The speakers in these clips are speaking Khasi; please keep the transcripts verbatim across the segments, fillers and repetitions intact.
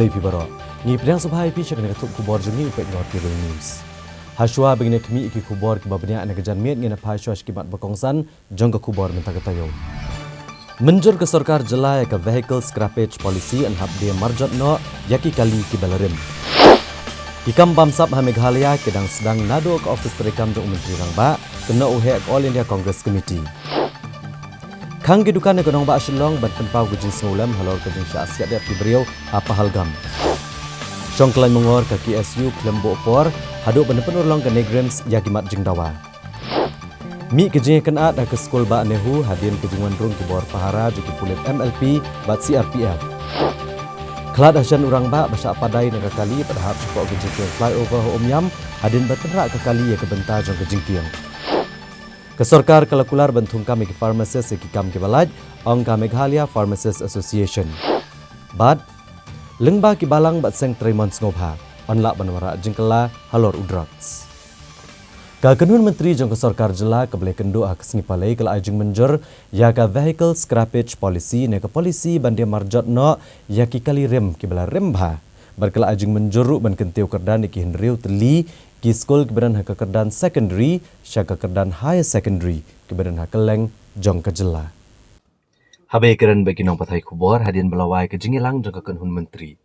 Khublei phi baroh. Ngi pdiang sngewbha ïa phi sha kane ka thup khubor jong ngi, u peit noh Cable News. Hashuwa ba ngin ïa khmih ïa ki khubor kiba bniah na ka janmiet, ngin ïa phai shuwa sha ki mat ba kongsan jong ka khubor mynta ka taïew. Mynjur ka sorkar jylla ïa ka Vehicle Scrappage Policy, yn hap die marjot noh ïa ki kali kiba la rim. Ki kam bamsap ha Meghalaya ki dang sdang naduh ka ophis treikam jong u Myntri Rangbah, kynnoh u heh ka All India Congress Committee. Khang ki dukan ha ka nongbah Shillong ban pynpaw ka jingsngewlem halor ka jingshah siat dep ki briew ha Pahalgam. Shong khlaiñ mongor ka K S U khlem buh por haduh ban pynurlong ka NEIGRIHMS ïa ki mat jingdawa. Mih ka jingïakynad ha ka skul Bah NEHU hadien ka jingwan rung ki bor pahara jong ki pulit M L P bad C R P F. Khlad ha shen u rangbah ba shah padai na ka kali bad hap shapoh ka jingkieng flyover ha Umiam hadien ba tynrah ka kali ïa ka bynta jong ka jingkieng. Ka sorkar ka la kular ban thungkam ïa ki pharmacist ïa ki kam kiba lait, ong ka Meghalaya Pharmacist Association. Bad lyngba ki balang bad seng trei mon sngewbha, yn lah ban wanrah jingkylla halor u drugs. Ka kynhun myntri jong ka sorkar jylla kaba la ïakynduh ha ka sngi Palei ka la ai jingmynjur ïa ka Vehicle Scrappage Policy ne ka policy ban die marjot noh ïa ki kali rim kiba la rim bha. Bad ka la ai jingmynjur ruh ban kyntiew kyrdan ïa ki hynriew tylli ki skul kiba don ha ka kyrdan secondary sha ka kyrdan higher secondary kiba don ha kylleng jong ka jylla. Haba ïakren bad ki nongpathai khubor hadien ba la wai ka jingïalang jong ka kynhun myntri,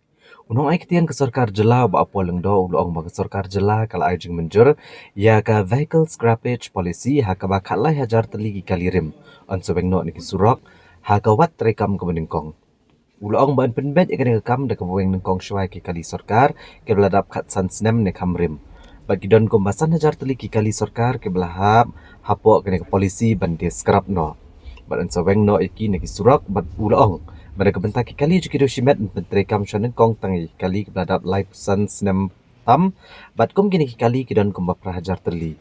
u nongai ktien ka sorkar jylla u Bah Paul Lyngdoh u la ong ba ka sorkar jylla ka la ai jingmynjur ïa ka Vehicle Scrappage Policy ha kaba khatlai hajar tylli ki kali rim yn sa weng noh na ki surok ha ka wat treikam kaba nyngkong. U la ong ba yn pynbeit ïa kane ka kam da kaba weng nyngkong shuwa ïa ki kali sorkar kiba la dap khatsan snem ne kham rim. Bad ki don kumba san hajar tylli ki kali sorkar kiba la hap hapoh kane ka policy ban die scrap noh. Bad yn sa weng noh ïa ki na ki surok bad u la ong ba da ka bynta ki kali jong ki riewshimet yn pyntreikam sha nyngkong tang ïa ki kali kiba la dap laiphew san snem tam. Bad kum kine ki kali ki don kumba phra hajar tylli.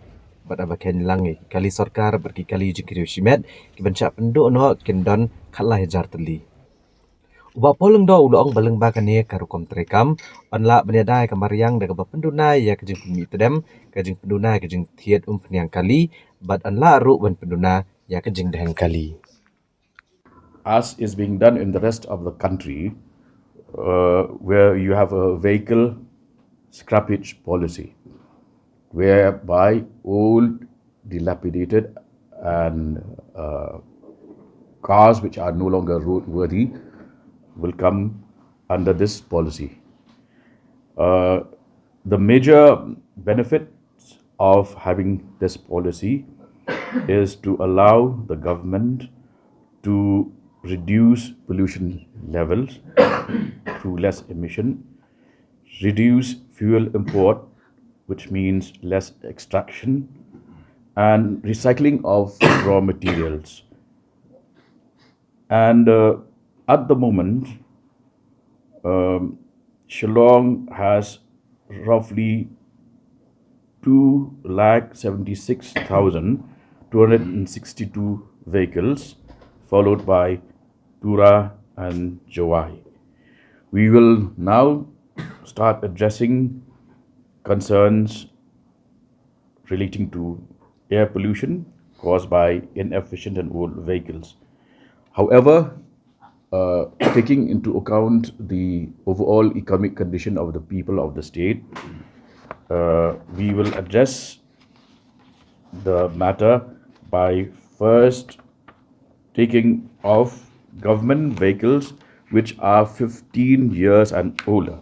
Bad haba kheiñ lang ïa ki kali sorkar bad ki kali jong ki riewshimet ki ban shah pynduh noh kin don khatlai hajar tylli. U Bah Paul Lyngdoh u la ong ba lyngba kane ka rukom treikam yn lah ban ïada ïa ka mariang da kaba pynduna ïa ka jingpynmih tdem, ka jingpynduna ïa ka jingthied umphniang kali bad yn lah ruh ban pynduna ïa ka jingdheng kali. As is being done in the rest of the country, uh, where you have a vehicle scrappage policy, whereby old, dilapidated, and uh, cars which are no longer roadworthy will come under this policy. Uh, the major benefits of having this policy is to allow the government to reduce pollution levels through less emission, reduce fuel import, which means less extraction, and recycling of raw materials. And uh, at the moment, um, Shillong has roughly two lakh seventy-six thousand two hundred sixty-two vehicles, followed by Tura and Jowai. We will now start addressing concerns relating to air pollution caused by inefficient and old vehicles. However, uh, taking into account the overall economic condition of the people of the state, uh, we will address the matter by first taking off government vehicles which are fifteen years and older.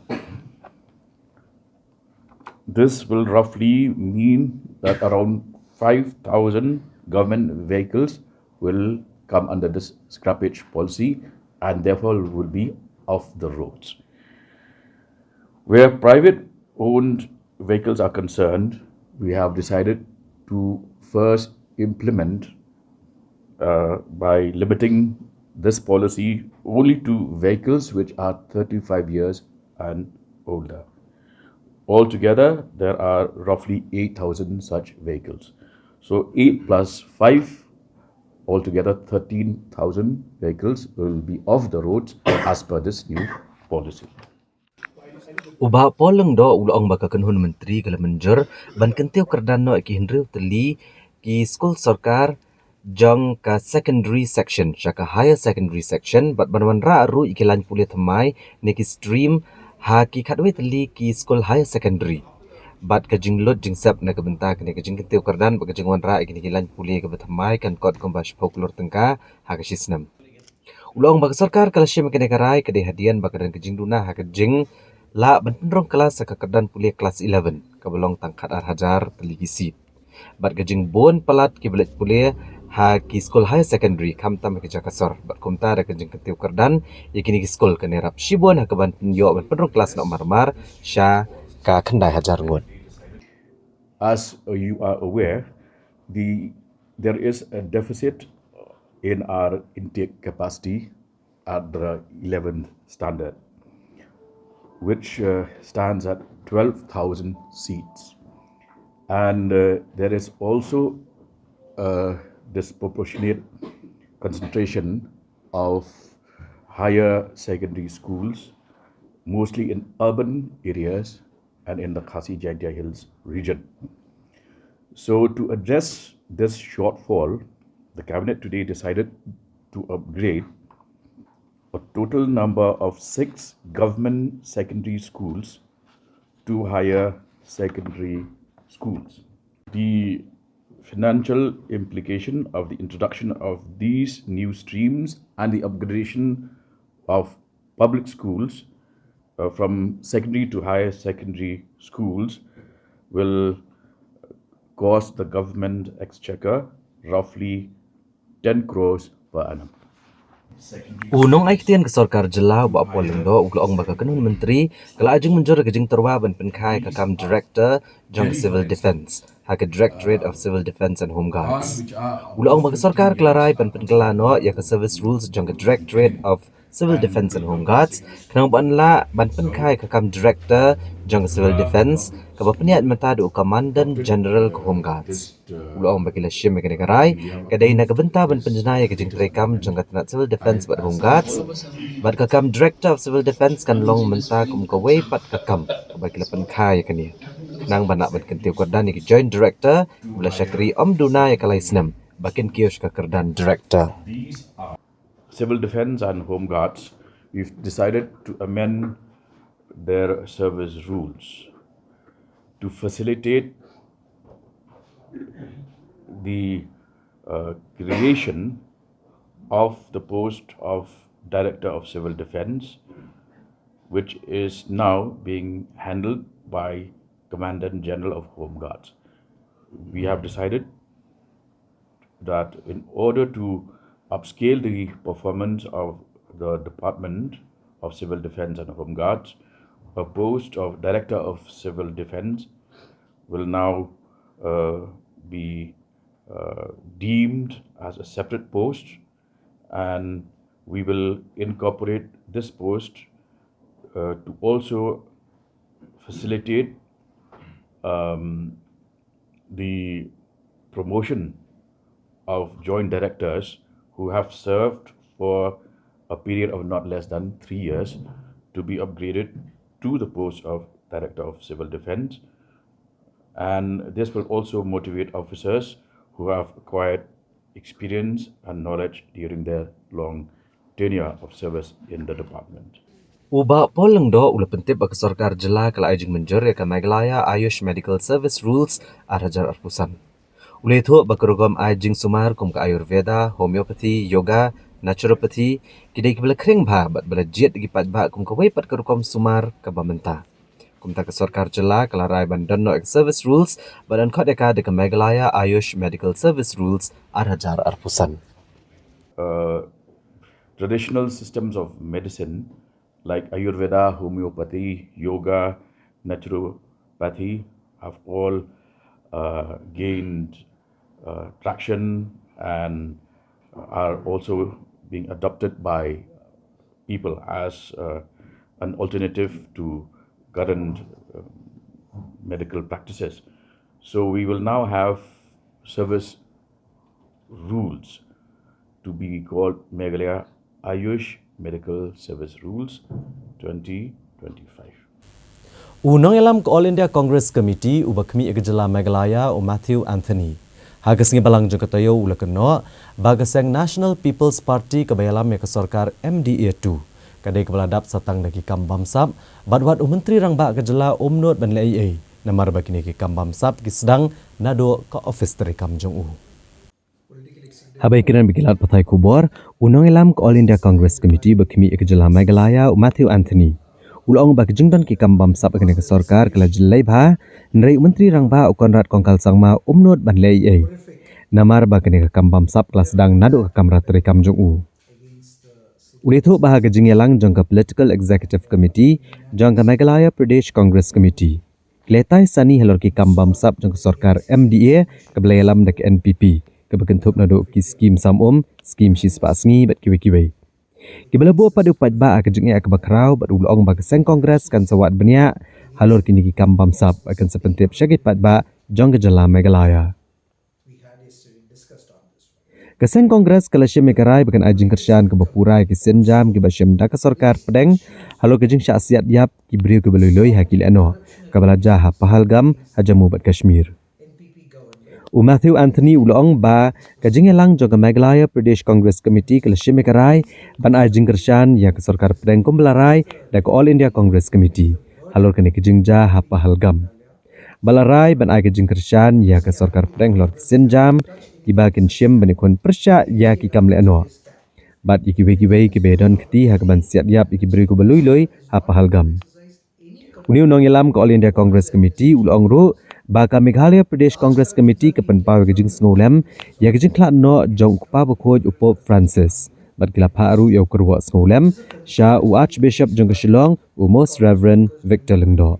This will roughly mean that around five thousand government vehicles will come under this scrappage policy and therefore will be off the roads. Where private owned vehicles are concerned, we have decided to first implement uh, by limiting this policy only to vehicles which are thirty-five years and older. Altogether, there are roughly eight thousand such vehicles. So, eight plus five, altogether thirteen thousand vehicles will be off the roads as per this new policy. U Bah Paul Lyngdoh u la ong ba ka kynhun myntri ka la mynjur ban kyntiew kyrdan noh ïa ki hynriew tylli ki skul sorkar jong ka secondary section sha ka higher secondary section bad ban wanrah ruh ïa ki lain pule thymmai ne ki stream ha ki khatwei tylli ki skul higher secondary. Bad ka jinglut jingsep na ka bynta kane ka jingkyntiew kyrdan bad ka jingwanrah ïa kine ki lain pule kaba thymmai kan kot kumba shiphew klur tyngka ha ka shi snem. U la ong ba ka sorkar ka la shim ïa kane ka rai ka dei hadien ba ka don ka jingduna ha ka jinglah ban pynrung klas ha ka kyrdan pule klas eleven kaba long tang khatar hajar tylli ki seat. Bad ka jingbun palat kiba leit pule ha ki skul higher secondary khamtam ha ki jaka sor. Bad kumta da ka jingkyntiew kyrdan ïa kine ki skul kan ïarap shibun ha kaban pynïoh ban pynrung klas noh marmar sha ka khyndai hajar ngut. As uh, you are aware, the there is a deficit in our intake capacity at the eleventh standard, which uh, stands at twelve thousand seats. And uh, there is also a disproportionate concentration of higher secondary schools, mostly in urban areas and in the Khasi Jaintia Hills region. So, to address this shortfall, the cabinet today decided to upgrade a total number of six government secondary schools to higher secondary schools. The financial implication of the introduction of these new streams and the upgradation of public schools uh, from secondary to higher secondary schools will cost the government exchequer roughly ten crores per annum. U nongai ktien ka sorkar jylla u Bah Paul Lyngdoh u la ong ba ka kynhun myntri ka la ai jingmynjur ka jingtyrwa ban pynkha ïa ka kam director jong ka civil defence ha ka Directorate of Civil Defence and Home Guards. U la ong ba ka sorkar ka la rai ban pynkylla noh ïa ka service rules jong ka Directorate of Civil Defence and Home Guards khnang ban lah ban pynkha ïa ka kam director jong ka civil defence kaba pynïaid mynta da u Commandant General ka Home Guards. U la ong ba ki la shim ïa kane ka rai ka dei na ka bynta ban pynjanai ïa ka jingtreikam jong ka tnat civil defence bad home guards. Bad ka kam director of civil defence kan long mynta kum kawei pat ka kam kaba ki la pynkha ïa kane. Khnang ban lah ban kyntiew kyrdan ïa ki joint director ba la shakri ym duna ïa ka lai snem ba kin kiew sha ka kyrdan director. Civil Defence and Home Guards, we've decided to amend their service rules to facilitate the uh, creation of the post of Director of Civil Defence, which is now being handled by Commandant General of Home Guards. We have decided that in order to upscale the performance of the Department of Civil Defence and Home Guards, a post of Director of Civil Defence will now uh, be uh, deemed as a separate post, and we will incorporate this post uh, to also facilitate um, the promotion of joint directors who have served for a period of not less than three years to be upgraded to the post of Director of Civil Defence. And this will also motivate officers who have acquired experience and knowledge during their long tenure of service in the department. U Bah Paul Lyngdoh u la pyntip ba ka sorkar jylla ka la ai jingmynjur ïa ka Meghalaya Ayush Medical Service Rules ar hajar arphew san. U la ïathuh ba ka rukom ai jingsumar kum ka Ayurveda, Homeopathy, Yoga, Naturopathy ki dei kiba la khring bha bad ba la jied da ki paidbah kum kawei pat ka rukom sumar kaba mynta. Kumta ka sorkar jylla ka la rai ban don noh ïa ka service rules bad ban khot ïa ka da ka Meghalaya Ayush Medical Service Rules ar hajar arphew san. Uh, traditional systems of medicine like Ayurveda, homeopathy, yoga, naturopathy have all uh, gained uh, traction and are also being adopted by people as uh, an alternative to current uh, medical practices. So we will now have service rules to be called Meghalaya Ayush Medical Service Rules twenty twenty-five. U nongïalam ka All India Congress Committee uba khmih ïa ka jylla Meghalaya u Matthew Anthony ha ka sngi Balang jong ka taïew u la kynnoh ba ka seng National People's Party kaba ïalam ïa ka sorkar M D A two Ka dei kaba la dap satang da ki kam bamsap, bad wat u Myntri Rangbah ka jylla um nud ban leh ei ei, namar ba kine ki kam bamsap ki sdang naduh ka ophis treikam jong u. Haba ïakren bad ki lad pathai khubor, u nongïalam ka All India Congress Committee ba khmih ïa ka jylla Meghalaya, u Matthew Anthony, u la ong ba ka jingdon ki kam bamsap ha kane ka sorkar ka la jyllei bha, hynrei u Myntri Rangbah u Conrad Kongkal Sangma um nud ban leh ei ei, namar ba kane ka kam bamsap ka la sdang naduh ka kamra treikam jong u. U la ïathuh ba ha ka jingïalang jong ka Political Executive Committee jong ka Meghalaya Pradesh Congress Committee, ki la ïatai sani halor ki kam bamsap jong ka sorkar M D A kaba la ïalam da ka N P P, kaba kynthup naduh ki skim sam um, skim shispah sngi bad kiwei kiwei. Kiba la buh pat da u paidbah ha ka jingeh kaba khraw, bad u la ong ba ka seng Congress kan sa wad bniah halor kine ki kam bamsap, bad kan sa pyntip sha ki paidbah jong ka jylla Meghalaya. Ka seng Congress ka la shim ïa ka rai ba kan ai jingkyrshan kaba pura ïa ki sienjam kiba shim da ka sorkar pdeng halor ka jingshah siat ïap ki briew kiba lui lui ha ki lehnoh, kaba la jia ha Pahalgam, ha Jammu bad Kashmir. U Matthew Anthony u la ong ba ka jingïalang jong ka Meghalaya Pradesh Congress Committee ka la shim ïa ka rai ban ai jingkyrshan ïa ka sorkar pdeng kumba la rai da ka All India Congress Committee halor kane ka jingjia ha Pahalgam. Ba la rai ban ai ka jingkyrshan ïa ka sorkar pdeng halor ki sienjam kiba kin shim ban ïakhun pyrshah ïa ki kam lehnoh, bad ïa kiwei kiwei kiba ïadon kti ha ka ban siat ïap ïa ki briew kiba lui lui ha Pahalgam. Une u nongïalam ka All India Congress Committee u la ong ruh ba ka Meghalaya Pradesh Congress Committee ka pynpaw ïa ka jingsngewlem ïa ka jingkhlad noh jong u Kpa Bakhuid u Pope Francis, bad ki la phah ruh ïa u kyrwoh sngewlem sha u Archbishop jong ka Shillong, u Most Reverend Victor Lyngdoh.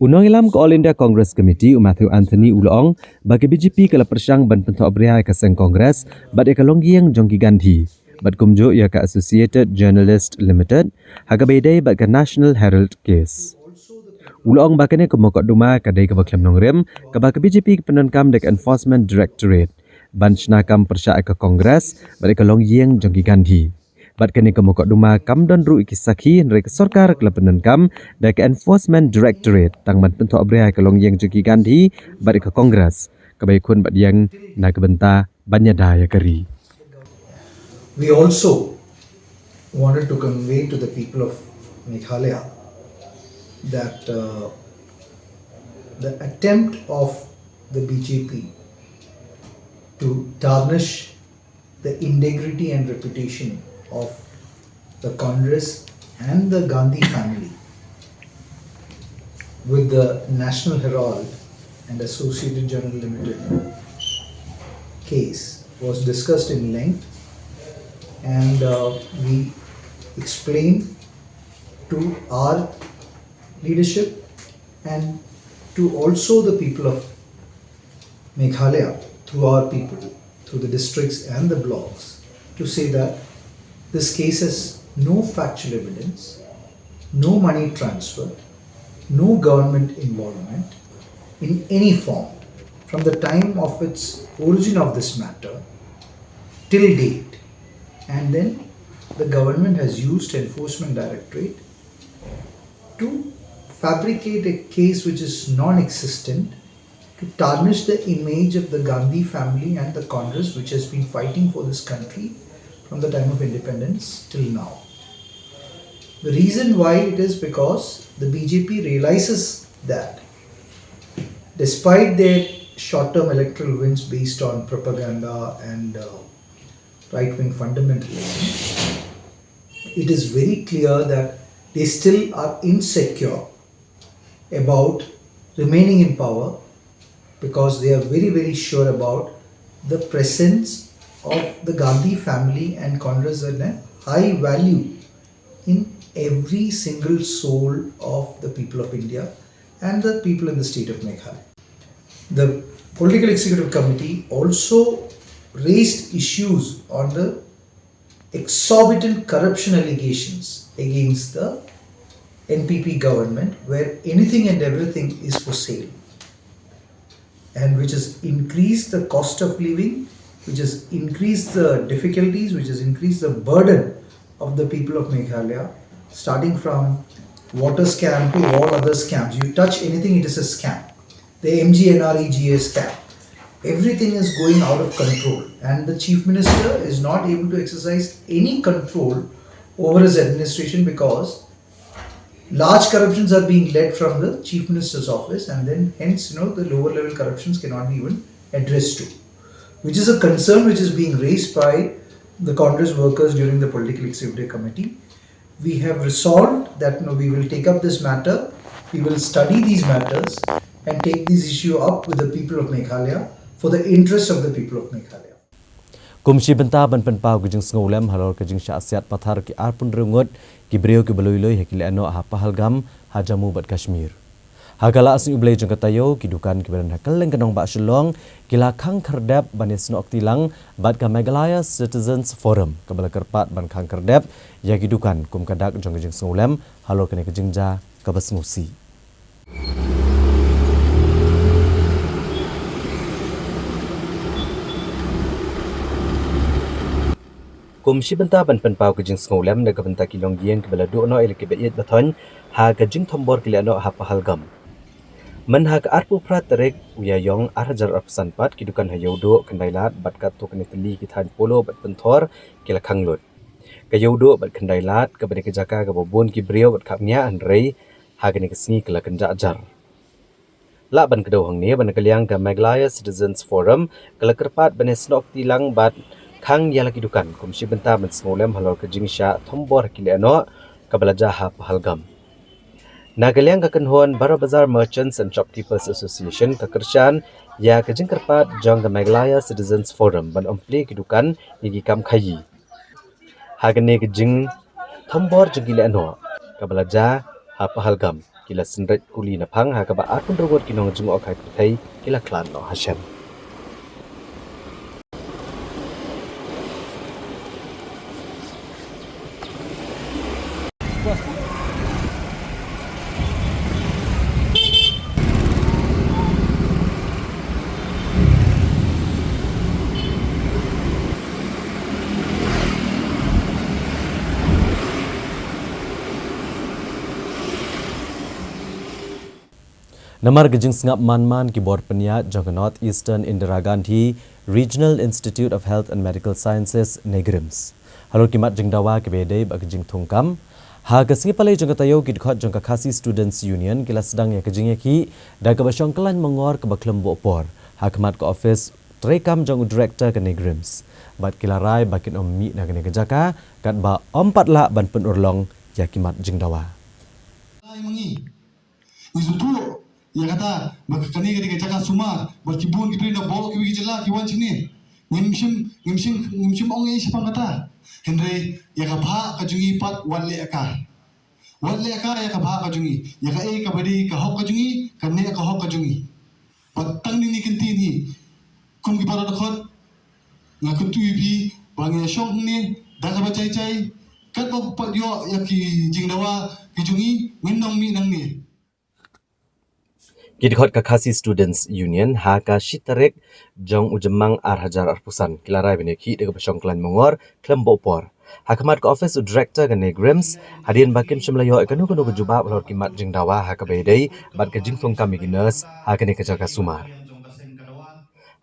U nongïalam ka All India Congress Committee, u Matthew Anthony, u la ong ba ka B J P ka la pyrshang ban pynthohbria ïa ka seng Congress bad ïa ka longïing jong ki Gandhi, bad kumjuh ïa ka Associated Journalist Limited ha kaba ïadei bad ka National Herald case. U la ong ba kane ka mukotduma ka dei kaba khlem nongrim, kaba ka B J P ka pyndonkam da ka Enforcement Directorate ban shna kam pyrshah ïa ka Congress bad ïa ka longïing jong ki Gandhi. Bad kane ka mukotduma kam don ruh ïa ki sakhi, hynrei ka sorkar ka la pyndonkam da ka Enforcement Directorate tang ban pynthohbria ïa ka longïing jong ki Gandhi bad ïa ka Congress, kaba ïakhun bad ïeng na ka bynta ban ïada ïa ka ri. We also wanted to convey to the people of Meghalaya that, uh, the attempt of the B J P to tarnish the integrity and reputation of the Congress and the Gandhi family with the National Herald and Associated Journal Limited case was discussed in length, and, uh, we explained to our leadership and to also the people of Meghalaya, through our people, through the districts and the blocks, to say that this case has no factual evidence, no money transfer, no government involvement in any form from the time of its origin of this matter till date. And then the government has used Enforcement Directorate to fabricate a case which is non-existent, to tarnish the image of the Gandhi family and the Congress, which has been fighting for this country from the time of independence till now. The reason why it is because the B J P realizes that despite their short-term electoral wins based on propaganda and, uh, right-wing fundamentalism, it is very clear that they still are insecure about remaining in power because they are very, very sure about the presence of the Gandhi family and Congress in a high value in every single soul of the people of India and the people in the state of Meghalaya. The Political Executive Committee also raised issues on the exorbitant corruption allegations against the N P P government, where anything and everything is for sale, and which has increased the cost of living, which has increased the difficulties, which has increased the burden of the people of Meghalaya, starting from water scam to all other scams. You touch anything, it is a scam. The M G N R E G A scam. Everything is going out of control, and the Chief Minister is not able to exercise any control over his administration, because large corruptions are being led from the Chief Minister's office, and then hence, you know, the lower level corruptions cannot be even addressed to, which is a concern which is being raised by the Congress workers during the Political Executive Committee. We have resolved that, you know, we will take up this matter, we will study these matters and take this issue up with the people of Meghalaya for the interest of the people of Meghalaya. Kum shi bynta ban pynpaw ka jingsngewlem halor ka jingshah siat pathar ki arphew hynriew ngut ki briew kiba lui lui ha ki lehnoh ha Pahalgam, ha Jammu bad Kashmir. Ha ka la sngi U Blei jong ka taïew, ki dukan kiba don ha kylleng ka nongbah Shillong ki la khang khyrdep ban ïasnoh kti lang bad ka Meghalaya Citizens Forum kaba la kyrpad ban khang khyrdep ïa ki dukan kum ka dak jong ka jingsngewlem halor kane ka jingjia kaba sngewsih. Kum shi bynta ban pynpaw ka jingsngewlem na ka bynta ki longïing kiba la duh noh ïa la kiba ïeit ba thoiñ ha ka jingthombor ki lehnoh ha Pahalgam. Myn ha ka arphew phra tarik u Ïaïong ar hajar arphew san pat, ki dukan ha Ïewduh, Khyndai Lad bad katto katne tylli ki thaiñ Polo bad Pynthor ki la khang lut. Ka Ïewduh bad Khyndai Lad kaba dei ka jaka kaba bun ki briew bad khapngiah, hynrei ha kane ka sngi ka la kynjah jar. Lah ban kdew hangne ba na ka liang ka Meghalaya Citizens Forum ka la kyrpad ban ïasnoh kti lang bad khang ïa la ki dukan kum shi bynta ban sngewlem halor ka jingshah thombor ha ki lehnoh kaba la jia ha Pahalgam. Na ka liang ka kynhun Barabazar Merchants and Shopkeepers Association ka kyrshan ïa ka jingkyrpad jong ka Meghalaya Citizens Forum ban ym plie ki dukan ïa ki kam khaïi. Ha kane ka jingthombor jong ki lehnoh kaba la jia ha Pahalgam, ki la synreit kuli na phang ha kaba arphew hynriew ngut ki nongjngohkai pyrthei ki la khlad noh ha shen. Namar ka jingsngap man man, ki bor pynïaid jong ka North Eastern Indira Gandhi Regional Institute of Health and Medical Sciences, NEIGRIHMS, halor ki mat jingdawa kiba ïadei bad ka jingthung kam, ha ka sngi Palei jong ka taïew, ki dkhot jong ka Khasi Students Union ki la sdang ïa ka jingïakhih da kaba shong kyllain mongor kaba khlem buh por ha khmat ka ophis treikam jong u Director ka NEIGRIHMS, bad ki la rai ba kin ym mih na kane ka jaka katba ym pat lah ban pynurlong ïa ki mat jingdawa. Lai ma ngi. Ngi sngewthuh ïa kata ba kane ka dei ka jaka sumar, ba ki bun ki briew na baroh kiwei ki jylla ki wan shane. Ngim shym, ngim shym, ngim shym ong ei shaphang kata. Hynrei ïa ka bhah ka jong ngi pat wat leh ka. Wat leh ka ïa ka bhah ka jong ngi. Ïa kaei kaba dei ka hok ka jong ngi, kan neh ka hok ka jong ngi. Bad tang ngi ki ktien hi, kum ki para dkhot, nga kyntu ïa phi ba ngin ïa shong hangne da kaba jai jai, katba phi pat ïoh ïa ki jingdawa ki jong ngi, ngin ym mih nangne. Ki dkhot ka Khasi Students Union ha ka shi tarik jong u Jymmang ar hajar arphew san ki la rai ban ïakhih da kaba shong kyllain mongor khlem buh por ha khmat ka ophis u Director ka NEIGRIHMS, hadien ba kim shym la ïoh ïa kano kano ka jubab halor ki mat jingdawa ha kaba ïadei bad ka jingthung kam ïa ki nurse ha kane ka jaka sumar.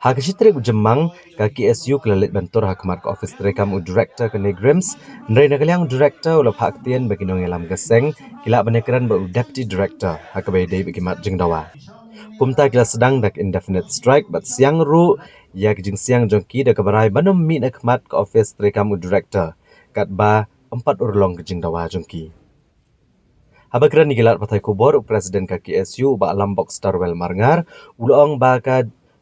Ha ka shi tarik u Jymmang, ka KSU ka la leit ban tur ha khmat ka ophis treikam u Director ka NEIGRIHMS, hynrei na ka liang u Director u la phah ktien ba ki nongïalam ka seng ki lah ban ïakren bad u Deputy Director ha kaba ïadei bad ki mat jingdawa. Kumta ki la sdang da ka indefinite strike bad siang ruh ïa ka jingsiang jong ki da kaba rai ban ym mih na khmat ka ophis treikam u Director katba ym pat urlong ka jingdawa jong ki. Haba kren ïa ki lad pathai khubor, u President ka KSU, u Bah Lambok Starwell Marngar, u la ong ba ka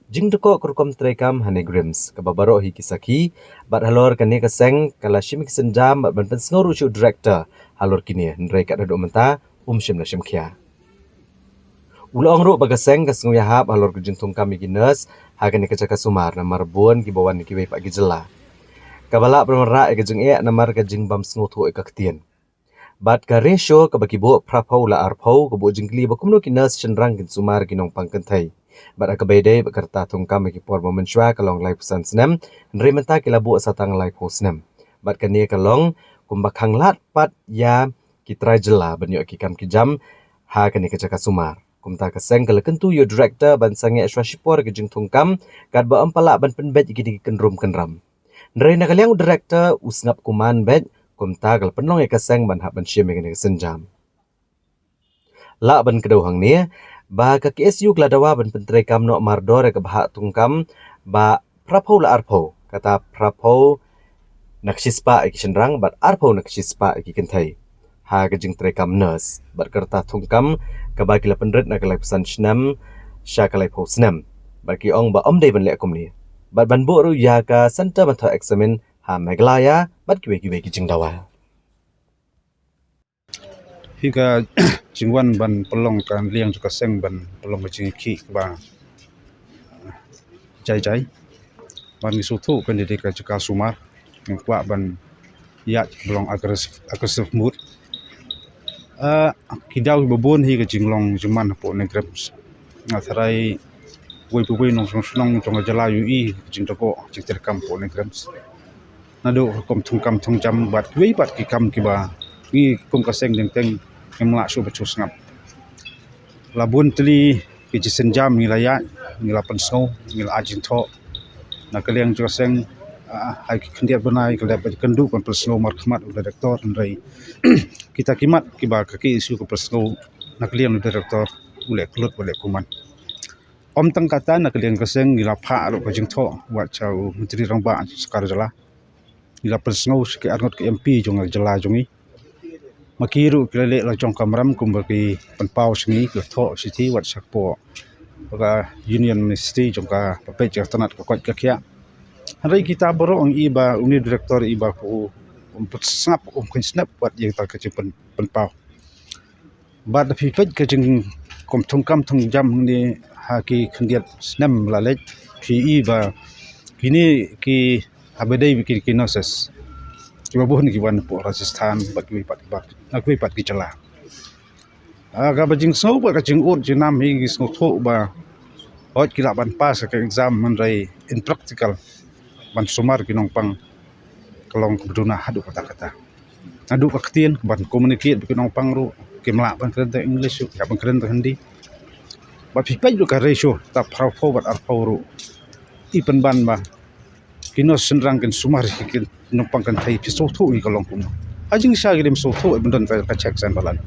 jingdkhoh ka rukom treikam ha NEIGRIHMS kaba baroh hi ki sakhi bad halor kane ka seng ka la shim ïa ki sienjam bad ban pynsngew ruh sha u Director halor kine, hynrei kat haduh mynta um shym la shim khia. U la ong ruh ba ka seng ka sngew ïahap halor ka jingthung kam ïa ki nurse ha kane ka jaka sumar namar bun kiba wan na kiwei pat ki jylla, kaba lah ban wanrah ïa ka jingeh namar ka jingbym sngewthuh ïa ka ktien. Bad ka ratio kaba ki buh phra phew la ar phew ka buh jingkylli ba kumno ki nurse shynrang kin sumar ki nongpang kynthei. Bad ha kaba ïadei bad ka rta thung kam ha ki por ba mynshwa ka long laiphew san snem, hynrei mynta ki la buh sa tang laiphew snem. Bad kane ka long kumba khanglad pat ïa ki trai jylla ban ïoh ki kam ki jam ha kane ka jaka sumar. Kumta ka seng ka la kyntu ïa u Director ban sangeh shwa shipor ïa ka jingthung kam katba ym pat lah ban pynbeit ïa kine ki kynrum kynram. Hynrei na ka liang u Director u sngap kumne beit, Kumta ka la pynlong ïa ka seng ban hap ban shim ïa kane ka sienjam. Lah ban kdew hangne ba ka K S U ka la dawa ban pyntreikam noh mardor ïa ka bhah thungkam ba phraphew la arphew, kata phraphew na ka shispah ïa ki shynrang bad arphew na ka shispah ïa ki kynthei ha ka jingtreikam nurse, bad ka rta thungkam kaba ki la pynrit na ka laiphew san snem sha ka laiphew snem, bad ki ong ba ym dei ban leh kumne bad ban buh ruh ïa ka center ban thoh eksamin ha Meghalaya bad kiwei kiwei ki jingdawa. Hi ka jingwan ban pynlong ka liang jong ka seng ban pynlong ka jingïakhih kaba jai jai. Ban ngi sngewthuh kane ka dei ka jaka sumar, ngi kwah ban ïaid ban long aggressive, aggressive mode. Ah, ki daw kiba bun hi ka jinglong jingman hapoh NEIGRIHMS. Nga tharai wei pa wei nongshong shnong jong ka jylla ïohi ka jingdagoh jingtreikam hapoh NEIGRIHMS. Naduh ka rukom thungkam thungjam bad kiwei pat ki kam kiba ngi kum ka seng teng teng ngim lah shuh ban shu sngap. La bun tylli ki jingsienjam ngi la ïaid, ngi la pynsngew, ngi la ai jingthoh na ka liang jong ka seng. Ah, ha ki khyndiat bnai ka la dep ban kynduh ban pynsngew markhmat u director, hynrei kita ki mat kiba ka K S U ka pynsngew na ka liang u director u leh kyllut, u leh kuman. Ym tang kata, na ka liang ka seng ngi la phah ruh ka jingthoh wat sha u Myntri Rangbah sorkar jylla. Ngi la pynsngew sha ki arngut ki M P jong ka jylla jong ngi. Ma ki ruh ki la leh la jong ka mram kumba ki pynpaw sha ngi, ki la thoh shithi wat sha kpoh ka Union Ministry jong ka, ba peit jong ka tnat ka koit ka khiah. Hynrei kita baroh ngi i ba une u director i ba u, um pynsngap, um kynjnep wat ïa kita ka jingpyn, pynpaw. Bad da phi peit ka jingkum thungkam thungjam hangne ha ki khyndiat snem la leit, phi i ba kine ki, haba dei ba ki, ki nurses kiba bun ki wan napoh Rajasthan bad kiwei pat, bad na kiwei pat ki jylla. Ah, kaba jingsngew bad ka jingud jingnam hi ngi sngewthuh ba hooid ki lah ban pass ka exam, hynrei in practical ban sumar ki nongpang ka long kaba duna haduh katta katta. Haduh ka ktien ban communicate bad ki nongpang ruh kim lah ban kren tang English, ruh ki hap ban kren tang Hindi. Bad phi peit ruh ka ratio ta phraphew bad arphew ruh i pynban ba ki nurse shynrang kin sumar ïa ki nongpang kynthei, phi sngewthuh ïa ka long kumno. Ha jingshisha ki dei sngewthuh ban don ka, ka check and balance.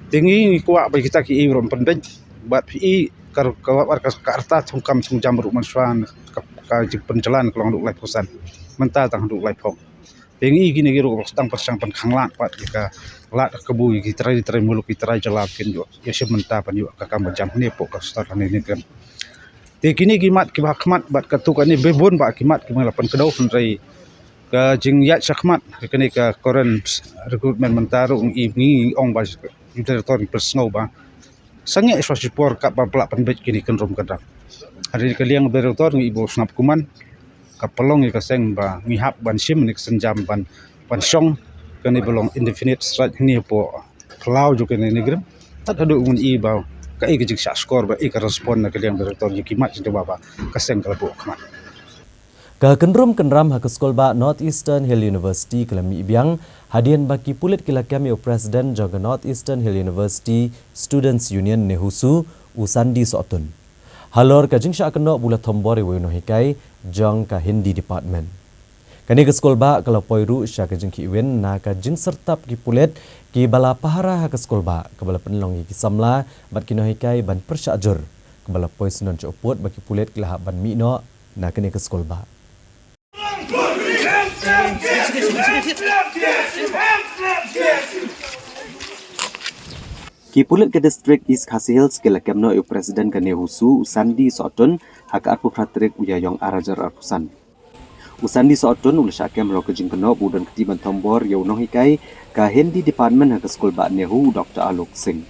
Te ngi, ngi kwah ba kita ki i ruh pynbeit bad phi i ka, ka, ka, ka rta thungkam thungjam ruh mynshuwa ka, ka jingpynjlan ka long haduh laiphew san, mynta tang haduh laiphew. Te ngi i kine ki ruh ba sdang pyrshang pynkhang lad pat ïa ka lad kabu ïa ki trai, trai muluk, ki trai jylla ba kin ïoh ïashim bynta ban ïoh ka kam ka jam hangne hapoh ka star hangne NEIGRIHMS. Te kine ki mat kiba ha khmat bad katto katne ba bun bah ki mat kiba ngi la pynkdew, hynrei ka jingïaid shakhmat kane ka current recruitment mynta ruh ngi, ngi ong ba u director ngi pynsngew ba sangeh shuwa shipor katba la pynbeit kine ki kynrum kynram. Hynrei na ka liang u director ngi i ba u sngap kuman, ka pynlong ïa ka seng ba ngi hap ban shim ïa ka sienjam ban, ban shong kane ba long indefinite strike hangne hapoh khlaw jong kane NEIGRIHMS. Tad haduh ngi i ba kaei ka jingshah shkor, ba kaei ka respond na ka liang director ïa ki mat jingdawa ba ka seng ka la buh khmat. Ka kynrum kynram ha ka skulbah North Eastern Hill University ka la mih biang hadien ba ki pulit ki la kem ïa u president jong ka North Eastern Hill University Students Union NEHUSU, u Sandi Sohtun, halor ka jingshah kynnoh ba u la thombor ïa uwei u nonghikai jong ka Hindi department. Kane ka skulbah ka la poi ruh sha ka jingkhihwin na ka jingsyrtap ki pulit kiba la pahara ha ka skulbah, kaba la pynlong ïa ki samla bad ki nonghikai ban pyrshah jur, kaba la poi syndon sha u pud ba ki pulit ki la hap ban mih noh na kane ka skulbah. Ki pulit ka District East Khasi Hills ki la kem noh ïa u president ka NEHUSU, u Sandi Sohtun, ha ka arphew phra tarik u Ïaïong ar hajar arphew san. U Sandi Sohtun u la shah kem halor ka jingkynnoh ba u don kti ban thombor ïa u nonghikai ka Hindi department ha ka skulbah NEHU, u Doctor Alok Singh.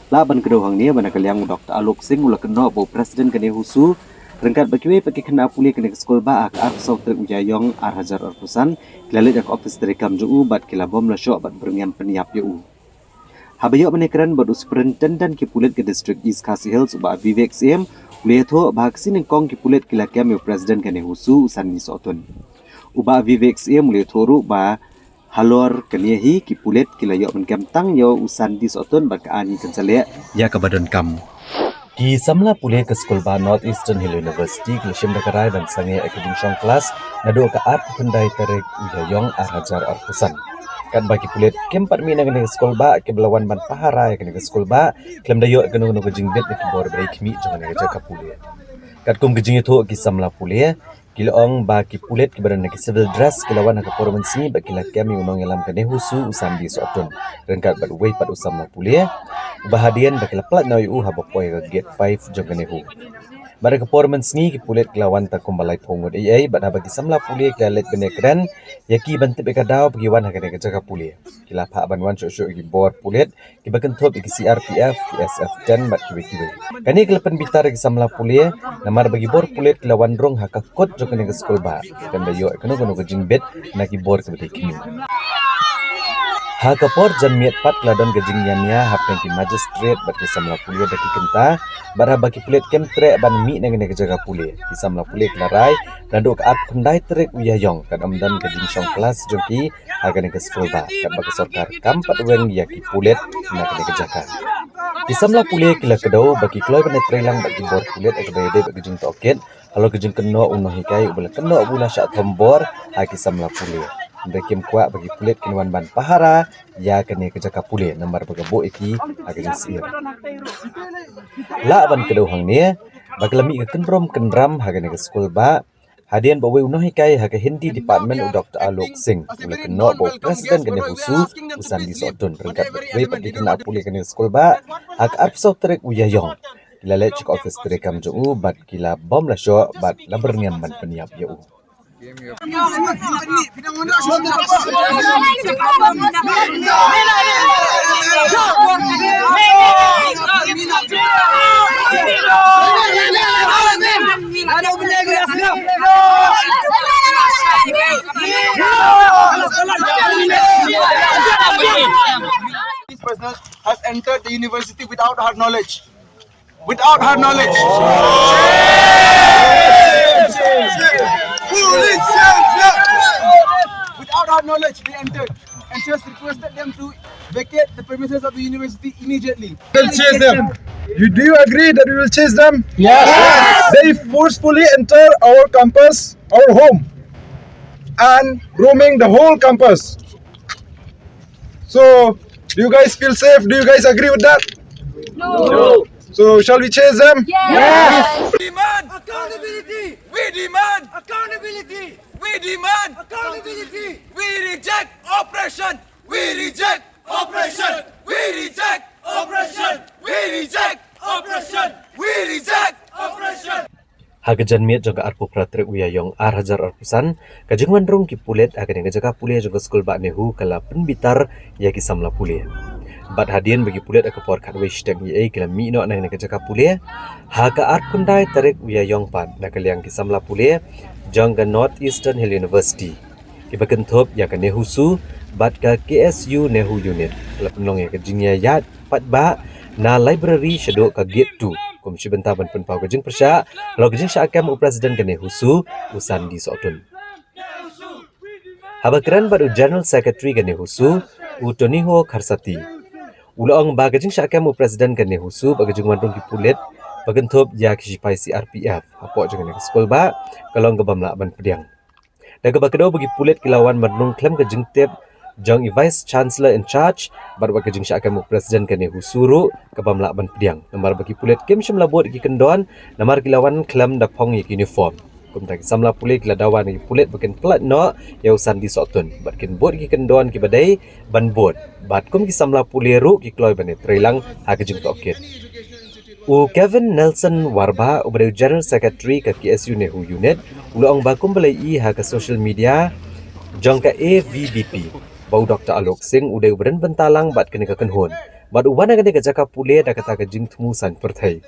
Lah ban kdew hangne ba na ka liang u Doctor Alok Singh u la kynnoh ba u president ka NEHUSU ryngkat bad kiwei pat ki khynnah pule kane ka skulbah ha ka arphew saw tarik u Ïaïong ar hajar arphew san ki la leit ha ka ophis treikam jong u bad ki la bym la shoh ban byrngem pynïap ïa u. Haba ïoh ban ïakren bad u superintendent ki pulit ka District East Khasi Hills, u Bah Vivek Syiem, u la ïathuh ba ha ka sngi nyngkong ki pulit ki la kem ïa u president ka NEHUSU, u Sandi Sohtun. U Bah Vivek Syiem u la ïathuh ruh ba halor kane hi ki pulit ki la ïoh ban kem tang ïa u Sandi Sohtun bad ka aiñ kan sa leh ïa kaba donkam. Ki samla pule ka skul bah North Eastern Hill University ki la shim da ka rai ban sangeh ïa ka jingshong klas naduh ka arphew khyndai tarik u Ïaïong ar hajar arphew san. Katba ki pulit kim pat mih na kane ka skul bah, kiba la wan ban pahara ïa kane ka skul bah khlem da ïoh ïa kano kano ka jingbit na ki bor ba dei khmih jong kane ka jaka pule. Katkum ka jingïathuh ki samla pule, ki la ong ba ki pulit kiba don ha ki civil dress ki la wan ha ka por mynsngi bad ki la kem ïa u nongïalam ka NEHUSU u Sandy Sohtun ryngkat bad uwei pat u samla pule, uba hadien ba ki la pynlait noh ïa u haba poi ha ka gate five jong ka NEHU. Bad ha ka por mynsngi ki pulit ki la wan tang kumba laiphew ngut eiei, bad haba ki samla pule ki la leit ban ïakren ïa ki ban tip ïa ka daw ba ki wan ha kane ka jaka pule, ki la phah ban wan shuh shuh ïa ki bor pulit kiba kynthup ïa ki C R P F, ki S F ten bad kiwei kiwei. Kane ka la pynbitar ïa ki samla pule namar ba ki bor pulit ki la wan rung ha ka kut jong kane ka skul bah khlem da ïoh ïa kano kano ka jingbit na ki bor kiba dei khmih. Ha ka por janmiet pat ka la don ka jingïania hapdeng ki magistrate bad ki samla pule da ki kynta, bad haba ki pulit kim treh ban mih na kane ka jaka pule, ki samla pule ki la rai naduh ka arphew khyndai tarik u Ïaïong kan ym don ka jingshong klas jong ki ha kane ka skul bah, katba ka sorkar kam pat weng ïa ki pulit na kane ka jaka. Ki samla pule ki la kdew ba ki kloi ban ïatreilang bad ki bor pulit ha kaba ïadei bad ka jingtohkit halor ka jingkynnoh u nonghikai uba la kynnoh ba u la shah thombor ha ki samla pule. Hynrei kim kwah ba ki pulit kin wan ban pahara ïa kane ka jaka pule namar ba ka buh ïa ki ha ka jingsyier. Lah ban kdew hangne ba ka la mih ka kynrum kynram ha kane ka skul bah hadien ba uwei u nonghikai ha ka Hindi department u Doctor Alok Singh u la kynnoh ba u president ka NEHUSU u Sandy Sohtun ryngkat bad uwei pat ki khynnah pule kane ka skul bah ha ka arphew saw tarik u Ïaïong ki la leit sha ka office treikam jong u bad ki la bom la shoh bad la byrngem ban pynïap ïa u. This person has entered the university without her knowledge. Without her knowledge. Without her knowledge, they entered. And she has requested them to vacate the premises of the university immediately. We'll chase them. You, do you agree that we will chase them? Yes. They forcefully enter our campus, our home, and roaming the whole campus. So, do you guys feel safe? Do you guys agree with that? No. So, shall we chase them? Yes. We demand accountability. We demand accountability. We demand accountability. We reject oppression. We reject oppression. We reject oppression. We reject oppression. We reject oppression. Ha ka janmiet jong ka arphew phra tarik u Ïaïong ar hajar arphew san, ka jingwan rung ki pulit ha kane ka jaka pule jong ka skul bah NEHU ka la pynbitar ïa ki samla pule. Bad hadien ba ki pulit ha ka por khatwei shiteng eiei ki la mih noh na kane ka jaka pule, ha ka arphew khyndai tarik u Ïaïong pat na ka liang ki samla pule jong ka North Eastern Hill University, kiba kynthup ïa ka NEHUSU bad ka K S U NEHU Unit, ka la pynlong ïa ka jingïaid paidbah na library shaduh ka gate two kum shi bynta ban pynpaw ka jingpyrshah halor ka jingshah kem u president ka NEHUSU u Sandy Sohtun. Haba kren bad u General Secretary ka NEHUSU u Toniho Kharsati, u la ong ba ka jingshah kem u president ka NEHUSU bad ka jingwan rung ki pulit ba kynthup ïa ki shipai C R P F hapoh jong kane ka skul bah ka long ka bym lah ban pdiang. Da kaba kdew ba ki pulit ki la wan ban rung khlem ka jingtip jong i Vice Chancellor in charge bad wat ka jingshah kem u president ka NEHUSU ruh ka bym lah ban pdiang namar ba ki pulit kim shym la bud ïa ki kyndon namar ki la wan khlem da phong ïa ki uniform. Kumta ki samla pule ki la dawa na ki pulit ba kin pynlait noh ïa u Sandy Sohtun bad kin bud ïa ki kyndon kiba dei ban bud. Bad kum ki samla pule ruh ki kloi ban ïatreilang ha ka jingtohkit. U Kevin Nelson Warbah, uba dei u General Secretary ka K S U NEHU Unit, u la ong ba kumba la ïohi ha ka social media jong ka A V B P ba u Doctor Alok Singh u dei uba don bynta lang bad kane ka kynhun bad u wan ha kane ka jaka pule da kata ka jingthmu saiñ pyrthei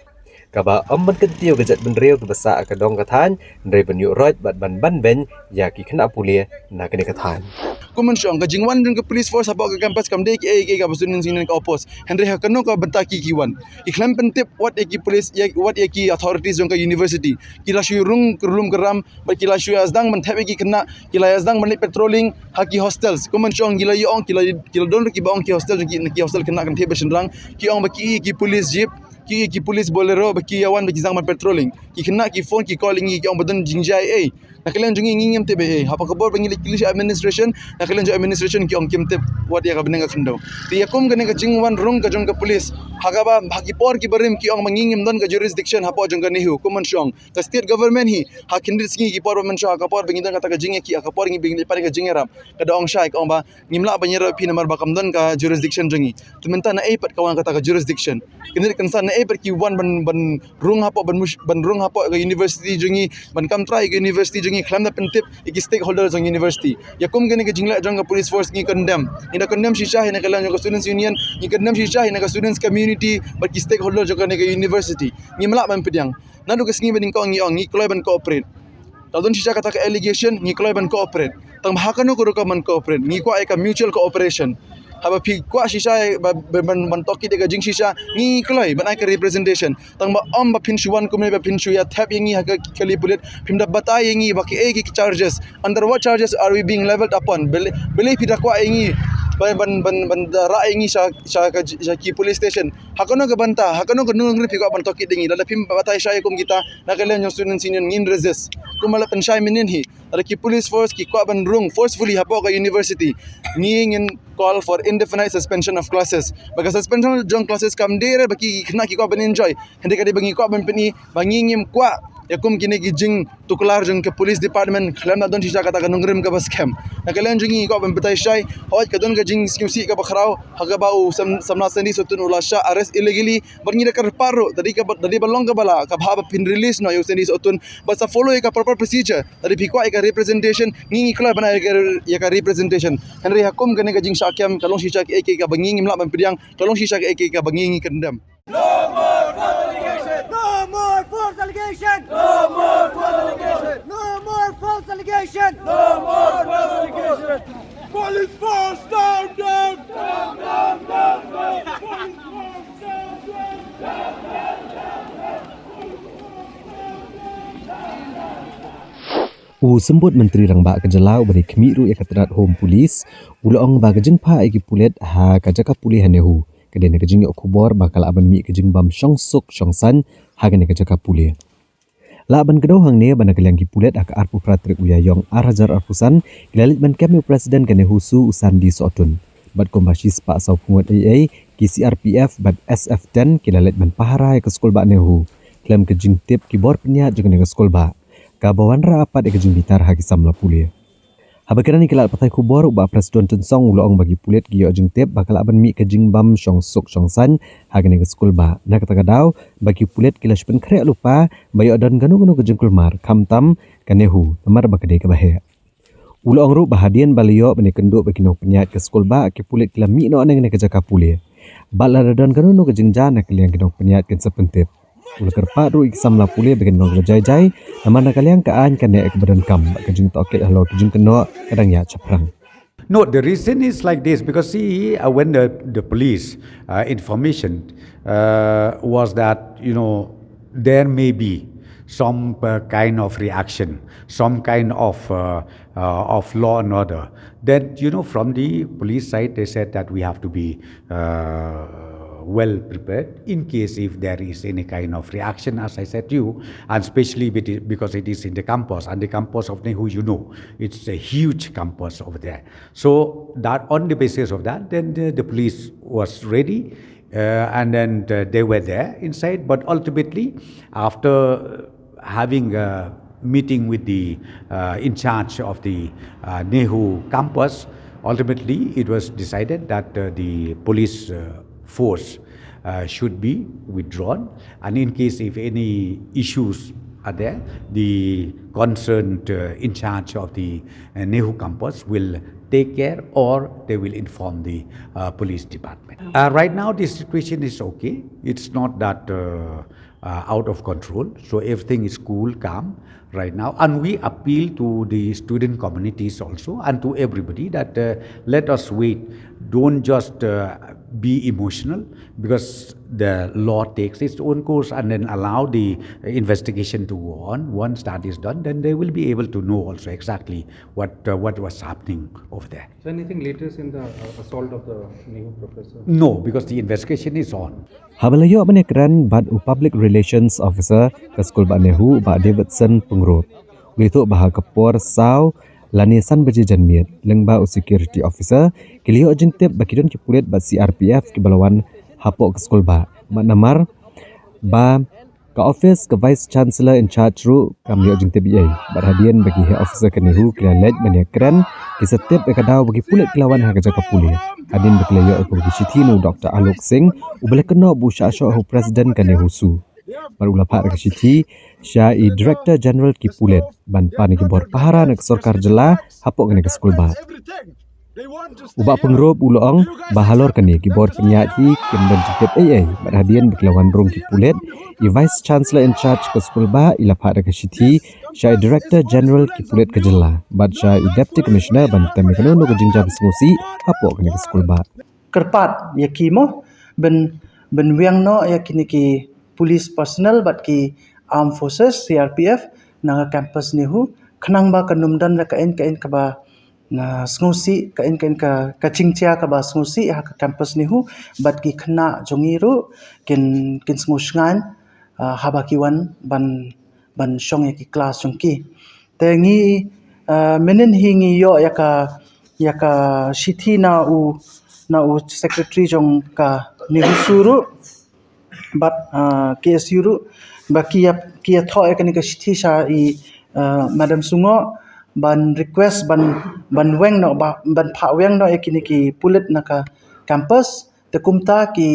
kaba ym ban kyntiew ka jaitbynriew kiba sah ha ka dong ka thaiñ, hynrei ban ïuh roit bad ban ban beiñ ïa ki khynnah pule na kane ka thaiñ. Kum ban ong, ka jingwan jong ka police force hapoh ka campus kam dei kiei kiei kaba sdang sdang ka oppose. Hynrei ha kano ka bynta ki ki wan? Ki khlem pyntip wat ïa ki police, ïa wat ïa ki authorities jong ka university. Ki la shu rung kyrlum kyrram bad ki la shu ïa sdang ban thep ïa ki khynnah, ki la ïa sdang ban leit patrolling ha ki hostels. Kum ban ong, ki la ïa ong, ki la, ki la don ruh kiba ong ki hostel jong ki, ki hostel khynnah kynthei bad shynrang, ki ong ba ki, ki police jeep ki, ki police Bolero ba ki ïa wan ba ki sdang ban patrolling. Ki khynnah ki phone ki call ïa ngi ki ong ba don jingjia ei ei. Na ka liang jong ngi ngim tip ei ei. Hapoh ka bor ba ngi leit kylli sha administration, na ka liang jong administration ki ong kim tip wat ïa ka bneng ka khyndew. Te ïa kum kane ka jingwan rung ka jong ka police, ha kaba ha ki por ki barim ki ong ba ngi ngim don ka jurisdiction hapoh jong ka NEHU, kum ban shu ong. Ka state government hi ha khyndiat sngi ki por ba mynshuwa, ha ka por ba ngi don kata ka jingïakhih, ha ka por ba ngi leit pat ka jingïarap, ka da ong shai, ka ong ba ngim lah ban ïarap ïa phi namar ba kam don ka jurisdiction jong ngi. Te mynta naei pat ka wan kata ka jurisdiction? Kane ka sdang naei pat ki wan ban, ban rung hapoh, ban mush-, ban rung hapoh ka university jong ngi, ban kam trai ka university jong ngi khlem da pyntip ïa ki stakeholders jong university. Ïa kum kane ka jingleh jong ka police force ngi condemn. Ngi da condemn shisha hi na ka liang jong ka students union, ngi condemn shisha hi na ka students community bad ki stakeholders jong kane ka university. Ngim lah ban pdiang. Naduh ka sngi ba nyngkong ngi ong ngi kloi ban cooperate. Ka don shisha kata ka allegation, ngi kloi ban cooperate. Tang ba ha kano ka rukom ban cooperate, ngi kwah ïa ka mutual cooperation. Haba phi kwah shisha ïa ba, ba, ban, ban tohkit ïa ka jingshisha, ngi kloi ban ai ka representation. Tang ba ym ba phin shu wan kumne ba phin shu ïa thep ïa ngi ha ka kali pulit, phim da batai ïa ngi ba ki ei ki charges. Under what charges are we being leveled upon? Balei, balei phi da kwah ïa ngi ban, ban, ban, ban da rah ïa ngi sha, sha ka, sha ki police station? Ha kano ka bynta, ha kano ka nongrim phi kwah ban tohkit ïa ngi? Lada phim batai shai kum kita, na ka liang jong students union ngin resist. Kumba la pynshai mynnin hi, lada ki police force ki kwah ban rung forcefully hapoh ka university, ngi ngin call for indefinite suspension of classes. Ba ka suspension jong classes kam dei re ba ki khynnah ki kwah ban enjoy. Hynrei ka dei ba ngi kwah ban pyni ba ngi ngim kwah ïa kum kine ki jingtuklar jong ka police department khlem da don shisha kata ka nongrim kaba skhem. Na ka liang jong ngi ngi kwah ban batai shai, hooid ka don ka jingsngewsih kaba khraw ha kaba u sam-, samla Sandy Sohtun u la shah arrest illegally, bad ngi da kyrpad ruh da dei kaba, da dei ba long kaba lah, ka bha ba phin release noh ïa u Sandy Sohtun bad sa follow ïa ka proper procedure. Da dei phi kwah ïa ka representation, ngi ngi kloi ban ai ïa ka, ïa ka representation. Hynrei ha kum kane ka jingshah kem ka long shisha kaei kaei kaba ngi ngim lah ban pdiang, ka long shisha kaei kaei kaba ngi ngi condemn. No more false allegation! No more false allegation! No more false allegation! No more false allegation! No more false allegation! Police force down, down! Down, down, down, down! Police force down, down! Down, down, down, down! Police force down, down! U Symbud Myntri Rangbah ka jylla uba dei khmih ruh ïa ka tnat Home Police u la ong ba ka jingphah ïa ki pulit ha ka jaka pule ha NEHU ka dei na ka jingïoh khubor ba ka lah ban mih ka jingbam shong suk shong saiñ ha kane ka jaka pule. Lah ban kdew hangne ba na ka liang ki pulit ha ka arphew phra tarik u Ïaïong ar hajar arphew san ki la leit ban kem ïa u President ka NEHUSU u Sandy Sohtun bad kumba shispah sawphew ngut A A, ki C R P F bad S F ten ki la leit ban pahara ïa ka skulbah NEHU khlem ka jingtip ki bor pynïaid jong kane ka skulbah, kaba wanrah pat ïa ka jingbitar ha ki samla pule. Haba kren ïa ki lad pathai khubor, u Bah Prestone Tynsong u la ong ba ki pulit ki ïoh jingtip ba ka lah ban mih ka jingbam shong suk shong saiñ ha kane ka skulbah. Na kata ka daw ba ki pulit ki la shu pynkhreh lypa ba ïoh don kano kano ka jingkulmar, khamtam ka NEHU, namar ba ka dei kaba heh. U la ong ruh ba hadien ba la ïoh ban ïakynduh bad ki nongpynïaid ka skulbah, ki pulit ki la mih noh na kane ka jaka pule. Bad lada don kano kano ka jingjia na ka liang ki nongpynïaid kin sa pyntip. U la kyrpad ruh ïa ki samla pule ba kin long kiba jai jai, namar na ka liang ka aiñ ka neh ïa kaba donkam bad ka jingtohkit halor ki jingkynnoh ka dang ïaid shaphrang. No, the reason is like this, because see, uh, when the, the police, uh, information, uh, was that, you know, there may be some, uh, kind of reaction, some kind of, uh, uh, of law and order. Then, you know, from the police side, they said that we have to be, uh, well prepared in case if there is any kind of reaction, as I said to you, and especially with it, because it is in the campus, and the campus of NEHU, you know, it's a huge campus over there. So that, on the basis of that, then the, the police was ready, uh, and then, uh, they were there inside. But ultimately, after having a meeting with the, uh, in charge of the, uh, NEHU campus, ultimately it was decided that, uh, the police, uh, force, uh, should be withdrawn. And in case if any issues are there, the concerned, uh, in charge of the, uh, NEHU campus will take care, or they will inform the, uh, police department. Uh, right now, the situation is okay. It's not that, uh, uh, out of control. So everything is cool, calm. right now. And we appeal to the student communities also and to everybody that uh, let us wait. Don't just uh, be emotional, because the law takes its own course, and then allow the investigation to go on. Once that is done, then they will be able to know also exactly what uh, what was happening over there. So anything latest in the uh, assault of the NEHU professor? No, because the investigation is on. Haba la ïoh ban ïakren bad u Public Relations Officer ka skul Bah NEHU, Bah Davidson Pyngrope, u la ïathuh ba ha ka por saw lane san baje janmiet, lyngba u Security Officer, ki la ïoh jingtip ba ki don ki pulit bad C R P F kiba la wan hapoh ka skul bah. Bad namar ba ka office ka Vice Chancellor in charge ruh kam ïoh jingtip ei ei, bad hadien ba ki heh officer ka NEHU ki la leit ban ïakren, ki sa tip ïa ka daw ba ki pulit ki la wan ha ka jaka pule. Hadien ba ki la ïoh ïa ka shithi na u Doctor Alok Singh, uba la kynnoh ba u shah shoh ha u President ka NEHUSU. Bad u la phah ïa ka shithi sha i Director General ki pulit ban pan ïa ki bor pahara na ka sorkar jylla hapoh kane ka skul bah. U Bah Pyngrope u la ong ba halor kane ki bor pynïaid hi kim don jingtip ei ei, bad hadien ba ki la wan rung ki pulit, i Vice Chancellor in charge ka skul bah i la phah da ka shithi sha i Director General ki pulit ka jylla bad sha i Deputy Commissioner ban tem ïa kano kano ka jingjia ba sngewsih hapoh kane ka skul bah. Kyrpad ïa ki mo ban ban weng noh ïa kine ki police personnel bad ki armed forces, C R P F, na ka campus NEHU, khnang ba kan ym don la ka ein ka ein kaba na sngewsih, ka ein ka ein ka, ka jingjia kaba sngewsih ha ka campus NEHU, bad ki khynnah jong ngi ruh kin kin sngewshngaiñ uh, haba ki wan ban ban shong ïa ki klas jong ki. Te ngi uh, mynhynnin hi ngi ïoh ïa ka ïa ka shithi na u na u secretary jong ka NEHUSU ruh bad uh, K S U ruh, ba ki ïa ki ïathoh ïa kane ka shithi sha i uh, Madam Sungoh ban request ban ban weng noh ba ban phah weng noh ïa kine ki pulit na ka campus. Te kumta ki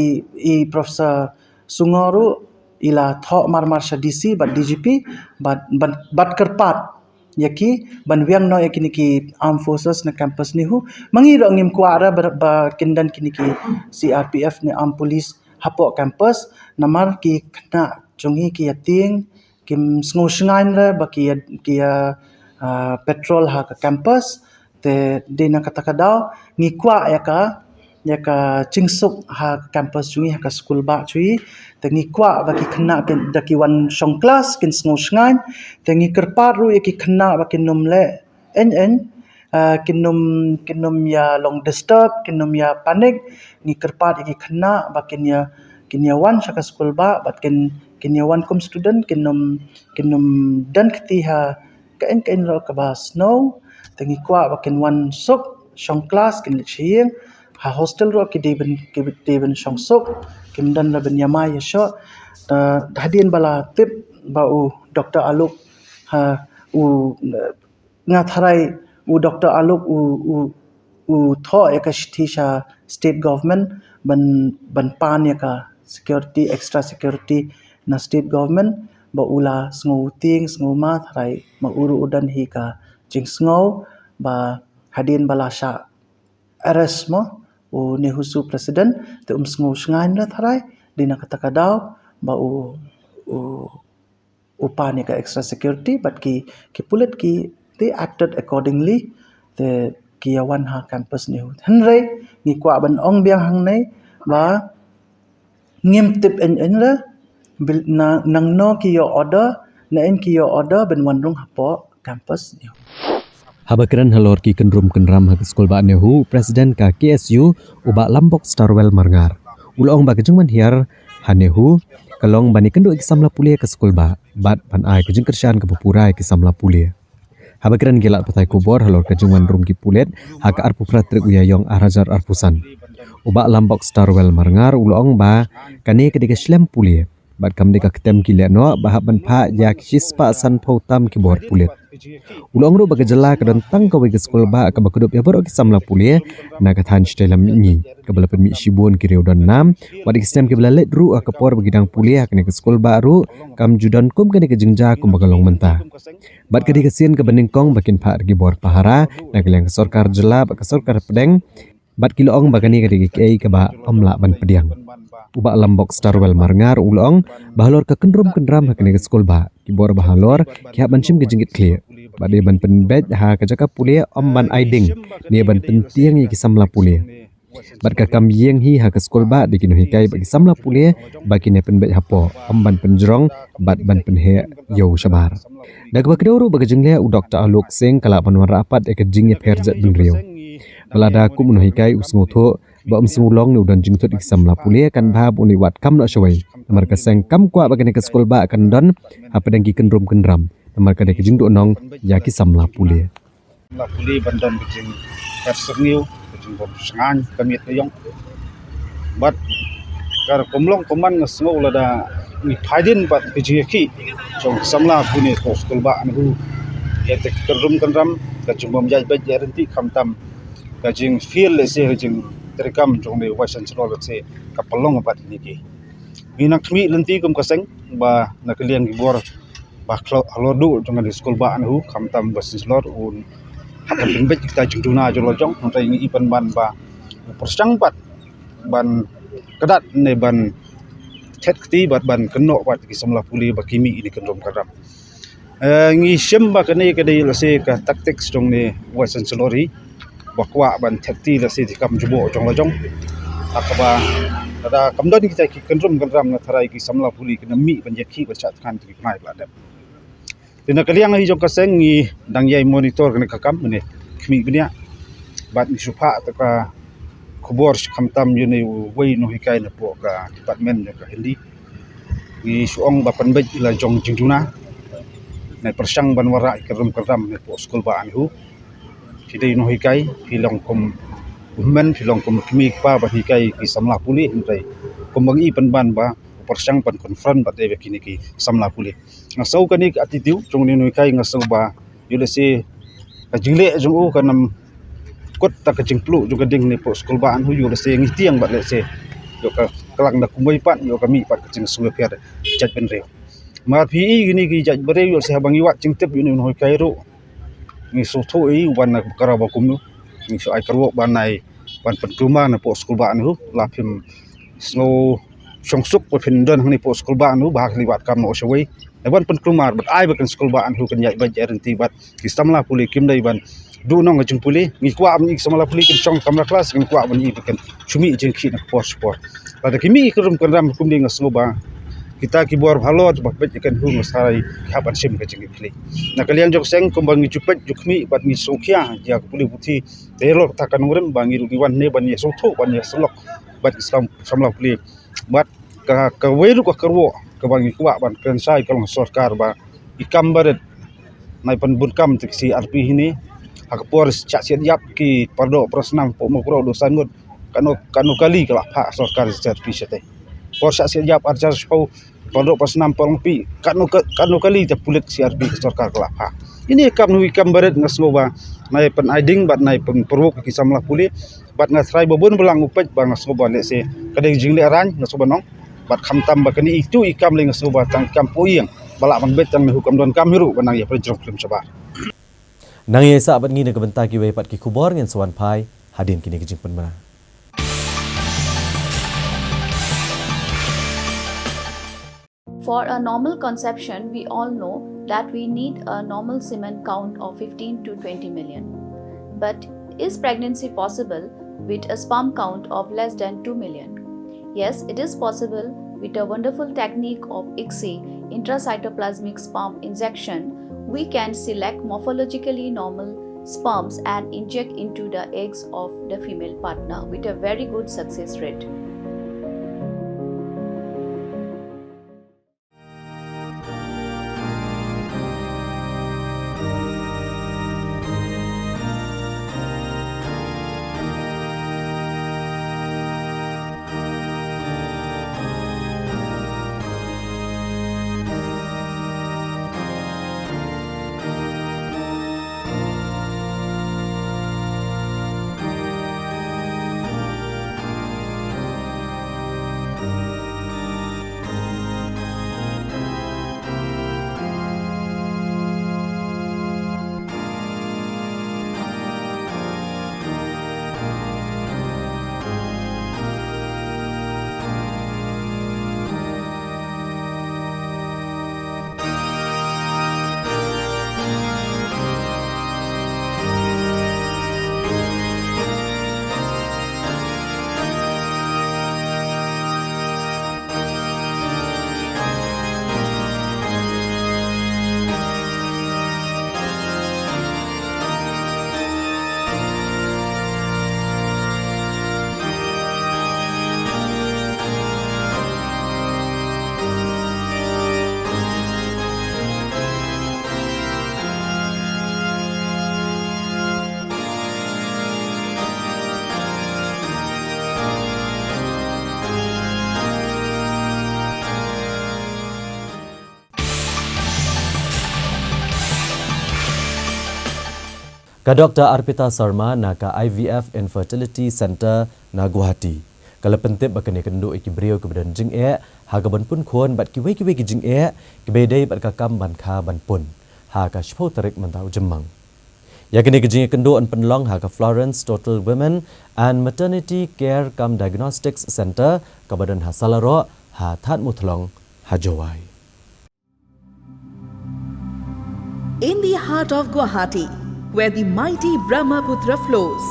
i Professor Sungoh ruh i la thoh mar mar sha D C bad D G P bad bad, bad kyrpad ïa ki ban weng noh ïa kine ki armed forces na campus NEHU. Ma ngi ruh ngim kwah re ba, ba kin don kine ki C R P F ne armed police hapoh campus, namar ki khynnah jong ngi ki ïa tieng, kim sngewshngaiñ re ba ki ïa ki ïa uh, patrol ha ka campus. Te dei na kata ka daw ngi kwah ïa ka ïa ka jingsuk ha ka campus jong ngi, ha ka skul bah jong ngi. Te ngi kwah ba ki khynnah kin da ki wan shong klas kin sngewshngaiñ. Te ngi kyrpad ruh ïa ki khynnah ba kin ym leh eiñ eiñ, uh, kin ym kin ym ïa long disturb, kin ym ïa panic. Ngi kyrpad ïa ki khynnah ba kin ïa kin ïa wan sha ka skul bah bad kin kin ïa wan kum student, kin ym kin ym don kti ha ka ein ka ein ruh kaba snow. Te ngi kwah ba kin wan suk shong klas, kin leit sha ïing. Ha hostel ruh ki dei ban ki dei ban shong suk, kim don la ban ïa mai ïa shoh. Te hadien ba la tip ba u Doctor Alok ha u nga tharai u Doctor Alok u u u thoh ïa ka shithi sha state government ban ban pan ïa ka security, extra security na state government, ba u la sngew tieng sngew ma tharai, ma u ruh u don hi ka jingsngew ba hadien ba la shah arrest mo u NEHUSU president, te um sngewshngaiñ re tharai. Dei na kata ka daw ba u u u pan ïa ka extra security bad ki ki pulit ki, they acted accordingly. Te ki ïa wan ha campus NEHU. Hynrei ngi kwah ban ong biang hangne ba ngim tip eiñ eiñ re, bil na nangno ki ïoh order, na eiñ ki ïoh order ban wan rung hapoh campus NEHU. Haba kren halor ki kynrum kynram ha ka skul bah NEHU, President ka K S U, u Bah Lambok Starwell Marngar, u la ong ba ka jingwan hiar ha NEHU ka long ban ïakynduh ïa ki samla pule ka skul bah bad ban ai ka jingkyrshan kaba pura ïa ki samla pule. Haba kren ki lad pathai khubor halor ka jingwan rung ki pulit ha ka arphew phra tarik u Ïaïong ar hajar arphew san, u Bah Lambok Starwell Marngar u la ong ba kane ka dei ka shlem pule bad kam dei ka ktem ki lehnoh ba hap ban phah ïa ki shispah sanphew tam ki bor pulit. U la ong ruh ba ka jylla ka don tang kawei ka skul bah kaba kdup ïa baroh ki samla pule na ka thaiñ Shitei Lam Mihngi, kaba la pynmih shibun ki riew don nam, wat ïa ki snem kiba la leit ruh ha ka por ba ki dang pule ha kane ka skul bah ruh kam ju don kum kane ka jingjia kumba ka long mynta. Bad ka dei ka sien kaba nyngkong ba kin phah da ki bor pahara na ka liang ka sorkar jylla bad ka sorkar pdeng. Bad ki la ong ba kane ka dei kaei kaba ym lah ban pdiang. U Bah Lambok Starwell Marngar u la ong ba halor ka kynrum kynram ha kane ka skulbah, ki bor ba halor ki hap ban shim ka jingkitkhlieh. Bad dei ban pynbeit ha ka jaka pule, ym ban ai ding ne ban pyntieng ïa ki samla pule. Bad ka kam ïeng hi ha ka skulbah dei ki nonghikai bad ki samla pule ba kin ïa pynbeit hapoh, ym ban pynjrong bad ban pynheh ïa u shabar. Da kaba kdew ruh ba ka jingleh u Doktor Alok Singh ka lah ban wanrah pat ïa ka jingïapher jaitbynriew. Ba lada kum u nonghikai u sngewthuh ba ym sngewlong ne u don jingthut ïa ki samla pule, kan bha ba un ïa wad kam noh shawei. Namar ka seng kam kwah ba kane ka skulbah kan don hapdeng ki kynrum kynram. Namar ka dei ka jingduhnong ïa ki samla pule. Samla pule ban don ka jingpher syrngiew, ka jingbym shngaiñ ka miet ka ïong. Bad ka rukom long kumne nga sngew lada ngi phai dien bad ka jingïakhih jong ki samla pule ha ka skulbah ne u. Ïa te ka kynrum kynram, ka jingbym ïaid beit ïaid ryntih, khamtam ka jingfeel lehse ka jingtreikam jong une u Vice Chancellor lehse ka pynlong bad kine ki. Ngi nang khmih lynti kum ka seng ba na ka liang ki bor ba khlok halor duh jong kane ka skulbah ne u, khamtam Vice Chancellor un hap ban pynbeit kita ki jingduna jong la jong, hynrei ngi i pynban ba u pyrshang pat ban kdat ne ban thet kti bad ban kynnoh bad ki samla pule ba ki mih ïa kane ka kynrum kynram. Eh, ngi shem ba kane ka dei lehse ka tactics jong une u Vice Chancellor hi ba kwah ban thet kti lehse ki kam jubor jong la jong. Ha kaba lada kam don kita ki kynrum kynram, nga tharai ki samla pule kin ym mih ban ïakhih ban shah thngan, te ki bnai ba la dep. Te na ka liang hi jong ka seng ngi dang ïai monitor kane ka kam, mynne khmih bniah bad ngi shu phah te ka khubor khamtam ïa une uwei u nonghikai napoh ka department jong ka Hindi. Ngi shu ong ba pynbeit ïa la jong jingduna, ne pyrshang ban wanrah ïa ka kynrum kynram napoh skulbah ne u. Phi dei u nonghikai, phi long kum u hynmen, phi long kum u kmie kpa ban hikai ki samla pule, hynrei kumba ngi i pynban ba u pyrshang ban confront bad dei bad kine ki samla pule. Nga sngew kane ka attitude jong une u nonghikai, nga sngew ba ïoh lehse ka jingleh jong u kan ym kut da ka jingpluh jong ka ding napoh skulbah ne u, ïoh lehse ngi tieng bad lehse ïoh ka klang da kumwei pat, ïoh ka mih pat ka jingsngewpher jaitbynriew. Namar phi i kine ki jaitbynriew, ïoh lehse haba ngi wad jingtip ïa une u nonghikai ruh, ngi sngewthuh i u wan na ka karaw ba kumno. Ngi shu ai kyrwoh ban ai, ban pynkulmar napoh skulbah ne u, la phim sngew shong suk ba phin don hangne hapoh skulbah ne u, ba ha ka liwat kam noh shawei. Ngi ban pynkulmar bad ai ba kan skulbah ne u kan ïaid beit ïaid ryntih bad ki samla pule, kim dei ban duhnong ka jingpule. Ngi kwah ban i ki samla pule kin shong kamra klas, ngi kwah ban i ba kan shu mih jingkhih na ka por sha ka por. Lada ki mih ki kynrum kynram kumne, nga sngew ba kita ki bor halor ba peit ïa kane u, nga tharai ki hap ban shim ka jingkitkhlieh. Na ka liang jong ka seng kumba ngi ju peit ju khmih bad ngi sngewkhia ïa ka pule puthi, te halor kata ka nongrim ba ngi ruh ngi wan hangne ban ïa sngewthuh ban ïa sylok bad ki sam-, samla pule. Bad ka, kawei ruh ka kyrwoh kaba ngi kwah ban kren shai ka long sorkar ba i kam barit, nai pynbun kam te ki C R P hi ne, ha ka por shah siat ïap ki pardoh parasnam poh Mawkroh, Dosaiñ Ngut, katno, katno kali ka la phah sorkar C R P shatei. Por shah siat ïap arhajar shiphew, pardoh parasnam poh Longpih, katno ka, katno kali te pulit C R P ka sorkar ka la phah. Ine i kam ne u i kam barit, nga sngew ba nai pyn-ai ding bad nai pynpyrwa ki samla pule. Bad nga tharai ba bun balang u peit ba nga sngew ba lehse ka dei ka jinglehrain, nga sngew ba nong. Bad khamtam ba kane itu i kam lei, nga sngew ba tang i kam poh ïing ba lah ban beit tang ne u, kam don kam hi ruh ba nang ïa pynjrong khlem shabar. Nang ïa sah bad ngi na ka bynta kiwei pat ki khubor, ngin sa wan phai hadien kine ki jingpynbna. For a normal conception, we all know that we need a normal semen count of fifteen to twenty million. But is pregnancy possible with a sperm count of less than two million? Yes, it is possible. With a wonderful technique of ICSI, intracytoplasmic sperm injection, we can select morphologically normal sperms and inject into the eggs of the female partner with a very good success rate. Ka Doctor Arpita Sarma na ka I V F Infertility Centre na Guwahati ka la pyntip ba kane ka kyndoh ïa ki briew kiba don jingeh ha kaban pun khun bad kiwei kiwei ki jingeh kiba ïadei bad ka kam ban kha ban pun ha ka shiphew tarik mynta u Jymmang. Ïa kane ka jingïakynduh yn pynlong ha ka Florence Total Women and Maternity Care cum Diagnostics Centre kaba don ha Salaroh ha Thadmuthlong ha Jowai. In the heart of Guwahati, where the mighty Brahmaputra flows,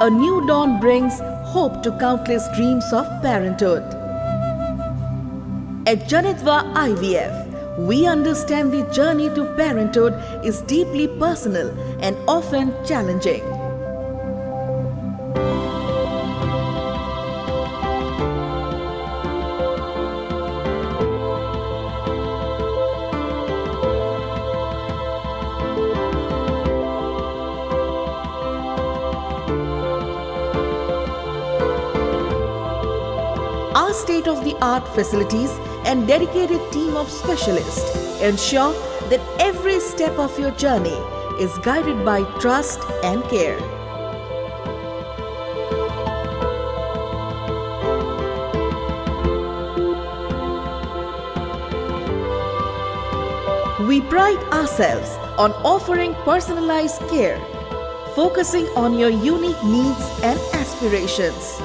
a new dawn brings hope to countless dreams of parenthood. At Janitva I V F, we understand the journey to parenthood is deeply personal and often challenging. Our state of the art facilities and dedicated team of specialists ensure that every step of your journey is guided by trust and care. We pride ourselves on offering personalized care, focusing on your unique needs and aspirations.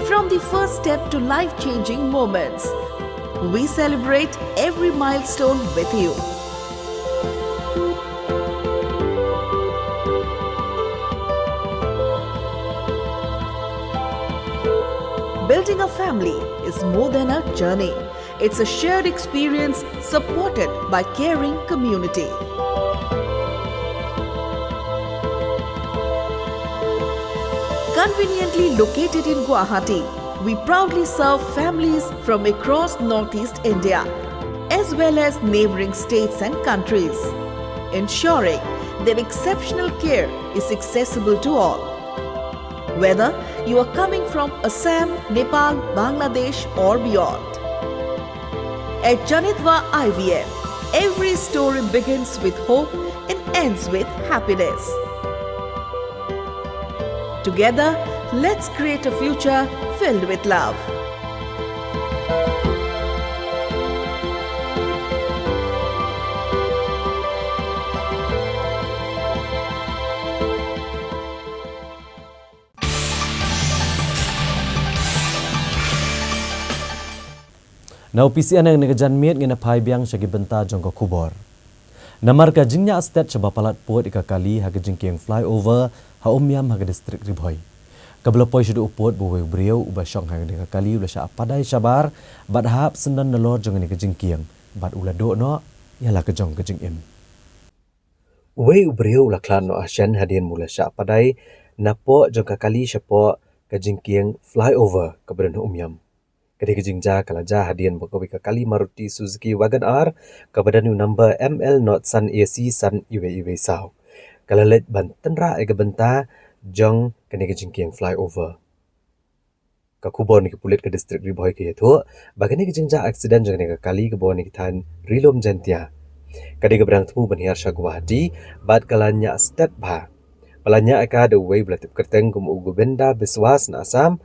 From the first step to life changing moments, we celebrate every milestone with you. Building a family is more than a journey. It's a shared experience supported by caring community. Conveniently located in Guwahati, we proudly serve families from across Northeast India, as well as neighboring states and countries, ensuring that exceptional care is accessible to all. Whether you are coming from Assam, Nepal, Bangladesh, or beyond, at Janitva I V F, every story begins with hope and ends with happiness. Together, let's create a future filled with love. Na u P C N, ha kane ka janmiet ngin ïa phai biang sha ki bynta jong ka khubor. Namar ka jingñiah stet shaba palat pud ïa ka kali ha ka jingkieng flyover ha Umiam ha ka distrik Ri Bhoi, kaba la poi shaduh u pud ba uwei u briew uba shong ha kane ka kali u la shah padai shabar bad hap syndon nalor jong kane ka jingkieng bad u la duh noh ïa la ka jong ka jingim. Uwei u briew u la khlad noh hashen hadien ba u la shah padai napoh jong ka kali shapoh ka jingkieng flyover kaba don ha Umiam. Ka dei ka jingjia ka la jia hadien ba kawei ka kali Maruti Suzuki Wagon R kaba don u number M L not san A C san iwei iwei saw ka la leit ban tynrah ïa ka bynta jong kane ka jingkieng flyover. Ka khubor na ki pulit ka distrik Ri Bhoi ka ïathuh ba kane ka jingjia aksiden jong kane ka kali kaba wan na ki thaiñ Ri Lum Jaintia ka dei kaba dang thmu ban hiar sha Guwahati bad ka la ñiah stet bha. Ba la ñiah ïa ka da uwei ba la tip kyrteng kum u Govinda Biswas na Assam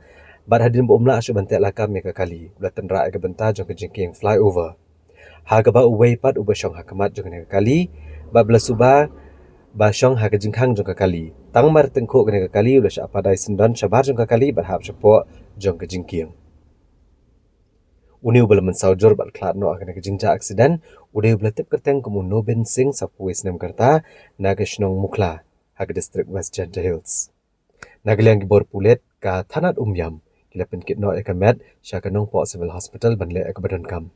bad hadien ba um lah shuh ban teh lakam ïa ka kali, u la tynrah ïa ka bynta jong ka jingkieng flyover. Ha kaba uwei pat uba shong ha khmat jong kane ka kali bad ba la suba ba shong ha ka jingkhang jong ka kali, tang mar tyngkhuh kane ka kali u la shah padai syndon shabar jong ka kali bad hap shapoh jong ka jingkieng. Une uba la mynsaw jur bad khlad noh ha kane ka jingjia aksiden u dei uba la tip kyrteng kum u Nobin Singh, saphew wei snem ka rta, na ka shnong Mukhla ha ka distrik West Jaintia Hills. Na ka liang ki bor pulit ka thanat Umiam ki la pynkit noh ïa ka met sha ka Nongpoh Civil Hospital ban leh ïa kaba donkam.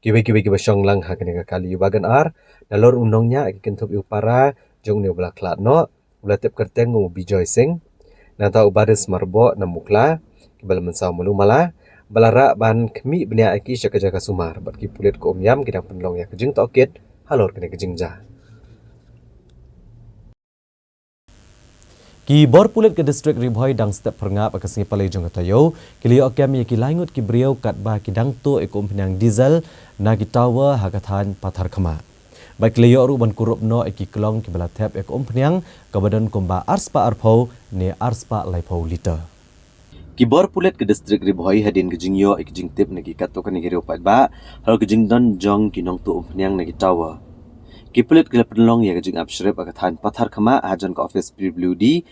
Kiwei kiwei kiba shong lang ha kane ka kali Wagon R, nalor u nongñiah ki kynthup ïa u para jong une uba la khlad noh, u la tip kyrteng kum u Bijoy Singh. Nangta u Baris Marboh na Mukhla, kiba la mynsaw malu mala, ba la rah ban khmih bniah ïa ki sha ka jaka sumar bad ki pulit ka Umiam ki dang pynlong ïa ka jingtohkit halor kane ka jingjia. Ki bor pulit ka district Ri Bhoi dang step pyrngap ha ka sngi palei jong ka taïew, ki la ïoh kem ïa ki lai ngut ki briew katba ki dang tuh ïa ka umphniang diesel na ki tower ha ka thaiñ Patharkhmah. Bad ki la ïoh ruh ban kurup noh ïa ki klong kiba la thep ïa ka umphniang kaba don kumba arspah arphew ne arspah laiphew liter. Ki bor pulit ka district Ri Bhoi hadien ka jingïoh ïa ka jingtip na ki katto katne ki riew paidbah halor ka jingdon jong ki nongtuh umphniang na ki tower. Ki pulit ki la pynlong ïa ka jingap shrip ha ka thaiñ Patharkhmah hajan ka office P W D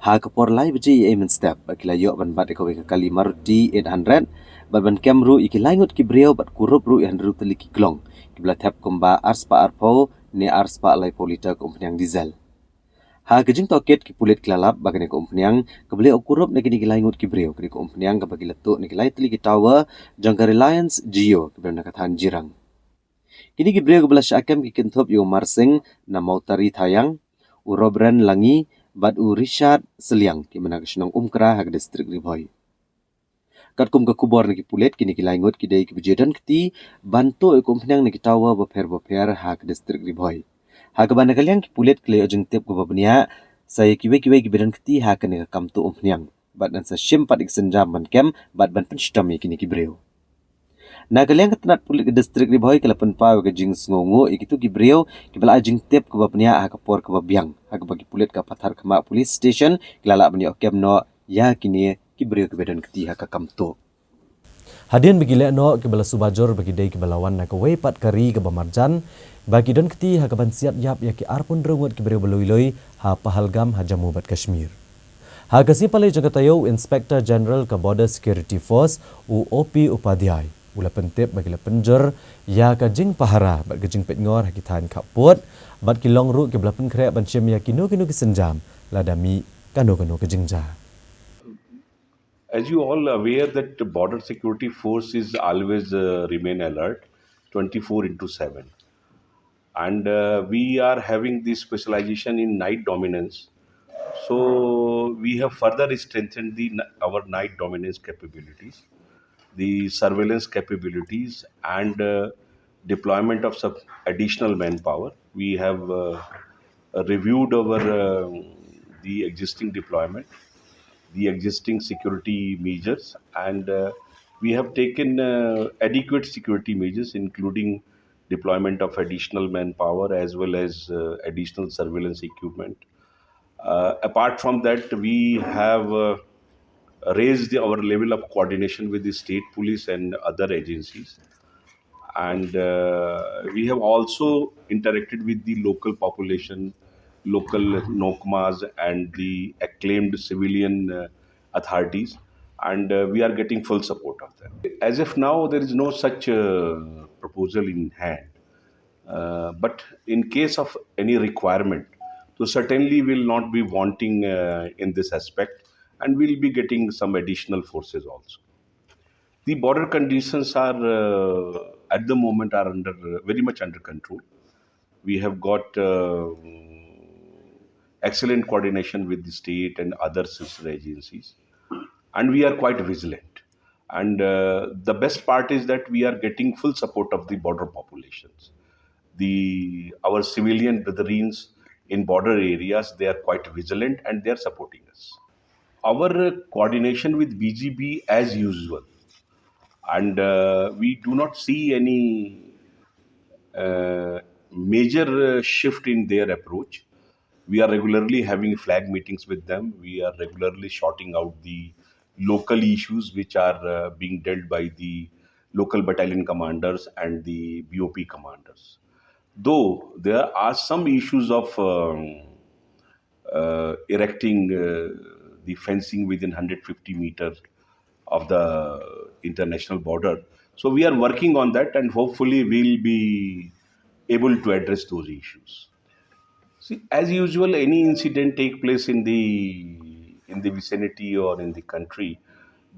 ha ka por lai baje eiei mynstep bad ki la ïoh ban bat ïa kawei ka kali Maruti eight hundred bad ban kem ruh ïa ki lai ngut ki briew bad kurup ruh ïa hynriew tylli ki klong kiba la thep kumba arspah arphew ne arspah laiphew liter ka umphniang diesel. Ha ka jingtohkit ki pulit ki la lap ba kane ka umphniang kaba la ïoh kurup na kine ki lai ngut ki briew, kane ka umphniang kaba ki la tuh na ki lai tylli ki tower jong ka Reliance Jio kiba don ha ka thaiñ Jirang. Kine ki briew kiba la shah kem ki kynthup ïa u Marsing na Mawtari Thaiang, u Robren Langi bad u Richard Sliang kiba na ka shnong Umkra ha ka district Ri Bhoi. Katkum ka khubor na ki pulit, kine ki lai ngut ki dei kiba ju don kti ban tuh ïa ka umphniang na ki tower bapher bapher ha ka district Ri Bhoi. Ha kaba na ka liang ki pulit ki la ïoh jingtip kaba bniah sa ïa kiwei kiwei kiba don kti ha kane ka kam tuh umphniang bad yn sa shim pat ïa ki sienjam ban kem bad ban pynshitom ïa kine ki briew. Na ka liang ka tnat pulit ka district Ri Bhoi ka la pynpaw ïa ka jingsngewnguh ïa kito ki briew kiba la ai jingtip kaba bniah ha ka por kaba biang, ha kaba ki pulit ka Patharkhmah Police Station ki la lah ban ïoh kem noh ïa kine ki briew kiba don kti ha ka kam tuh. Hadien ba ki leh noh kiba la suba jur ba ki dei kiba la wan na kawei pat ka ri kaba marjan, ba ki don kti ha kaban siat ïap ïa ki arphew hynriew ngut ki briew ba lui lui ha Pahalgam ha Jammu bad Kashmir. Ha ka sngi palei jong ka taïew, u Inspector General ka Border Security Force, u O P Upadhyay, u la pyntip ba ki la pynjur ïa ka jingpahara bad ka jingpeitngor ha ki thaiñ khappud bad ki long ruh kiba la pynkhreh ban shim ïa kino kino ki sienjam lada mih kano kano ka jingjia. As you all aware that the border security force is always uh, remain alert twenty-four into seven, and uh, we are having this specialization in night dominance. So we have further strengthened the our night dominance capabilities, the surveillance capabilities, and uh, deployment of some additional manpower. We have uh, uh, reviewed our uh, the existing deployment, the existing security measures, and uh, we have taken uh, adequate security measures, including deployment of additional manpower as well as uh, additional surveillance equipment. Uh, apart from that, we have uh, raised the, our level of coordination with the state police and other agencies. And uh, we have also interacted with the local population, local Nokmas, and the acclaimed civilian uh, authorities. And uh, we are getting full support of them. As of now, there is no such uh, proposal in hand. Uh, but in case of any requirement, so certainly we'll not be wanting uh, in this aspect, and we'll be getting some additional forces also. The border conditions are uh, at the moment are under very much under control. We have got uh, excellent coordination with the state and other sister agencies, and we are quite vigilant. And uh, the best part is that we are getting full support of the border populations. The our civilian brethren in border areas, they are quite vigilant and they are supporting us. Our coordination with B G B as usual, and uh, we do not see any uh, major uh, shift in their approach. We are regularly having flag meetings with them. We are regularly sorting out the local issues which are uh, being dealt by the local battalion commanders and the B O P commanders. Though there are some issues of um, uh, erecting uh, the fencing within one hundred fifty meters of the international border. So we are working on that, and hopefully we'll be able to address those issues. See, as usual, any incident take place in the in the vicinity or in the country,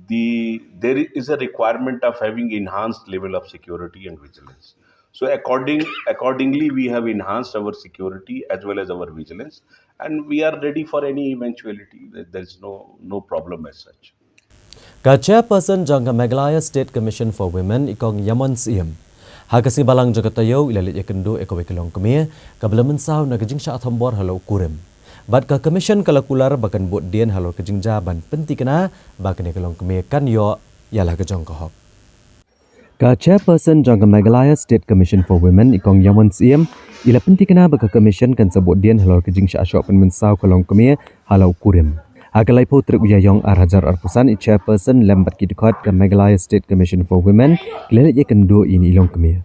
the there is a requirement of having enhanced level of security and vigilance. So according accordingly, we have enhanced our security as well as our vigilance, and we are ready for any eventuality. There is no no problem as such. Ka chairperson jong ka Meghalaya State Commission for Women, i Kong Yamon Syiem, ha ka sngi balang jong ka taïew i la leit ïakynduh ïa kawei ka longkmie kaba la mynsaw na ka jingshah thombor halor u kurim. Bad ka Commission ka la kular ba kan bud dien halor ka jingjia ban pynthikna ba kane ka longkmie kan ïoh ïa la ka jong ka hok. Ka Chairperson jong ka Meghalaya State Commission for Women, i Kong Yamon Syiem, i la pynthikna ba ka Commission kan sa bud dien halor ka jingshah shoh pynmynsaw ka longkmie ha la u kurim. Ha ka laiphew tarik u Ïaïong ar hajar arphew san, i Chairperson lem bad ki dkhot ka Meghalaya State Commission for Women ki la leit ïakynduh ïa ine i longkmie.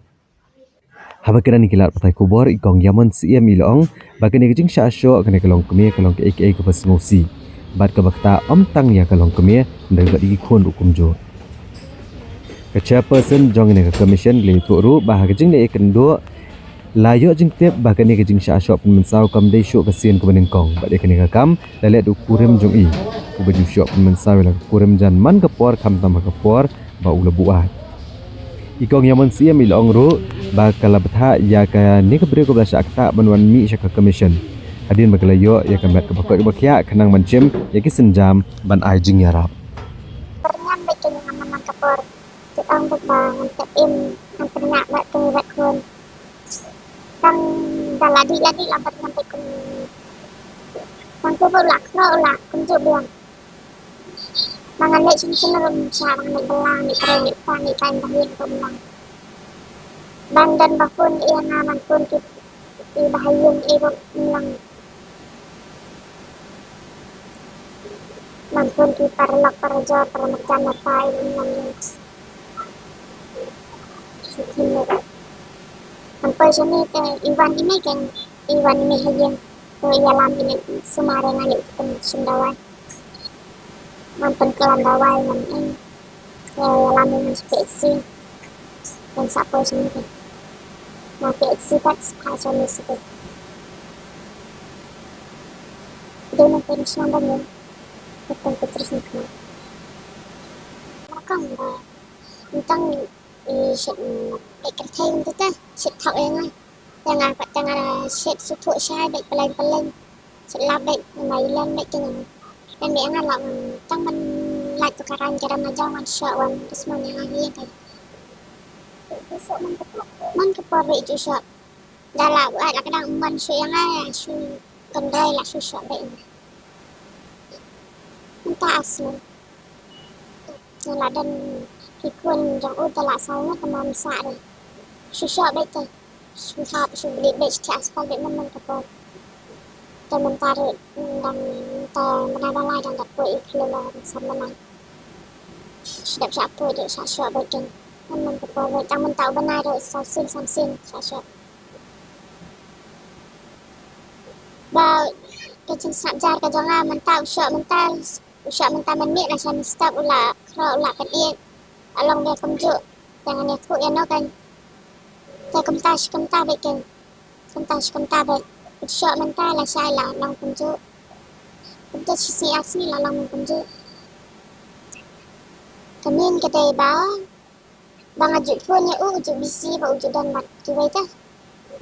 Haba kren ha ki lad pathai khubor, i Kong Yamon Syiem i la ong ba kane ka jingshah shoh kane ka longkmie ka long kaei kaei kaba sngewsih bad kaba ktah ym tang ïa ka longkmie hynrei bad ïa ki khun ruh kumjuh. Ka Chairperson jong kane ka Commission ka la ïathuh ruh ba ha ka jingleit ïakynduh la ïoh jingtip ba kane ka jingshah shoh pynmynsaw kam dei shuh ka sien kaba nyngkong bad ïa kane ka kam la leh da u kurim jong i, uba ju shoh pynmynsaw ïa la ka kurim jan man ka por khamtam ha ka por ba u la buaid. I Kong Yamon Syiem i la ong ruh ba ka la bthah ïa kane ka briew kaba la shah ktah ban wan mih sha ka Commission hadien ba ka la ïoh ïa ka met kaba koit kaba khiah khnang ban shim ïa ki sienjam ban ai jingïarap. Pyrñiang bad kane nga man man ka por. Te ong bad ba ngan tep im, ngan pyrñiang bad kane bad khun. Tang da la dih la dih la bad ngan tep kum. Tang ko ba u la khroh u la kumjuh biang. Ma ngan leit shen shen ruh ym shah, ma ngan leit bylla, leit trei, leit pan, leit pan ba ïing ruh ym long. Ban don ba phone ïa nga, ban phone ki, ki ba ha ïing ïa ruh ym long. Ban phone ki paralok parajor paramarjan marpa ïa ruh ym long ïa. Shu khim ïa ruh. Ban poi shane te i wan i mei ken, i wan i mei ha ïing. To ïalam ïa ngi sumar ïa nga leit pynshim dawai. Ngan pynkylla dawai ngan ïeng. Ïa, ïalam ïa ngan sha P H C. Ngan sa poi sha ngi. Na P H C pat sa phah sha ngi sha. Dei nang pynshong ba ngi. Ngan pyntrei sha ngi. Rakam ba. Tang i shet, i kyrthei ngi te shet thok ïa nga. Te nga pat te nga shet shu thuh shai bad pyllein pyllein. Shet lap bad nga ïalam bad te nga. Ngan bad nga la tang ban lait tu karan karan ma jong wan shoh wan dismon ïa nga hi te. Man ka por bad ju shoh. Da la buaid la ka dang man shu ïa nga shu kynrei la shu shoh bad. Mynta asli. Nga la don ki khun jong u te la saw ngut te ma ym sah re. Shu shoh bad te. Shu hap shu blit bad shu thiah aspal bad man man ka por. Te mynta re dang te bnai ba lai dang dap poi i khlem ba sam bnai. Shu dap shah poi de shah shoh bad te. Man man ka por bad tang mynta u bnai re saw sien sam sien shah shoh. Ba ka jingsngap jar ka jong nga mynta u shoh mynta, u shoh mynta mynmiet la sha mi step u la khroh u la pynïeit. Along bad kumjuh te ngan ïathuh ïa no kan. Te kumta shi kumta bad kan. Kumta shi kumta bad u shoh mynta la shai la long kumjuh. Kumta shi sngi ar sngi la long kumjuh. Ka mien ka dei ba Ba nga ju phone ïa u, u ju busy, ba u ju don bad kiwei te.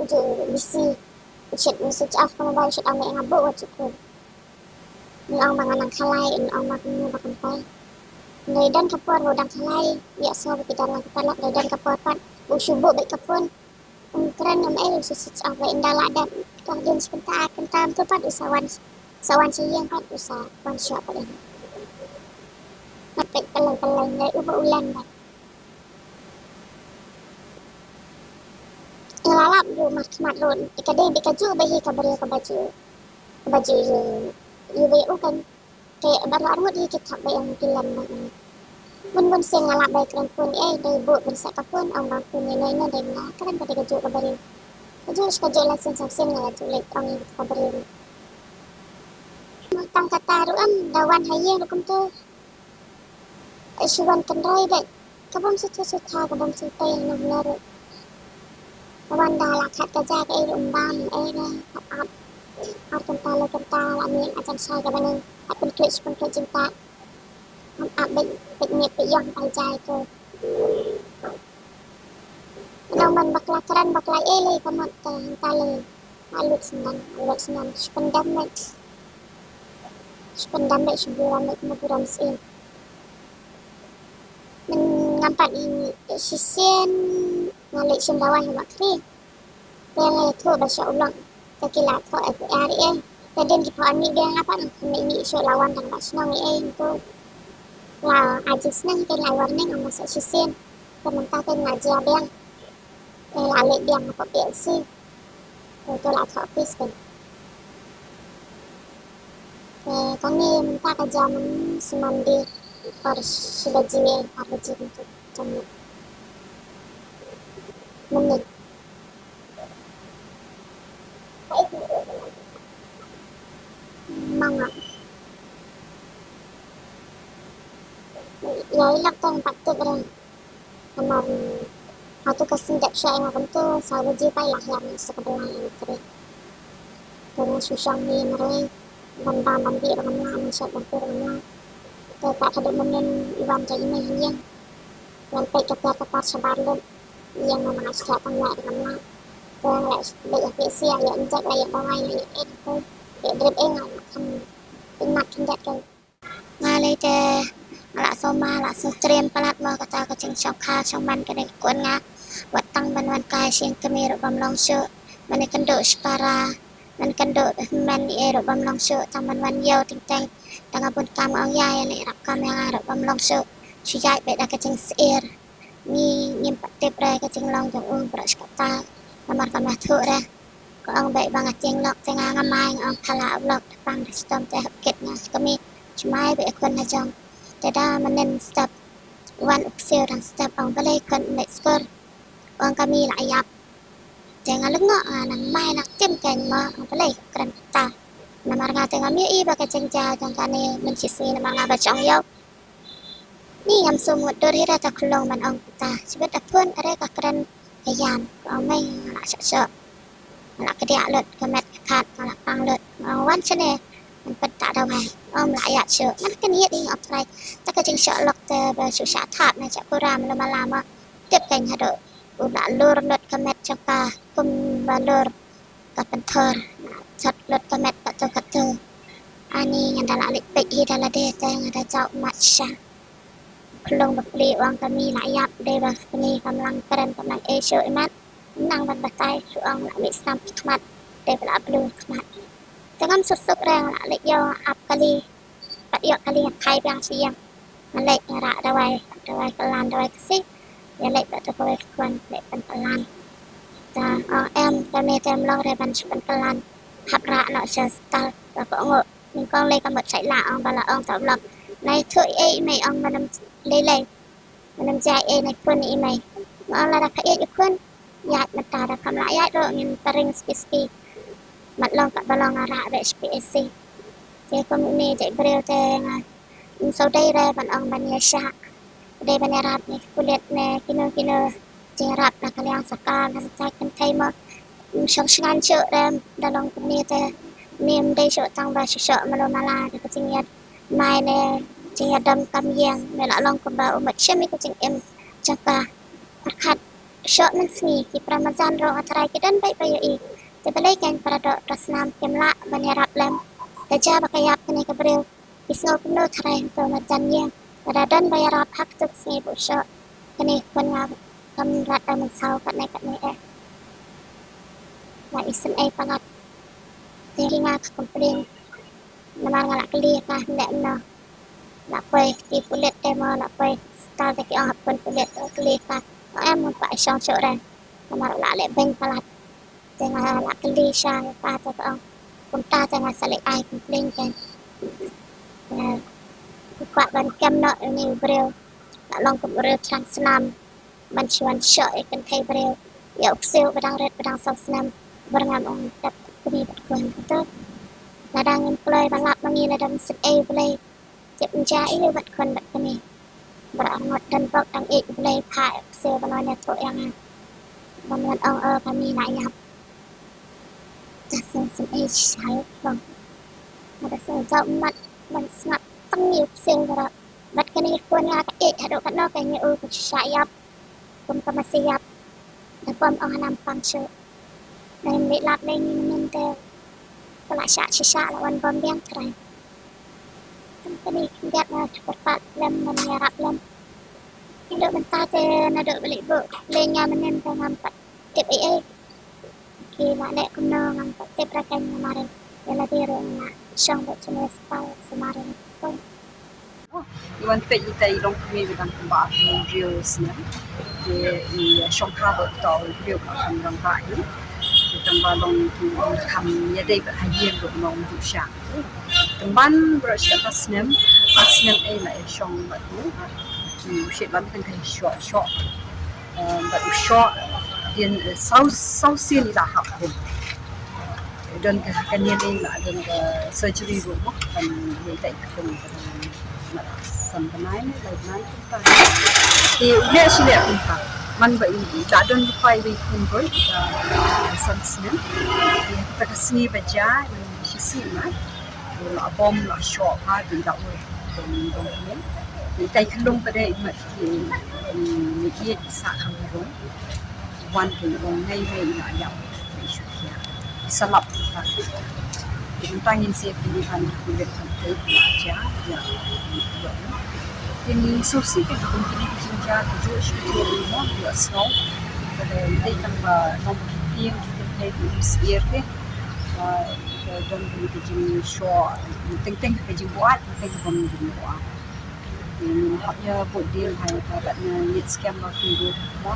U ju busy. U shet message off ka mobile, u shet ong ïa nga ba u wat ju phone. Nga ong ba nga nang khalai, nga ong ba kumno ba kumtai. Hynrei don ka por ba u dang khalai, ïa sngewbha ba ki don lang ka paralok, hynrei don ka por pat ba u shu buh beit ka phone. Um kren um ei, u shu switch off beit, ynda la dep ka dien shi kynta ar kynta mynta pat u sa wan, sa wan sha ïing pat u sa wan shuwa pat ïa nga. Mat peit pyllein pyllein, hynrei uba u len beit. Nga la lap ruh markhmat ruh, ka dei beit kajuh beit hi ka briew kaba ju, kaba ju ïa, ïa beit u kan. Te baroh arngut hi ki thok beit ïa nga, ki lem beit ïa nga. Bun bun sien nga lap beit kren phone, eh, dei buh ban sah ka phone, ong ba phone ïa nga, ïa nga dei nga kren ka dei kajuh ka briew. Kajuh shi kajuh la sien sam sien nga la ju leit ong ïa ka briew. Tang kata ruh em, da wan ha ïing ruh kumta. Shu wan kynroi beit. Ka bym shu shu shu tha, ka bym shu tei hangno hangno ruh. Ka wan da la khat ka ja kaei ruh ym bam, ei re, ap ap. Ar kynta lai kynta la mih, ajan shai kaba ning, ap pynkhluit shu pynkhluit jingtah. Ap ap beit, beit miet beit ïong, ai jai ko. Nang ban bakla kren bakla ei lei ka mut te hangta lei. Nga lut sngewdang, nga lut sngewdang, shu pyndam beit. Shu pyndam beit, shu burom beit, kumba burom syiem. Mynta ngam pat i shisien nga leit shim dawai ha Makhri. Te nga ïathuh ba shah u long. Te ki la thoh F I R ïa. Te dien ki pha ani biang apa nang kami ni shu lawan dang ba shnong i ei tu. La aji sneng te la warning ama sa shisien. Te mynta te nga jia biang. Te la leh biang ko P S C. Te tu la tha office kan. Te kani mynta ka jia man seman di por shibaji ar baji tu jam. Mani. Manga. Ya ilak tang pat tip reng. Namar atu ka sing dep sha nga kumtu sa baji pai lah ya ni sa ka belai ni kre. Kena susang ni mare. Ban ban ban bi rong na man shat ban tu rong na. Te pat hadu manen iwan jai ina hiang. Wan pek ka tar ka tar shabar lut. Yang ma ma sha tang ya rong na. Te ya lek ya pesi ya ya injak la ya bawai la ya en tu. Ya drip eh nga kan. Inmat kan jat kan. Nga lei te nga la soma la song trem palat mo kata ka jingshongkha shongman kane ka khun nga. Wat tang ban wan kai sha ïing kmie ruh bym long shuh. Mane kynduh shipara, mane kynduh hynmen ïa ruh bym long shuh, tang ban wan ïew teng teng. Tang nga bun kam ong ïa ïa leh rap kam ïa nga ruh bym long shuh. Shu ïaid beit da ka jingsyier. Ngi ngim pat tip re ka jinglong jong u baroh shi katta. Namar kam la thuh re. Ka ong beit ba nga tieng lok te nga nga mai nga ong phala u lok da pang da shitom te hap kit nga shi kmie. Shi mai beit ïa khun ha jong. Te da manen step. Wan u ksiew dang step ong balei khun um leit skul. Ong kmie la ïap. Te nga lyngngoh nga nang mai nang tim keiñ mo ong balei ka kren kata. Namar nga te ngam ïohi ba ka jingjia jong kane mynshisngi namar nga ba shong ïew. Ni ngam sum ngut dur hi re ta khlong ban ong kata. Shibit da phone are ka kren ka ïam. Ka ong mei nga la shoh shoh. Nga la kdiah lut ka met ka khat nga la pang lut. Nga ong wan shane. Ngan pynta dawai. Ong la ïaid shuh. Ngan kynïet hi nga ong trai. Ta ka jingshoh lok te ba shu shah thap na shah pura mala mala ma. Tip keiñ haduh u la lur lut ka met jong ka kumba lur ka pynthor. Nga thot lut ka met katto katto. Ani nga da la leit peit hi da lade te nga da jaw mat sha. Khlong ba pli u ong kmie la ïap dei ba kmie kam lang kren kam lang ei shuh i mat. Nang ban batai shu ong la mih snam khmat dei ba la blu khmat. Te ngam suk suk re nga la leit ïoh ap kali. Pat ïoh kali nga phai biang sha ïing. Nga leit nga rah dawai, dawai kylla, dawai kesi. Ïa leit bad tu kawei ka khun leit pyn kylla. Ta ong em, te me te em long re ban shu pyn kylla. Hap rah noh sha hospital ba ka ong nyngkong lei ka mut shait la ong ba la ong ta u lok. Nai thuh ei mei ong ba nam lei lei. Ba nam jia ei nai phone i mei. Nga ong lada pha ïeit ïa khun. Ïaid mynta da kham lah ïaid ruh ngin pyrshang spi spi. Mat long katba long nga rah beit sha P S C. Te kum une jait briew te nga ym shu dei re ban ong ban ïa shah. Dei ban ïarap ne ki pulit ne kino kino. Jingïarap na ka liang sorkar na ka kynthei mo. Ym shong shngaiñ shuh re da long kumne te. Ym dei shuh tang ba shu shoh malu mala da ka jingïa mai ne jingïadom kam ïeng ne la long kumba u mut shim ïa ka jingim jong ka. Pyrkhat shoh mynsngi ki para marjan ruh nga tharai ki don beit ba ïohi. Te balei kein para doh para snam kim lah ban ïarap lem. Te jia ba ka ïap kane ka briew ki sngew kumno tharai hangto marjan ïeng. Lada don ba ïarap ha katu ka sngi ba u shoh. Kane ka khun nga kam rat da mynsaw katne katne eh. La isynei palat. Te nga ka complain. Namar nga la kylli ka hynda kumno. La poi ki pulit te mo la poi star te ki ong hap pun pulit te kylli ka. Ong em ngan pah shong shuh re. Namar la leh beiñ palat. Te nga la kylli sha ïa ka te ka ong kumta te nga sa leit ai complain kein. Te u kwah ban kem noh uni u briew. La long kum u briew thrang snam. Ban shu wan shoh ïa kynthei briew. Ïa u ksiew ba dang rit ba dang saw snem. Bor ngam ong tep kmie bad khun kumta. Lada ngim kloi ban lap ma ngi lada mynsiem ei u Blei. Tip ym jia ei u bad khun bad kmie. Bor arngut don bok dang ïeit u Blei pha ïa u ksiew ban wan ïathuh ïa nga. Ban wan ong o kmie la ïap. Te sngewsih ei shai bang. Nga da sngewjaw mat ban sngap tang ïa u ksiew baroh. Bad kane ka khun nga ka ïeit haduh katno ka ïa u ka shisha ïap. Kum ka masi ïap. Da bom ong hanam pang shuh. Nang leh lap leh ngi mynnin te. Ka la shah shisha la wan bom biang trai. Tang kane khyndiat nga kyrpad lem ban ïarap lem. Naduh mynta te naduh ba leit buh leh nga mynnin te ngam pat tip ei ei. Ki la leh kumno ngam pat tip ra kein namar Ïa lade ruh nga shong bad jingmut stai sumar ïa nga. Ngi wan peit ïa ita i longkmie ba dang kumba arphew hynriew snem. Te i shongkha bad uta u briew ba kham rangbah hi. Te tang ba long ki ong kham ïadei bad ha ïing ruh long ju sha. Tang ban baroh shi katta snem, ar snem ei la ïa shong bad u. Ki u shet ban tang ka shoh shoh. Eh, bad u shoh dien, eh, saw saw sien i la hap kum. Don ka kan ïa dei la don ka surgery ruh mo kan ïa dei ka kum ka mat san bnai ne lai bnai kumta. Te u leh shi leh kumta. Man ba i da don u pai wei kum ruh, eh, san snem. Te ka sngi ba ja i shi sih ma. La bom la shoh ha dei da u bom bom ne. Te kai khlung ba dei i mat ki, i ïa sa kham rong. Wan ki ong ngai ngai ïa ïa. Salap ka. Ki tang in se ki ni kan ki le kan te ïa ïa. Ki ni su si ki kun ki ni ki ja ki ju shi ki ni mo ïa snow. Ka dei te kan ba nong ki tieng ki te ki si ïa te. Ba don ki ni ki jing sho. Teng teng ki jing buat, teng teng ki jing buat. Ngin hap ïa bud dien ha ïa ka bad ngin ngeit skhem ba phi ruh mo.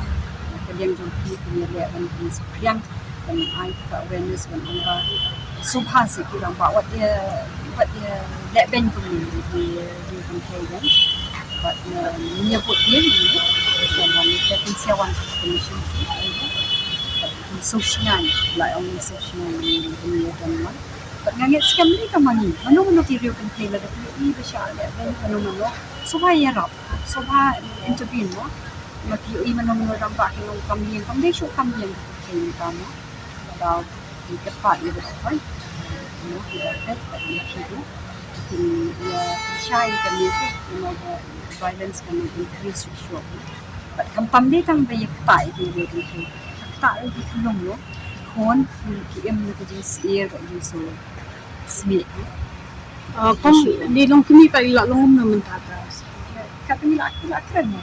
Ka liang jong phi phin ïa leh ban pynsaphriang ban ai ka awareness ban ong ba sngewbha seh ki rangbah wat ïa wat ïa leh beiñ kumne ïa ki ïa ki pynthei beiñ. Bad ngin ïa bud dien ngin ïa skhem ban ïa pynsiawan ka commission phi. Sngewsih ngan la ong sngewsih ngan ngin ïa don ma. Bad nga ngeit skhem ne ka ma ngi mano mano ki riew kynthei lada phi ïohi ba shah leh beiñ mano mano sngewbha ïarap, sngewbha intervene mo. Ma phi ïohi mano mano rangbah ki long kam ïeng kam dei shuh kam ïeng ka kynthei ne ka mo. Lada ki kyrpad ïa ba dei hoi mo ki dei peit bad ïa ki ruh ki ïa shai ka ne ki ïa violence ka ne increase shuh shuh. Bad kam pam dei tang ba ïa ktah ïa ki riew kynthei. Ktah ïa ki khyllung mo. Khun ki im na ka jingsyier bad jingsngew. Smiej. Ah, kong, ni long kmie pat i la long kumno mynta ka? Ka kmie la, la kren mo,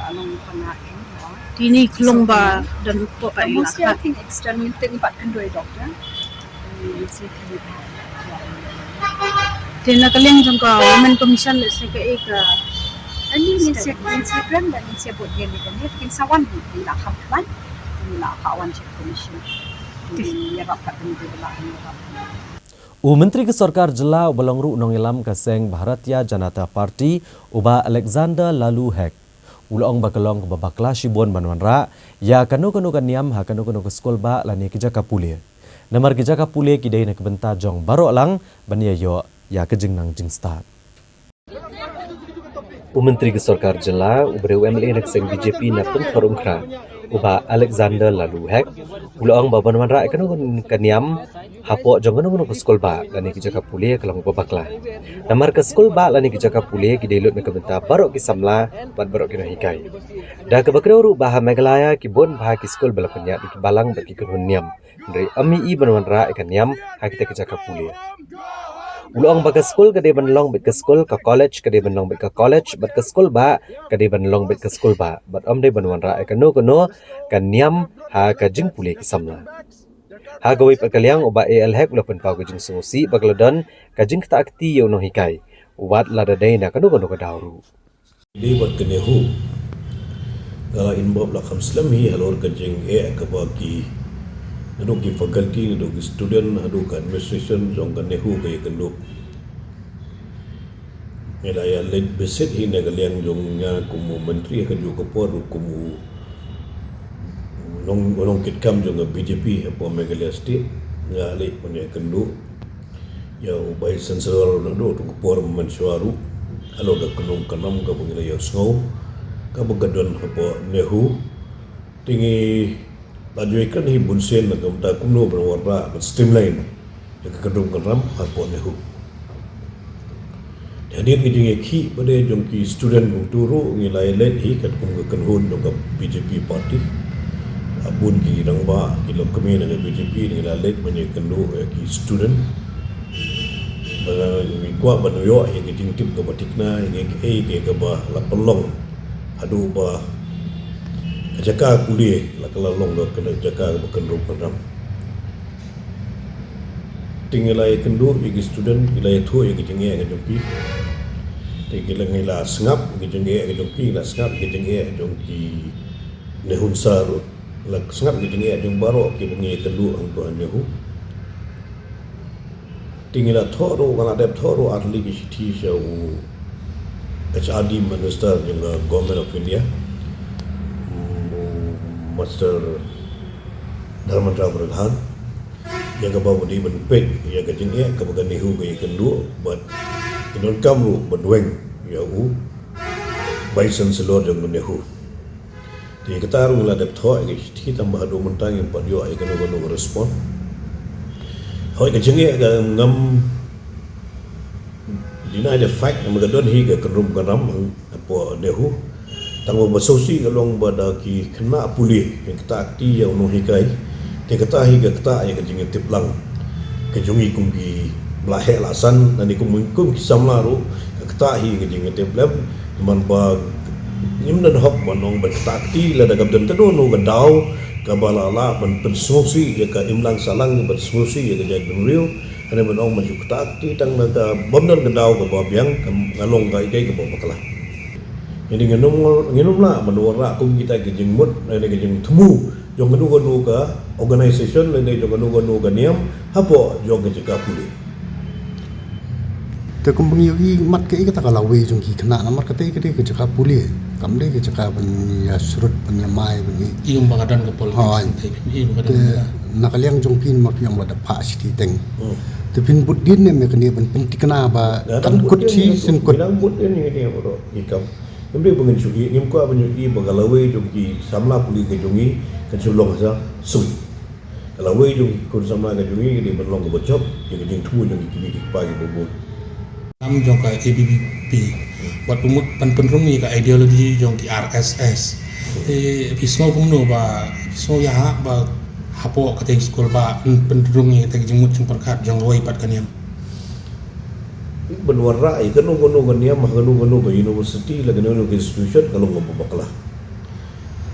la long pynah kmie la. Te ni khlong ba don hapoh pat i la. Mostly I think external thing pat kynduh doctor. Te na ka liang jong ka Women Commission lehse kaei ka. Ani ngin sa, ngin sa kren bad ngin sa bud ïa kane, kin sa wan hi, kin la kham khlaiñ, kin la phah wan sha commission. Kin ïarap kat kane ba la ïarap. U Myntri ka Sorkar Jylla uba long ruh u nongïalam ka seng Bharatiya Janata Party, u Bah Alexander Laloo Hek, u la ong ba ka long kaba bakla shibun ban wanrah ïa kano kano ka niam ha kano kano ka skul bah lane ki jaka pule. Namar ki jaka pule ki dei na ka bynta jong baroh lang ban ïa ïoh ïa ka jingnang jingstad. U Myntri ka Sorkar Jylla uba dei u M L A na ka seng B J P na Pynthorumkhrah, u Bah Alexander Laloo Hek, u la ong ba ban wanrah ïa kano kano ka niam hapoh jong kano kano ka skul bah lane ki jaka pule ka long kaba bakla. Namar ka skul bah lane ki jaka pule ki dei lut na ka bynta baroh ki samla bad baroh ki nonghikai. Da kaba kdew ruh ba ha Meghalaya ki bun bha ki skul ba la pynïaid da ki balang bad ki kynhun niam. Hynrei ym ïohi ban wanrah ïa ka niam ha kita ki jaka pule. U la ong ba ka skul ka dei ban long beit ka skul, ka college ka dei ban long beit ka college, bad ka skul bah ka dei ban long beit ka skul bah, bad ym dei ban wanrah ïa kano kano ka niam ha ka jingpule ki samla. Ha kawei pat ka liang u Bah A L Hek u la pynpaw ka jingsngewsih ba ka la don ka jingktah kti ïa u nonghikai wat lada dei na kano kano ka daw ruh. Dei bad ka NEHU. Ka la involve la kham slem hi halor ka jingeh kaba ki, naduh ki faculty, naduh ki student, haduh ka administration jong ka NEHU ka ïakynduh. Nga la ïa leit beit hi na ka liang jong nga kum u myntri ha kajuh ka por ruh kum u nong, u nongkitkam jong ka B J P hapoh Meghalaya State. Nga leit ban ïakynduh ïa u Vice Chancellor naduh tu ka por mynshuwa ruh halor ka kynhun ka nam kaba ngi la ïohsngew kaba ka don hapoh NEHU. Te ngi la ju ïakren hi bun sien na ka bynta kumno ban wanrah ban streamline ïa ka kynhun ka nam hapoh NEHU. Te hadien ka jingïakhih ba dei jong ki student kumta ruh ngi la ïa leit hi katkum ka kynhun jong ka B J P party. Bun ki rangbah ki longkmie na ka B J P ngi la leit ban ïakynduh ïa ki student. Ba ngi kwah ban ïoh ïa ka jingtip kaba thikna ïa kaei kaei kaba la pynlong haduh ba ka jaka pule la ka la long ka jaka kaba kynrum kynram. Te ngi la ïakynduh ïa ki student, ngi la ïathuh ïa ki jingeh ka jong ki. Te ngi la, ngi la sngap ïa ki jingeh ka jong ki, ngi la sngap ïa ki jingeh ka jong ki NEHUNSA sa ruh. La sngap ïa ki jingeh jong baroh kiba ngi ïakynduh hangto ha NEHU. Te ngi la thoh ruh, nga la dep thoh ruh ar tylli ki shithi sha u H R D minister jong ka Government of India, u Mister Dharmendra Pradhan, ïa kaba u dei ban peit ïa ka jingeh kaba ka NEHU ka ïakynduh, bad ki donkam ruh ban weng ïa u Vice Chancellor jong ka NEHU. Te kata ruh ngi la dep thoh ïa ki shithi, tang ba haduh mynta ngim pat ïoh ïa kano kano ka respond. Hooid, ka jingeh ka ngam deny the fact, namar ka don hi ka kynrum kynram hapoh NEHU. Tang ba sngewsih ka long ba da ki khynnah pule ki ktah kti ïa u nonghikai. Te kata hi ka ktah ïa ka jingïatiplang ka jong ngi kum ki ba la heh la san, lane kum, kum ki samla ruh, ka ktah hi ka jingïatiplem. Namar ba ngim don hok ban ong ban ktah kti lada kam don kano kano ka daw kaba la lah ban pynsngewsih ïa ka imlang sahlang, ban sngewsih ïa ka jaitbynriew. Hynrei ban ong ban shu ktah kti tang na ka bym don ka daw kaba biang, ka long kaei kaei kaba bakla. Ngi dei, ngin ym, ngin ym lah ban wanrah kum kita ki jingmut lane ka jingthmu jong kano kano ka organization lane jong kano kano ka niam hapoh jong ka jaka pule. Te kumba ngi ïohi, mat kaei kata ka lawei jong ki khynnah, namar kata ka dei ka jaka pule, kam dei ka jaka ban ïa shrut, ban ïa mai, ban ïa Ïa ba ka don ka pol. Hooid. Ïa ba ka don. Te na ka liang jong phi, namar phi ong ba da phah shithi teng. Hmm. Te phin bud dien ne em ïa kane ban pynthikna ba kan kut shi shin kut. Nang bud dien ïa kane baroh ki kam. Ngim dei ba ngin shu ïohi, ngim kwah ban ïohi ba ka lawei jong ki samla pule ka jong ngi kan shu long ha sui. Ka lawei jong ki khun samla ka jong ngi ka dei ban long kaba jop ïa ka jingthmu jong ki kmie ki kpa kiba bun. Kam jong ka A B V P bad pynmut ban pynrung ïa ka ideology jong ki R S S. Te phi sngew kumno ba, phi sngew ïa ha ba hapoh katei ka skul ba pynrung ïa katei ka jingmut jingpyrkhat jong kawei pat ka niam? Ban wanrah ïa kano kano ka niam ha kano kano ka university lane kano kano ka institution ka long kaba bakla.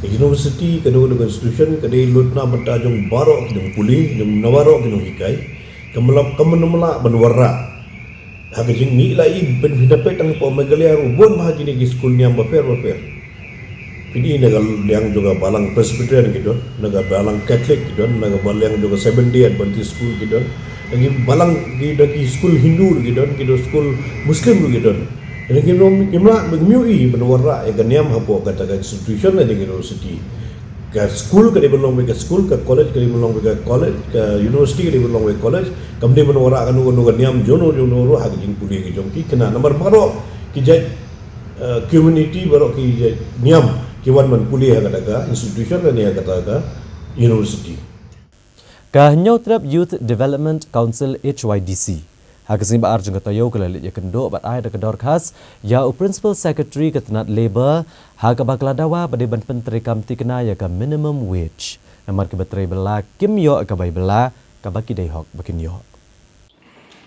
Ka university, kano kano ka institution ka dei lut na bynta jong baroh ki nongpule, jong na baroh ki nonghikai. Kam lah, kam lah ban wanrah. Ha ka jingim la i ban pynthikna tang hapoh Meghalaya ruh bun bha kine ki skul niam bapher bapher. Phi i na ka liang jong ka balang Presbyterian ki don, na ka balang Catholic ki don, na ka liang jong ka Seventh Day Adventist School ki don, na ki balang ki, na ki skul Hindu ki don, ki don skul Muslim ki don. Ngi ym, ngim lah, ngim ïohi ban wanrah ïa ka niam hapoh kata ka institution lane ka university. Ka skul ka dei ban long beit ka skul, ka college ka dei ban long beit ka college, ka university ka dei ban long beit ka college. Kam dei ban wanrah kano kano ka niam jong no jong no ruh ha ka jingpule ka jong ki khynnah, namar baroh ki jait, eh, community, baroh ki jait niam ki wan ban pule ha kata ka institution lane ha kata ka university. Ka Hynñiewtrep Youth Development Council, H Y D C, ha ka sngi ba ar jong ka taïew ka la leit ïakynduh bad ai da ka dorkhas ïa u Principal Secretary ka tnat Labour, ha kaba ka la dawa ba dei ban pyntreikam thikna ïa ka minimum wage, namar kiba trei bylla kim ïoh ïa ka bai bylla kaba ki dei hok ba kin ïoh.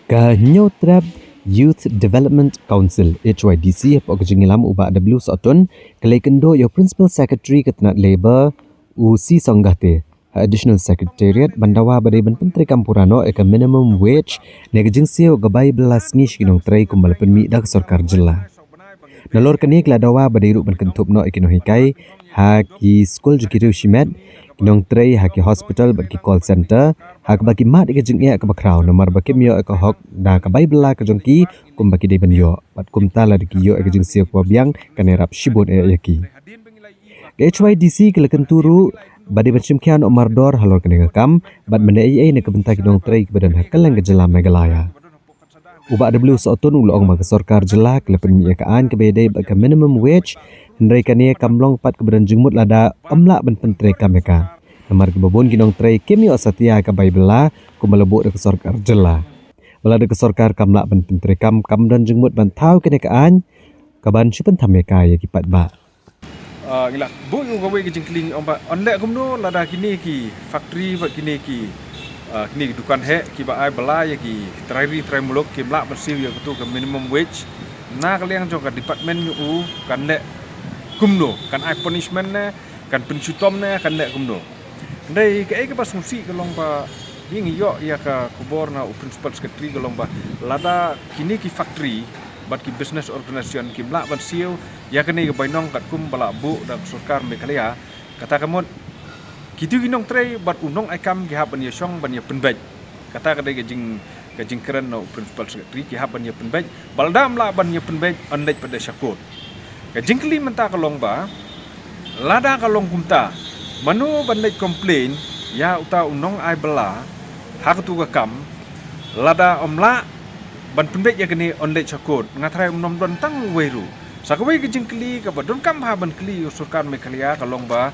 Ka Hynñiewtrep Youth Development Council, H Y D C, hapoh ka jingïalam u Bah W Sohtun, ka la ïakynduh ïa u Principal Secretary ka tnat Labour, u C Songgahte, ha Additional Secretariat ban dawa ba dei ban pyntreikam pura noh ïa ka minimum wage ne ka jingsiew ka bai bylla sngi sha ki nongtrei kumba la pynmih da ka sorkar jylla. Nalor kane ka la dawa ba dei ruh ban kynthup noh ïa ki nonghikai ha ki skul jong ki riewshimet, ki nongtrei ha ki hospital bad ki call center, ha kaba ki mad ïa ka jingeh kaba khraw namar ba kim ïoh ïa ka hok da ka bai bylla ka jong ki kumba ki dei ban ïoh, bad kumta lada ki ïoh ïa ka jingsiew kaba biang kan ïarap shibun eh ïa ki. Ka H Y D C ka la kyntu ruh ba dei ban shim khia noh mardor halor kane ka kam bad ban ïai ei ei na ka bynta ki nongtrei kiba don ha kylleng ka jylla Meghalaya. U Bah W Sohtun u la ong ba ka sorkar jylla ka la pynmih ïa ka aiñ kaba ïadei bad ka minimum wage, hynrei kane kam long pat kaba don jingmut lada ym lah ban pyntreikam ïa ka, namar kiba bun ki nongtrei kim ïoh satia ïa ka bai bylla kumba la buh da ka sorkar jylla. Ba lada ka sorkar kam lah ban pyntreikam, kam don jingmut ban thaw kane ka aiñ kaban shu pyntham ïa ka ïa ki paidbah. Ah, ngi la buh ïa kawei ka jingkylli, ong ba yn leh kumno lada kine ki factory bad kine ki, ah, kine ki dukan heh kiba ai bylla ïa ki trai ri trai muluk kim lah ban siew ïa kato ka minimum wage. Na ka liang jong ka department jong u kan leh kumno, kan ai punishment ne, kan pynshitom ne, kan leh kumno? Hynrei kaei kaba sngewsih ka long ba Ngi ïoh ïa ka khubor na u Principal Secretary ka long ba lada kine ki factory bad ki business organization kim lah ban siew ïa kane ka bainong katkum ba la buh da ka sorkar Meghalaya, kata ka mut kitu ki nongtrei bad u nongai kam ki hap ban ïa shong ban ïa pynbeit. Kata ka dei ka jing ka jingkren na u Principal Secretary, ki hap ban ïa pynbeit ba lada ym lah ban ïa pynbeit yn leit pat de sha kot. Ka jingkylli mynta ka long ba lada ka long kumta, mano ban leit complain ïa uta u nongai bylla ha katu ka kam? Lada ym lah ban pynbeit ïa kane yn leit sha kot, nga tharai ym nym don tang uwei ruh. Sa kawei ka jingkylli kaba donkam bha ban kylli ïa u sorkar Meghalaya ka long ba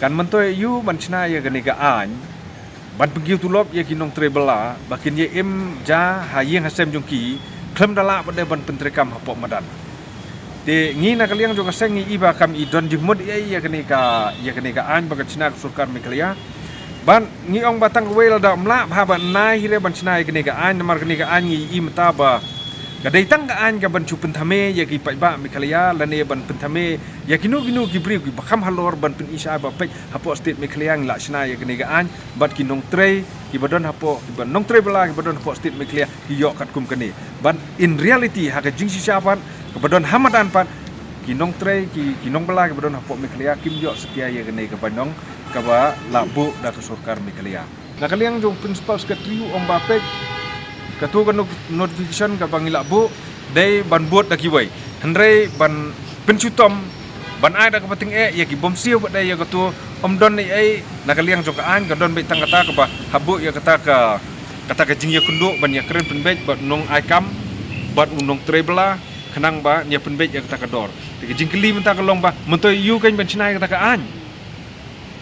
kan myntoi aïu ban shna ïa kane ka aiñ ban pynkiew tulop ïa ki nongtrei bylla ba kin ïa im ja ha ïing ha sem jong ki khlem da lah pat de ban pyntreikam hapoh madan. Te ngi na ka liang jong ka seng ngi i ba kam i don jingmut ïa, ïa kane ka, ïa kane ka aiñ ba ka shna ka sorkar Meghalaya. Bad ngi ong ba tang kawei lada ym lah bha ban nai hi re ban shna ïa kane ka aiñ, namar kane ka aiñ ngi i mynta ba ka dei tang ka aiñ ka ban shu pynthame ïa ki paidbah Meghalaya lane ban pynthame ïa kino kino ki briew kiba kham halor ban pyni shai ba peit hapoh state Meghalaya ngi la shna ïa kane ka aiñ bad ki nongtrei kiba don hapoh, kiba nongtrei bylla kiba don hapoh state Meghalaya ki ïoh katkum kane. Bad in reality ha ka jingshisha pat kaba don ha madan pat ki nongtrei ki, ki nongbylla kiba don hapoh Meghalaya kim ïoh satia ïa kane ka bainong kaba la buh da ka sorkar Meghalaya. Na ka liang jong Principal Secretary u ong ba peit katu ka no-, notification kaba ngi la buh dei ban bud da kiwei, hynrei ban pynshitom ban ai da kaba tyngeh ïa ki bym siew pat de ïa katu. Ym don ei ei na ka liang jong ka aiñ, ka don beit tang kata kaba hap buh ïa kata ka, kata ka jingïakynduh ban ïakren pynbeit bad u nongai kam bad u nongtrei bylla khnang ban ïa pynbeit ïa kata ka dor. Te ka jingkylli mynta ka long ba myntoi aïu kan ban shna ïa kata ka aiñ?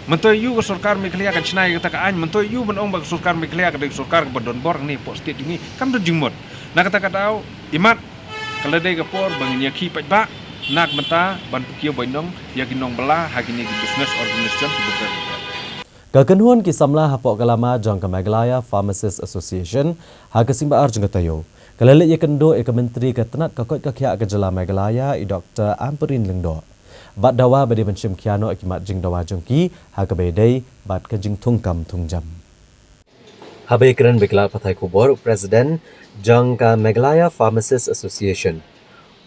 Myntoi aïu ka sorkar Meghalaya kan shna ïa kata ka aiñ? Myntoi aïu ban ong ba ka sorkar Meghalaya ka dei ka sorkar kaba don bor hangne hapoh state jong ngi? Kam don jingmut. Na kata ka daw, imat ka la dei ka por ba ngin ïakhih paidbah na ka bynta ban pynkiew bainong ïa ki nongbylla ha kine ki business organization kiba kren. Ka kynhun ki samla hapoh ka lama jong ka Meghalaya Pharmacist Association ha ka sngi ba ar jong ka taïew ka la leit ïakynduh ïa ka Myntri ka tnat ka koit ka khiah ka jylla Meghalaya, i Doktor Ampareen Lyngdoh, bad dawa ba dei ban shim khia noh ïa ki mat jingdawa jong ki ha kaba ïadei bad ka jingthungkam thungjam. Haba ïakren bad ki lad pathai khubor, u President jong ka Meghalaya Pharmacist Association,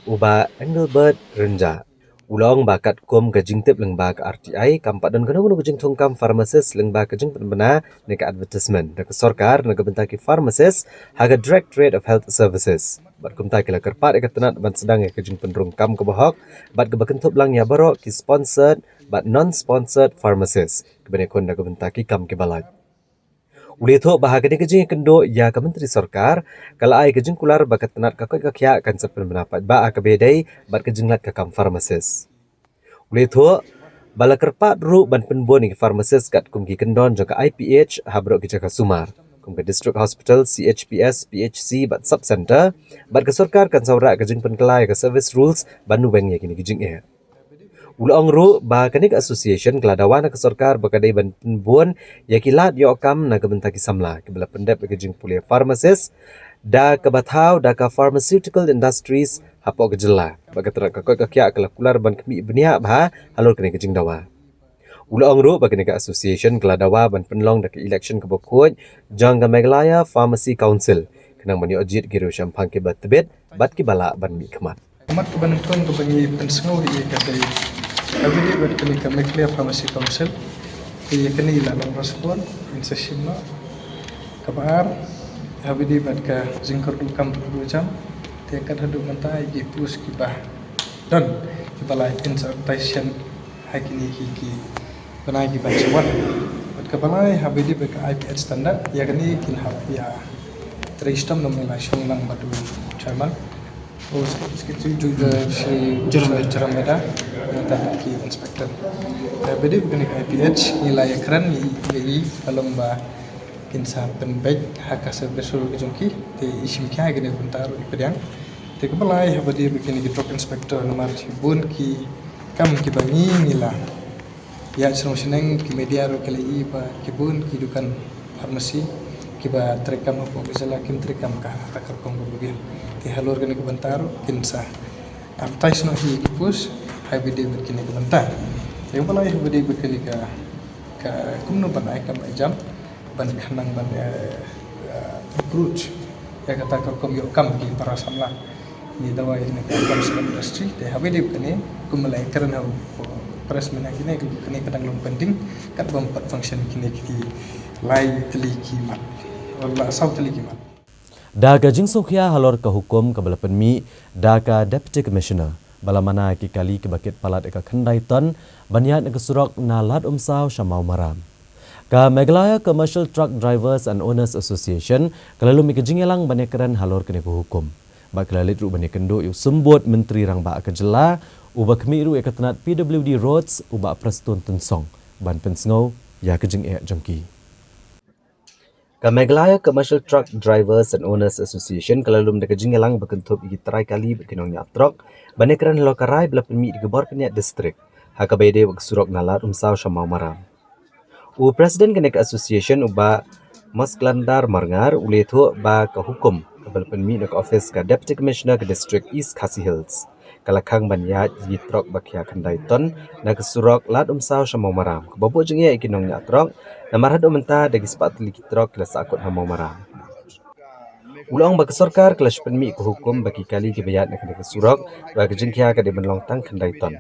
u Bah Engelbert Rynjah, u la ong ba katkum ka jingtip lyngba ka R T I, kam pat don kano kano ka jingthungkam pharmacist lyngba ka jingpynbna ne ka advertisement da ka sorkar na ka bynta ki pharmacist ha ka Directorate of Health Services. Bad kumta ki la kyrpad ïa ka tnat ban sdang ïa ka jingpynrung kam kaba hok bad kaba kynthup lang ïa baroh ki sponsored bad non-sponsored pharmacist kiban ïakhun na ka bynta ki kam kiba lait. U la ïathuh ba ha kane ka jingïakynduh ïa ka Myntri Sorkar ka la ai ka jingkular ba ka tnat ka koit ka khiah kan sa pynbna paidbah ha kaba ïadei bad ka jinglait ka kam pharmacist. U la ïathuh ba la kyrpad ruh ban pynbun ïa ki pharmacist katkum ki kyndon jong ka I P H ha baroh ki jaka sumar kum ka District Hospital, C H P S, P H C bad Sub Centre, bad ka sorkar kan sa wanrah ka jingpynkylla ïa ka service rules ban weng ïa kine ki jingeh. U la ong ruh ba kane ka association ka la dawa na ka sorkar ba ka dei ban pynbun ïa ki lad ïoh kam na ka bynta ki samla kiba la pyndep ïa ka jingpule pharmacist da kaba thaw da ka Pharmaceutical Industries hapoh ka jylla. Bad ka tnat ka koit ka khiah ka la kular ban khmih bniah bha halor kane ka jingdawa. U la ong ruh ba kane ka association ka la dawa ban pynlong da ka election kaba khuid jong ka Meghalaya Pharmacy Council khnang ban ïoh jied ki riewshemphang kiba tbit bad kiba lah ban mihkhmat. Mat kaba nyngkong kaba ngi pynsngew ïa ka dei ha kaba ïadei bad kane ka Meghalaya Pharmacy Council. Te ïa kane la long respond in sa shim noh. Kaba ar ha kaba ïadei bad ka jingkyrduh kam kyrduh jam. Te kat haduh mynta ïa ki post kiba don kiba la in sa advertise ha kine ki, ki bnai kiban sa wan. Bad kaba lai ha kaba ïadei bad ka I P H standard ïa kane kin hap ïa trei shitom na mynta la shong lang bad u chairman. O secretary ju, ju, Shri Jerome Beda. Jerome Beda. Nangta ki inspector. Ha kaba ïadei bad kane ka I P H ngi la ïakren ngi, ngi i ka long ba kin sa pynbeit ha ka service rule ka jong ki. Te i shim khia ïa kane ka bynta ruh i pdiang. Te kaba lai ha kaba ïadei bad kine ki drug inspector namar shibun ki kam kiba ngi ngi la ïa shnong shneng ki media ruh ki la i ba ki bun ki dukan pharmacy kiba treikam hapoh ka jylla kim treikam ka ha ka rukom kaba biang. Te halor kane ka bynta ruh kin sa advertise noh hi ki post ha kaba ïadei bad kine ka bynta. Te kaba lai ha kaba ïadei bad kane ka, ka kumno ban ai kam ai jam. Ban khnang ban, eh, eh, approach ïa kata ka rukom ïoh kam ki para samla. Ngi dawa ïa kane ka commercial industry te haba ïadei bad kane kum la ïakren ha u press mynne, kine kane ka dang long pending katba ym pat function kine ki lai tylli ki mat, la saw tylli ki mat. Da ka jingsngewkhia halor ka hukum kaba la pynmih da ka Deputy Commissioner ba la mana ki kali kiba kit palat ïa ka khyndai ton ban ïaid na ka surok na Lad Umsaw sha Mawmaram, ka Meghalaya Commercial Truck Drivers and Owners Association ka la lum ïa ka jingïalang ban ïakren halor kane ka hukum. Bad ka la leit ruh ban ïakynduh ïa u Symbud Myntri Rangbah ka jylla uba khmih ruh ïa ka tnat P W D Roads, u Bah Prestone Tynsong, ban pynsngew ïa ka jingeh jong ki. Ka Meghalaya Commercial Truck Drivers and Owners Association ka la lum da ka jingïalang ba kynthup ïa ki trai kali bad ki nongñiah trok ban ïakren halor ka rai ba la pynmih da ka bor pynïaid district ha kaba ïadei bad ka surok na Lad Umsaw sha Mawmaram. U President kane ka association, u Bah Mosklandar Marngar, u la ïathuh ba ka hukum kaba la pynmih na ka office ka Deputy Commissioner ka District East Khasi Hills ka la khang ban ïaid ïa ki trok ba khia khyndai ton na ka surok Lad Umsaw sha Mawmaram, kaba buh jingeh ïa ki nongñiah trok, namar haduh mynta da ki spah tylli ki trok ki la sahkut ha Mawmaram. U la ong ba ka sorkar ka la shu pynmih ka hukum ba ki kali kiba ïaid na kane ka surok ba ka jingkhia ka dei ban long tang khyndai ton.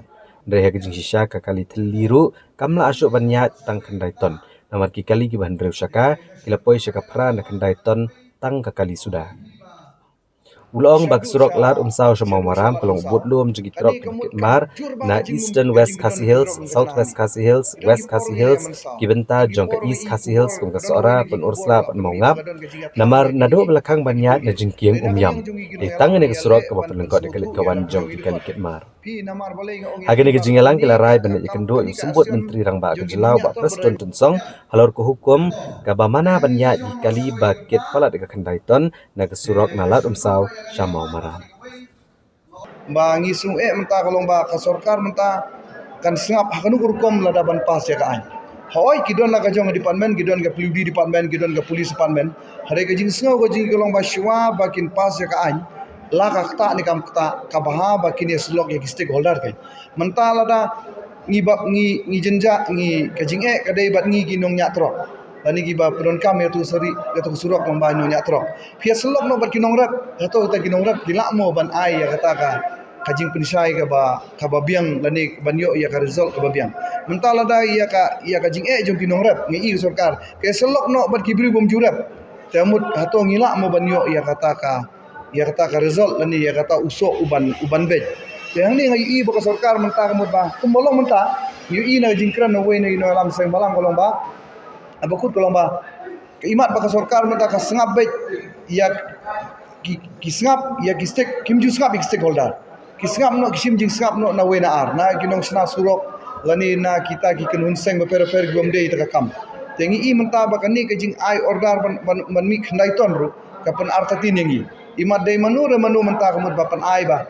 Hynrei ha ka jingshisha ka kali thylli ruh kam lah shuh ban ïaid tang khyndai ton, namar ki kali kiba hynriew sha ka ki la poi sha ka phra na khyndai ton tang ka kali suda. U la ong ba ka surok Lad Umsaw sha Mawmaram ka long u budlum jong ki trok kiba kit mar na Eastern West Khasi Hills, South West Khasi Hills, West Khasi Hills, ki bynta jong ka East Khasi Hills kum ka Sohra, Pynursla bad Mawngap. Namar naduh ba la khang ban ïaid na jingkieng Umïam, dei tang kane ka surok kaba pynlyngkot ïa ka leit ka wan jong ki kali kit mar. Ha kane ka jingïalang ki la rai ban ïakynduh ïa u Symbud Myntri Rangbah ka jylla, u Bah Prestone Tynsong, halor ka hukum kaba mana ban ïaid ïa ki kali ba kit palat ïa ka khyndai ton na ka surok na Lad Umsaw sha Mawmaram. Ba ngi sngew eh mynta ka long ba ka sorkar mynta kan sngap ha kano ka rukom lada ban pass ïa ka aiñ. Hooid, ki don la ka jong ka department, ki don ka P W D department, ki don ka police department. Hynrei ka jingsngew ka jong ngi ka long ba shuwa ba kin pass ïa ka aiñ, la ka ktah ne kam ktah, ka bha ba kin ïasyllok ïa ki stakeholder. Ka mynta lada ngi ba ngi, ngi jynjar, ngi, ka jingeh ka dei bad ngi ki nongñiah trok lane kiba pyndonkam ïa tu sari, ïa tu surok lem bad nongñiah trok. Phi ïasyllok noh bad ki nongrep, hato kita ki nongrep ki lah mo ban ai ïa kata ka, ka jingpynshai kaba, kaba biang lane ban ïoh ïa ka result kaba biang. Mynta lada ïa ka, ïa ka jingeh jong ki nongrep ngi i ka sorkar ka ïasyllok noh bad ki briew bym ju rep, te mut hato ngi lah mo ban ïoh ïa kata ka, ïa kata ka result lane ïa kata u soh uban, uban beit. Te hangne nga ïohi ba ka sorkar mynta ka mut ba kumba long mynta, ngi ïohi na ka jingkren na uwei na ki nongïalam seng balang ka long ba, haba kut ka long ba, ka imat ba ka sorkar mynta ka sngap beit ïa ki, ki sngap ïa ki stake, kim ju sngap ïa ki stakeholder. Ki sngap noh, ki shim jingsngap noh na uwei na ar, na ki nongshna surok lane na kita ki kynhun seng bapher bapher ki bym dei ïa kata ka kam. Te ngi i mynta ba kane ka jingai order ban, ban, ban mih khyndai ton ruh ka pynartatien ïa ngi. Imat dei mano re mano mynta ka mut ba pynai ba,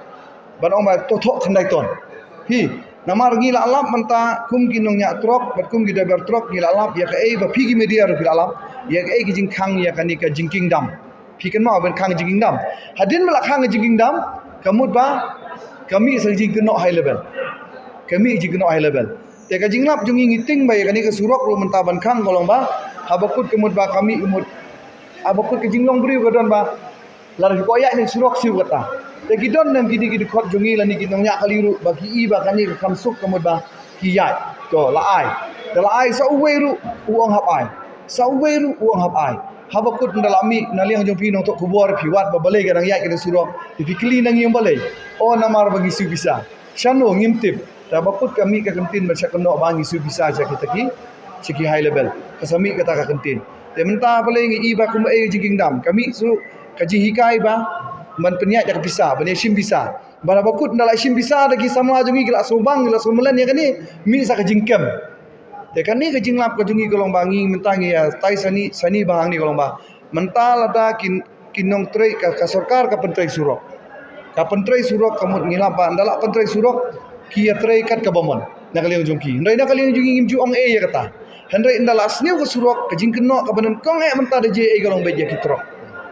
ban ong ba to thoh khyndai ton. Hi, namar ngi la lap mynta kum ki nongñiah trok bad kum ki driver trok ngi la lap ïa kaei ba phi ki media ruh phi la lap ïa kaei ka jingkhang ïa kane ka jingkieng dam. Phi kynmaw ban khang jingkieng dam. Hadien ba la khang jingkieng dam, ka mut ba ka mih sa jingkynnoh high level. Ka mih jingkynnoh high level. Te ka jinglap jong ngi ngi tieng ba ïa kane ka surok ruh mynta ban khang ka long ba, haba kut ka mut ba ka mih ka mut, haba kut ka jinglong briew ka don ba, lada ki kwah ïaid na ka surok siew kata. Te ki don nang kine ki dkhot jong ngi lane ki nongñiah kali ruh ba ki i ba kane ka kam suk ka mut ba ki ïaid. To la ai. Te la ai sa uwei ruh u ong hap ai. Sa uwei ruh u ong hap ai. Haba kut ynda la mih na liang jong phi nongthoh khubor phi wad ba balei ka dang ïaid kane ka surok. Te phi kylli na ngi ong balei. O namar ba ngi siew pisa. Shano ngim tip. Te haba kut ka mih ka kyntien ban sa kynnoh ba ngi siew pisa sha kita ki, sha ki high level. Ka sa mih kata ka kyntien. Te mynta balei ngi i ba kumba ei ka jingkieng dam. Ka mih shuh ka jinghikai ba ban pynïaid ïa ka pisa, ban ïashim pisa. Bad haba kut ynda la shim pisa da ki samla jong ngi ki la sngewbang, ki la sngewmlien ïa kane, mih sa ka jingkem. Te kane ka jinglap ka jong ngi ka long ba ngi mynta ngi ïa tai sani, sani ba hangne ka long ba mynta lada ki, ki nongtrei ka, ka sorkar ka pyntrei surok. Ka pyntrei surok ka mut ngi lap ba ynda la pyntrei surok ki ïatrei kat kaba mon na ka liang jong ki. Hynrei na ka liang jong ngi ngim ju ong ei ïa kata. Hynrei ynda la sniew ka surok ka jingkynnoh kaba nyngkong eh mynta da jia ei ka long beit ïa ki trok.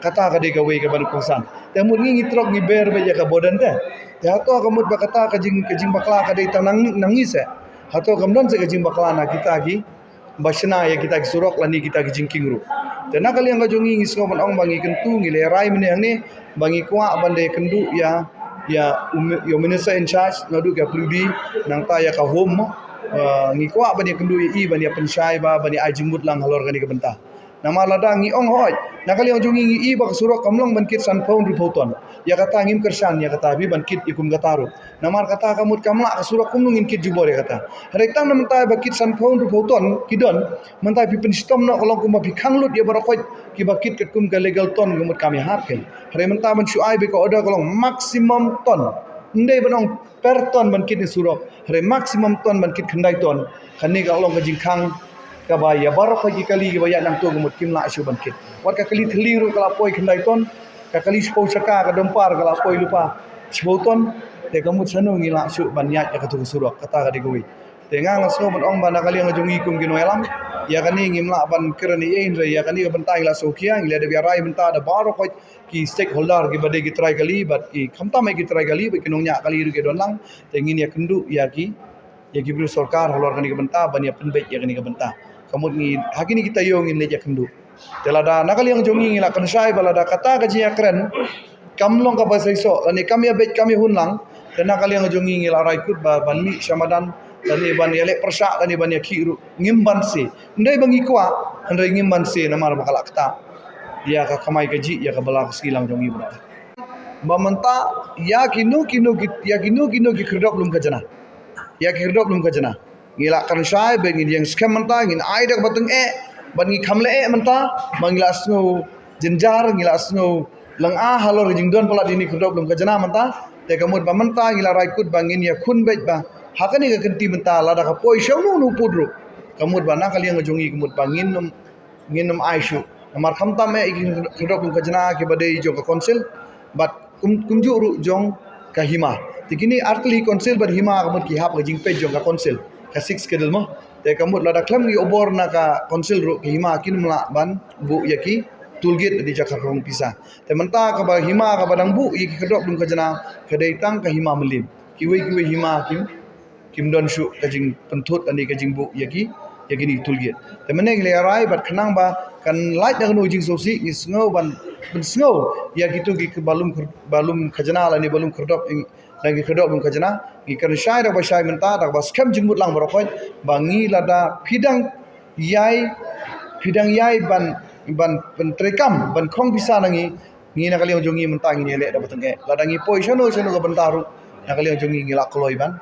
Kata ka dei kawei kaba nyngkong san. Te mut ngi ngi trok ngi ber beit ïa ka burden te. Te hato ka mut ba kata ka jing, ka jingbakla ka dei tang nang, nang ngi se. Hato kam don se ka jingbakla na kita ki, ba shna ïa kita ki surok lane kita ki jingkieng ruh. Te na ka liang ka jong ngi, ngi sngew ban ong ba ngi kyntu, ngi la rai mynne hangne ba ngi kwah ban da ïakynduh ïa, ïa u mi-, ïa u minister in charge naduh ka P W D, nangta ïa ka Home mo. Ah, ngi kwah ban ïakynduh ïa i ban ïa pynshai ba ban ïa ai jingmut lang halor kane ka bynta. Namar lada ngi ong hooid, na ka liang jong ngi ngi i ba ka surok kam long ban kit sanphew hynriewphew ton. Ïa kata ngim kyrshan, ïa kata phi ban kit ïa kum kata ruh. Namar kata ka mut kam lah ka surok, kumno ngin kit jubor ïa kata. Hynrei tang namar ba kit sanphew hynriewphew ton ki don, mynta phi pynshitom noh ka long kumba phi khang lut ïa baroh khoit kiba kit katkum ka legal ton, ka mut kam ïahap kein. Hynrei mynta ban shu ai ba ka order ka long maximum ton. Ym dei ban ong per ton ban kit ïa surok, hynrei maximum ton ban kit khyndai ton. Kane ka long ka jingkhang kaba ïa baroh khoit ki kali kiba ïaid nangto, ka mut kim lah shuh ban kit. Wat ka kali thylli ruh ka la poi khyndai ton, ka kali shiphew shaka, ka dumper, ka la poi lypa shiphew ton. Te ka mut shano ngi lah shuh ban ïaid ïa kato ka surok, kata ka dei kawei. Te nga nga sngew ban ong ba na ka liang ka jong ngi kum ki nongïalam, ïa kane ngim lah ban kren ei ei, hynrei ïa kane ka bynta ngi la sngewkhia, ngi la dep ïa rai mynta da baroh khoit ki stakeholder kiba dei ki trai kali bad ki, khamtam eh ki trai kali bad ki nongñiah kali ruh ki don lang. Te ngin ïa kynduh ïa ki, ïa ki briew sorkar halor kane ka bynta ban ïa pynbeit ïa kane ka bynta. Ka mut ngi ha kine ki taïew ngin leit ïa kynduh. Te lada na ka liang jong ngi ngi la kynshai ba lada kata ka jingïakren kam long kaba seisoh lane kam ïabeit, kam ïahun lang, te na ka liang jong ngi ngi la rai kut ba ban mih sha madan lane ban ïaleh pyrshah lane ban ïakhih ruh ngim banse. Ym dei ba ngi kwah, hynrei ngim banse namar ba ka la ktah ïa ka kamai kajih, ïa ka bylla ka sngi lang jong ngi baroh. Ba mynta ïa kino kino ki, ïa kino kino ki khyrdop lum khajna, ïa ki khyrdop lum khajna, ngi la kynshai ba ngin ïeng skhem mynta, ngin ai da kaba tyngeh, bad ngi kham leh eh mynta ba ngi la sngew jynjar, ngi la sngew lynga halor ka jingdon palat ïa kine ki khyrdop lum khajna mynta. Te ka mut ba mynta ngi la rai kut ba ngin ïakhun beit ba ha kane ka kynti mynta lada ka poi sha uno uno u pud ruh, ka mut ba na ka liang ka jong ngi ka mut ba ngin ym, ngin ym ai shuh. Namar khamtam eh ïa ki khyrdop lum khajna kiba dei jong ka council bad kum, kumjuh ruh jong ka hima. Te kine artylli council bad hima ka mut ki hap ka jingpeit jong ka council, ka Sixth Schedule mo. Te ka mut lada khlem ïoh bor na ka council ruh, ka hima kin ym lah ban buh ïa ki toll gate da jaka khong pisa. Te mynta kaba hima kaba dang buh ïa ki khyrdop lum khajna ka dei tang ka hima Mylliem. Kiwei kiwei hima kim, kim don shuh ka jingpynthut lane ka jingbuh ïa ki, ïa kine ki toll gate. Te mynne ngi la rai bad khnang ba kan lait na kano jingsngewsih, ngi sngew ban pynsngew ïa kito kiba lum khyr-, ba lum khajna lane ba lum khyrdop, lane ki khyrdop lum khajna. Ngi kren shai da kaba shai mynta, da kaba skhem jingmut lang baroh khoit ba ngi lada phi dang ïai, phi dang ïai ban, ban, ban treikam, ban khong pisa na ngi, ngi na ka liang jong ngi mynta ngin ïaleh da ba tyngeh. Lada ngi poi shano shano ka bynta ruh, na ka liang jong ngi ngi la kloi ban,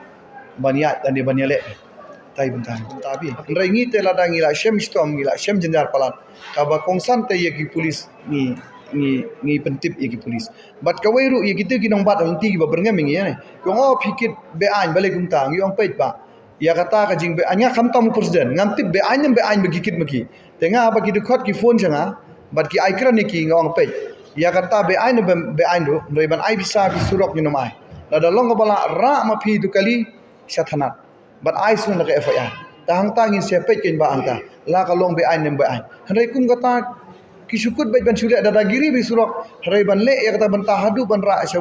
ban ïaid lane ban ïaleh. Te bynta, bynta phi. Hynrei ngi te lada ngi la shem shitom, ngi la shem jynjar palat, kaba kongsan te ïa ki pulit ngi, ngi, ngi pyntip ïa ki pulit. Bad kawei ruh ïa kito ki nongbat lynti kiba byrngem ïa ngi, ïa ne. Ki ong, oh, phi kit be-aiñ, balei kumta? Ngi ong peit ba ïa kata ka jingbe-aiñ, nga khamtam u president, ngam tip be-aiñ ne ym be-aiñ ba ki kit ma ki. Te nga ba ki dkhot ki phone sha nga bad ki ai kren ïa ki, nga ong peit, ïa kata be-aiñ ne ym be-aiñ ruh, hynrei ban ai pisa phi surok ngin ym ai. Lada long kaba lah, rah ma phi tu kali sha thanat bad ai sngewbha ka F I R. Te hangta ngin sa peit kein ba hangta la ka long be-aiñ ne ym be-aiñ. Hynrei kum kata ki shu kut beit ban shu leh dadagiri beit surok, hynrei ban leh ïa kata bynta haduh ban rah sha,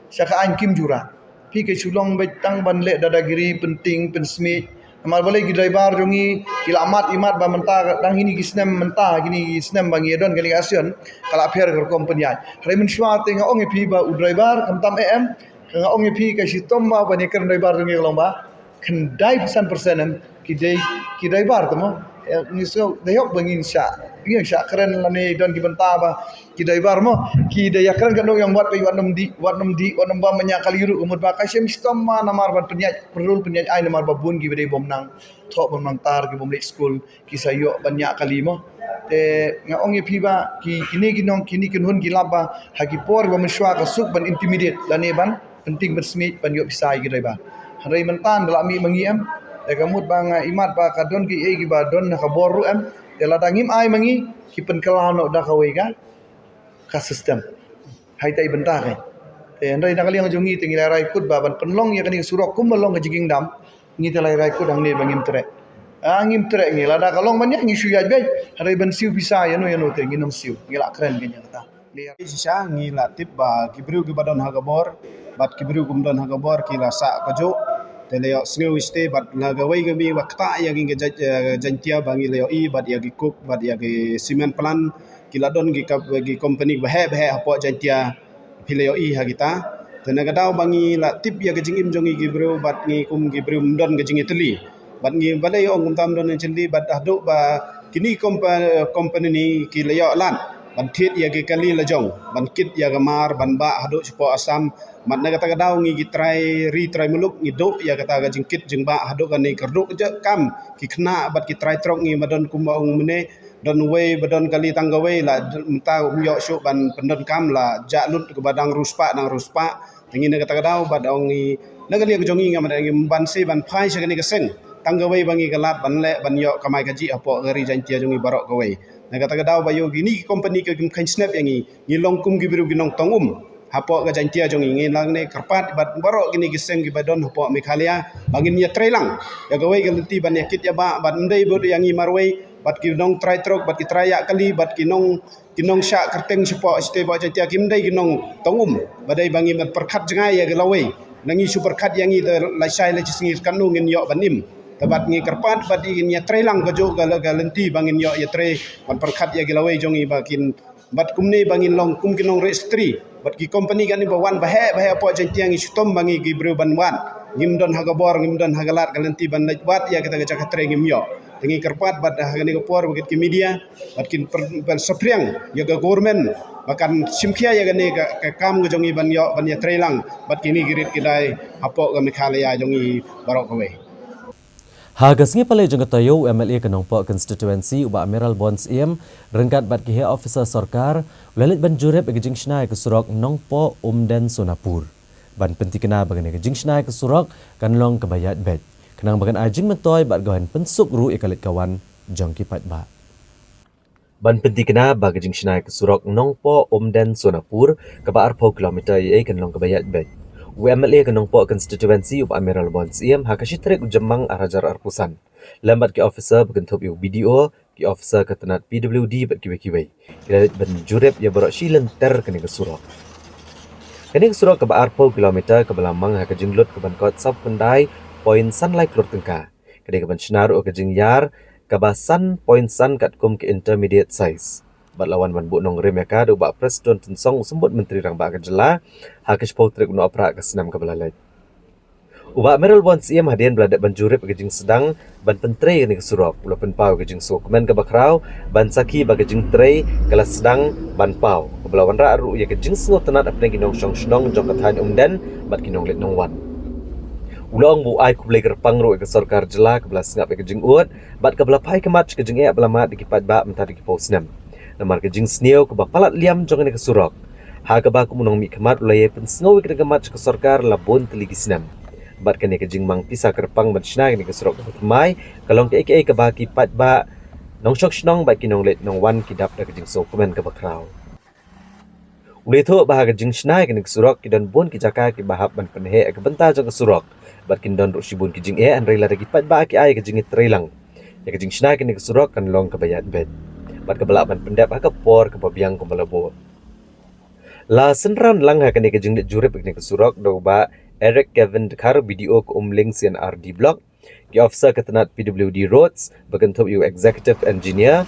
sha ka aiñ kim ju rah. Phi ka shu long beit tang ban leh dadagiri, pyntieng, pynsmiej. Namar balei ki driver jong ngi ki la mad imat ba mynta, dang kine ki snem mynta, kine ki snem ba ngi don kane ka action, ka la pher ka rukom pynïaid. Hynrei mynshuwa te nga ong ïa phi ba u driver khamtam eh em, ka nga ong ïa phi ka shitom ba ban ïakren driver jong ngi ka long ba khyndai phew san percent em ki dei ki driver te mo. Eh, ngi sngew dei hok ba ngin shah, ngin shah kren lane don ki bynta ba ki driver mo, ki dei ïakren katno ïa wat peit, wat nym dih, wat nym dih, wat nym bam ban ñiah kali ruh, ka mut ba ka shem shitom ma namar ban pynïaid, pynrul pynïaid aiñ namar ba bun kiba dei bym nang thoh, bym nang tar, ki bym leit skul, ki sa ïoh ban ñiah kali mo. Te nga ong ïa phi ba ki, kine ki nong, kine ki nonghyun ki lap ba ha ki por ba mynshuwa ka suk ban intimidate lane ban pyntieng pynsmiej ban ïoh pisa ïa ki driver. Hynrei mynta da la mih ma ngi em, te ka mut ba nga imat ba ka don kiei kiba don ha ka bor ruh em. Te lada ngim ai ma ngi, ki pynkylla noh da kawei ka, ka system. Hai tai bynta kai. Te hynrei na ka liang jong ngi te ngi la rai kut ba ban pynlong ïa kane ka surok kumba long ka jingkieng dam. Ngi te la rai kut hangne ba ngim treh. Ah, ngim treh ngi, lada ka long ban ïa ngi shu ïaid beit. Hynrei ban siew pisa ïano ïano te ngin ym siew. Ngi la kren kein ïa kata. Shisha ngi la tip ba ki briew kiba don ha ka bor bad ki briew kim don ha ka bor ki la sah kajuh. Te la ïohsngew ïa kata bad na kawei ka mih ba ktah ïa ki ka Jai-, eh, Jaintia ba ngi la ïohi bad ïa ki coke bad ïa ki cement plant ki la don ki kap-, ki company ba heh ba heh hapoh Jaintia. Phi la ïohi ha kita. Te na ka daw ba ngi la tip ïa ka jingim jong ngi ki briew bad ngi kum ki briew ym don ka jingïatylli. Bad ngi balei ong kumta ym don ka jingïatylli bad haduh ba kine ki kompa-, company ki la ïoh lad ban thied ïa ki kali la jong, ban kit ïa ka mar, ban bah haduh shapoh Assam. Bad na kata ka daw ngi ki trai ri trai muluk ngi duh ïa kata ka jingkit jingbah haduh kane ka duk jait kam ki khynnah bad ki trai trok ngi ba don kumba ong mynne, don wei ba don kali tang kawei la d-, mynta ym ïoh shuh ban pyndonkam, la jah lut kaba dang riewspah dang riewspah. Te ngi na kata ka daw bad ong ngi na ka liang jong ngi ngam da ngi ban sa ban phai sha kane ka seng. Tang kawei ba ngi ka lad ban leh ban ïoh kamai kajih hapoh ka ri Jaintia jong ngi baroh kawei. Na kata ka daw ba ïoh kine ki company ki kim kheiñ snep ïa ngi, ngi long kum ki briew ki nongtong um hapoh ka Jaintia jong ngi. Ngi nangne kyrpad bad baroh kine ki seng kiba don hapoh Meghalaya ba ngin ïatreilang ïa kawei ka lynti ban ïakit ïabah bad ym dei bad ïa ngi marwei bad ki nongtrai trok bad ki trai ïaid kali bad ki nong, ki nongshah kyrteng shapoh shatei bad Jaintia kim dei ki nongtong um. Ba dei ba ngi ban pyrkhat jngai ïa ki lawei. Na ngi shu pyrkhat ïa ngi te lashai lashisngi katno ngin ïoh ban im. Te bad ngi kyrpad bad ngin ïatreilang kajuh ka, ka lynti ba ngin ïoh ïatrei ban pyrkhat ïa ki lawei jong ngi ba kin bad kumne ba ngin long kum ki nongrieh stri bad ki company kane ba wan ba heh ba heh hapoh Jaintia ngi shitom ba ngi ki briew ban wad. Ngim don ha ka bor, ngim don ha ka lad ka lynti ban leit wad ïa kata ka jaka trei ngim ïoh. Te ngi kyrpad bad ha kane ka por ba kit ki media bad kin per-, ban saphriang ïa ka government ba kan shim khia ïa kane ka, ka kam ka jong ngi ban ïoh ban ïatreilang bad kine ki rit ki dei hapoh ka Meghalaya jong ngi baroh kawei. Ha ka sngi Palei jong ka taïew, u M L A ka Nongpoh Constituency u Bah Mayralborn Syiem ryngkat bad ki heh officer sorkar u la leit ban jurip ïa ka jingshna ïa ka surok Nongpoh Umden Sonapur. Ban pyntikna ba kane ka jingshna ïa ka surok kan long kaba ïaid beit, khnang ba kan ai jingmyntoi bad kan pynsuk ruh ïa ka leit ka wan jong ki paidbah. Ban pyntikna ba ka jingshna ïa ka surok Nongpoh Umden Sonapur kaba arphew kilometer ïa kan long kaba ïaid beit, u M L A ka Nongpoh Constituency u Bah Mayralborn Syiem ha ka shi tarik u Jymmang ar hajar arphew san lem bad ki officer ba kynthup ïa u B D O, ki officer ka tnat P W D bad kiwei kiwei ki la leit ban jurip ïa baroh shi lynter kane ka surok. Kane ka surok kaba arphew kilometer kaba la mang ha ka jinglut kaban kot saw khyndai point san lai klur tyngka. Ka dei kaban shna ruh ka jingïar kaba san point san katkum ka intermediate size. Bad la wan ban buh nongrim ïa ka da u Bah Prestone Tynsong, u Symbud Myntri Rangbah ka jylla, ha ka shiphew tarik u Nohprah ka snem kaba la leit. U Bah Mayralborn Syiem hadien ba la dep ban jurip ïa ka jingsdang ban pyntrei ïa kane ka surok, u la pynpaw ïa ka jingsngewkmen kaba khraw ban sakhi ba ka jingtrei ka la sdang ban paw, kaba la wanrah ruh ïa ka jingsngewtynnad hapdeng ki nongshong shnong jong ka thaiñ Umden bad ki nongleit nongwan. U la ong ba u ai khublei kyrpang ruh ïa ka sorkar jylla kaba la sngap ïa ka jingud bad kaba la phai khmat sha ka jingeh ba la mad ïa ki paidbah mynta da ki phew snem. Namar ka jingsniew kaba palat liam jong kane ka surok, ha kaba kum u nongmihkhmat u la ïai pynsngew ïa kane ka khmat sha ka sorkar la bun tylli ki snem. Bad kane ka jingmang pisa kyrpang ban shna ïa kane ka surok kaba thymmai ka long kaei kaei kaba ki paidbah, nongshong shnong bad ki nongleit nongwan ki dap da ka jingsngewkmen kaba khraw. U la ïathuh ba ha ka jingshna ïa kane ka surok ki don bun ki jaka kiba hap ban pynheh ïa ka bynta jong ka surok bad kin don ruh shibun ki jingeh, hynrei lada ki paidbah ki ai ïa ka jingïatreilang, ïa ka jingshna ïa kane ka surok kan long kaba ïaid beit bad kaba lah ban pyndep ha ka por kaba biang kumba la buh. La synran lang ha kane ka jingleit jurip ïa kane ka surok da u Bah Eric Kevin Dkhar, B D O ka Umling C and R D Block, ki officer ka tnat P W D Roads ba kynthup ïa u Executive Engineer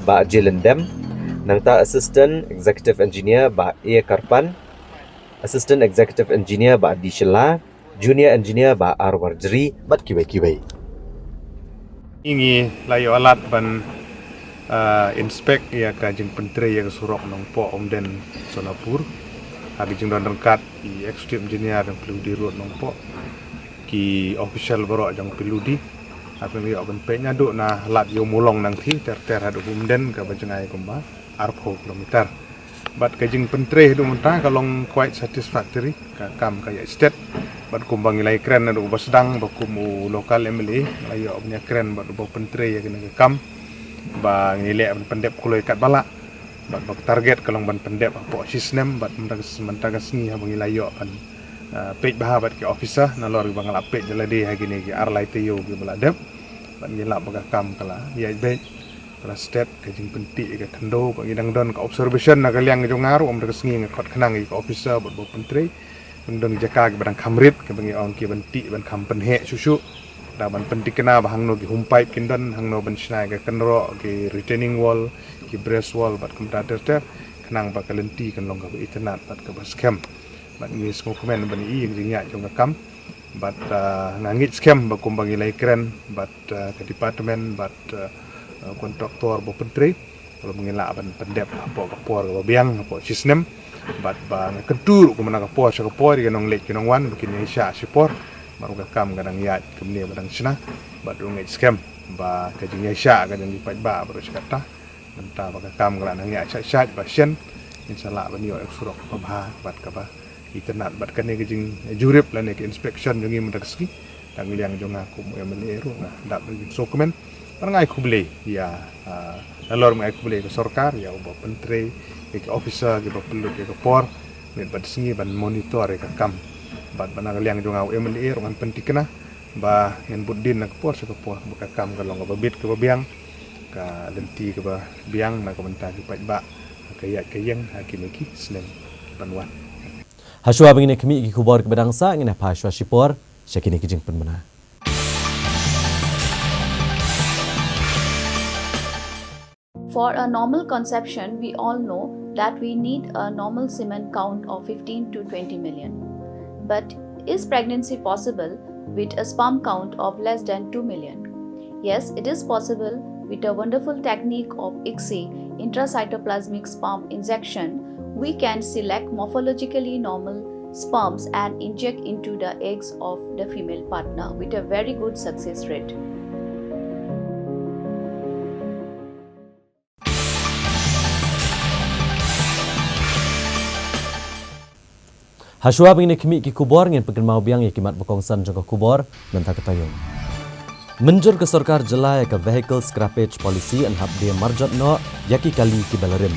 Bah J Lyndem, nangta Assistant Executive Engineer Bah A Kyrpan, Assistant Executive Engineer Bah D Shylla, Junior Engineer Bah R Warjri bad kiwei kiwei. Ngi la ïoh lad ban, ah, inspect ïa ka jingpyntrei ïa ka surok Nongpoh Umden Sonapur ha ka jingdon ryngkat i Executive Engineer jong P W D Road Nongpoh, ki official baroh jong P W D. Hapdeng ïoh ban peit naduh na Lad Ïew Mulong nangthie ter ter haduh Umden kaba jngai kumba arphew kilometer. Bad ka jingpyntrei haduh mynta ka long quite satisfactory, ka kam ka ïaid stet. Bad kumba ngi la ïakren naduh ba sdang ba kum u local M L A la ïoh ban ïakren bad uba pyntrei ïa kane ka kam ba ngi leh ban pyndep kloi katba lah. Bad ba ka target ka long ban pyndep hapoh shi snem bad mynta ka, mynta ka sngi haba ngi la ïoh ban, ah, peit bha bad ki officer nalor kiba nga la peit da lade ha kine ki ar lai taïew kiba la dep. Bad ngi lap ba ka kam ka la ïaid beit, ka la stet ka jingpynthikna ka khyndew, bad ngi dang don ka observation na ka liang jong nga ruh, ym da ka sngi nga khot khnang ïa ka officer bad ba pyntrei. Kyndon jaka kiba dang kham rit, kiba ngi ong ki ban tih ban kham pynheh shuh shuh. Da ban pyntikna ba hangno ki hum pipe kin don, hangno ban shna ka kynroh, ki retaining wall, ki breast wall, bad kumta ter ter. Khnang ba ka lynti kan long kaba itynnad, bad kaba skhem. Bad ngi sngewkmen ban i ïa ka jingïaid jong ka kam. Bad, ah, nga ngeit skhem ba kumba ngi la ïakren, bad, ah, ka department, bad, ah, ah, kontraktor ba pyntrei. Kaba ngi lah ban pyndep hapoh ka por kaba biang, hapoh shi snem. Bad ba nga kyntu ruh kumba na ka por sha ka por, ïa ki nongleit ki nongwan, ba kin ïaishah shipor. Bad ruh ka kam ka dang ïaid kumne ba dang shna. Bad ruh ngeit skhem ba ka jingïaishah ka jong ki paidbah, bad ruh shi katta. Mynta ba ka kam ka la nang ïaid shait shait ba shen. Ngin sa lah ban ïoh ïa ka surok kaba bha, bad kaba itynnad, bad kane ka jingjurip lane ka inspection jong ngi mynta ka sngi. Dang liang jong nga kum u M L A ruh nga dap da ka jingsngewkmen. Bad nga ai khublei ïa, ah, nalor nga ai khublei ïa ka sorkar, ïa uba pyntrei, ïa ki officer kiba pynlut ïa ka por, miet bad sngi ban monitor ïa ka kam. Bad, bad na ka liang jong nga u M L A ruh ngan pyntikna ba ngin bud dien na ka por sha ka por, ba ka kam ka long kaba bit kaba biang, ka lynti kaba biang na ka bynta ki paidbah, ka ïaid ka ïeng ha kine ki snem ban wan. Hashwa ba ngin ïa khmih ki khubor kiba dang sah, ngin ïa phai shwa shipor sha kine ki jingpynbna. For a normal conception, we all know that we need a normal semen count of fifteen to twenty million. But is pregnancy possible with a sperm count of less than two million? Yes, it is possible with a wonderful technique of ICSI, intracytoplasmic sperm injection. We can select morphologically normal sperms and inject into the eggs of the female partner with a very good success rate. Hashwa ba ngin ïa khmih ki khubor, ngin pynkynmaw biang ïa ki mat ba kongsan jong ka khubor mynta ka taïew. Mynjur ka sorkar jylla ïa ka vehicle scrappage policy, yn hap die marjot noh ïa ki kali kiba la rim.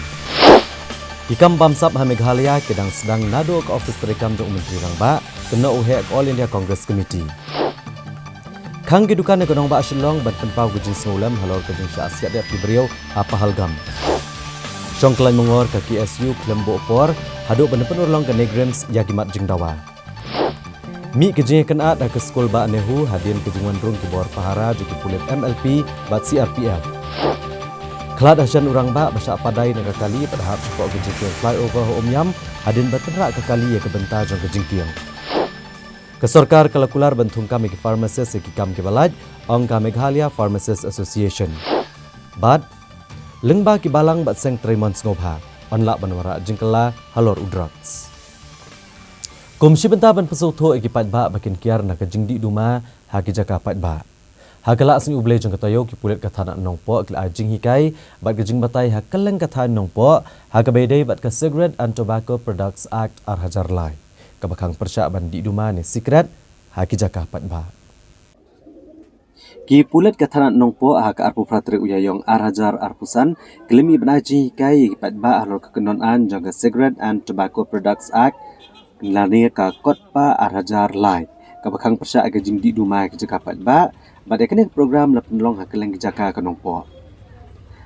Ki kam bamsap ha Meghalaya ki dang sdang naduh ka ophis treikam jong u Myntri Rangbah, kynnoh u heh ka All India Congress Committee. Khang ki dukan ha ka nongbah Shillong ban pynpaw ka jingsngewlem halor ka jingshah siat dep ki briew ha Pahalgam. Shong khlaiñ mongor ka K S U khlem buh por haduh ban pynurlong ka NEIGRIHMS ïa ki mat jingdawa. Mih ka jingïakynad ha ka skul Bah Nehu hadien ka jingwan rung ki bor pahara jong ki pulit M L P bad C R P F. Khlad ha shen u rangbah ba shah padai na ka kali bad hap shapoh ka jingkieng flyover ha Umiam hadien ba tynrah ka kali ïa ka bynta jong ka jingkieng. Ka sorkar ka la kular ban thungkam ïa ki pharmacist ïa ki kam kiba lait, ong ka Meghalaya Pharmacist Association. Bad lyngba ki balang bad seng trei mon sngewbha, yn lah ban wanrah jingkylla halor u drugs. Kum shi bynta ban pynsngewthuh ïa ki paidbah ba kin kiar na ka jingdih duma ha ki jaka paidbah. Ha ka Laisngi U Blei jong ka taïew, ki pulit ka thanat Nongpoh ki la ai jinghikai bad ka jingbatai ha kylleng ka thaiñ Nongpoh ha kaba ïadei bad ka Cigarette and Tobacco Products Act ar hajar lai, kaba khang pyrshah ban dih duma ne sikret ha ki jaka paidbah. Ki pulit ka thanat Nongpoh ha ka arphew phra tarik u Ïaïong ar hajar arphew san ki la mih ban ai jinghikai ïa ki paidbah halor ka kyndon aiñ jong ka Cigarette and Tobacco Products Act lane ka KOTPA ar hajar lai, kaba khang pyrshah ïa ka jingdih duma ha ki jaka paidbah. Bad ïa kane ka program la pynlong ha kylleng ki jaka ka Nongpoh.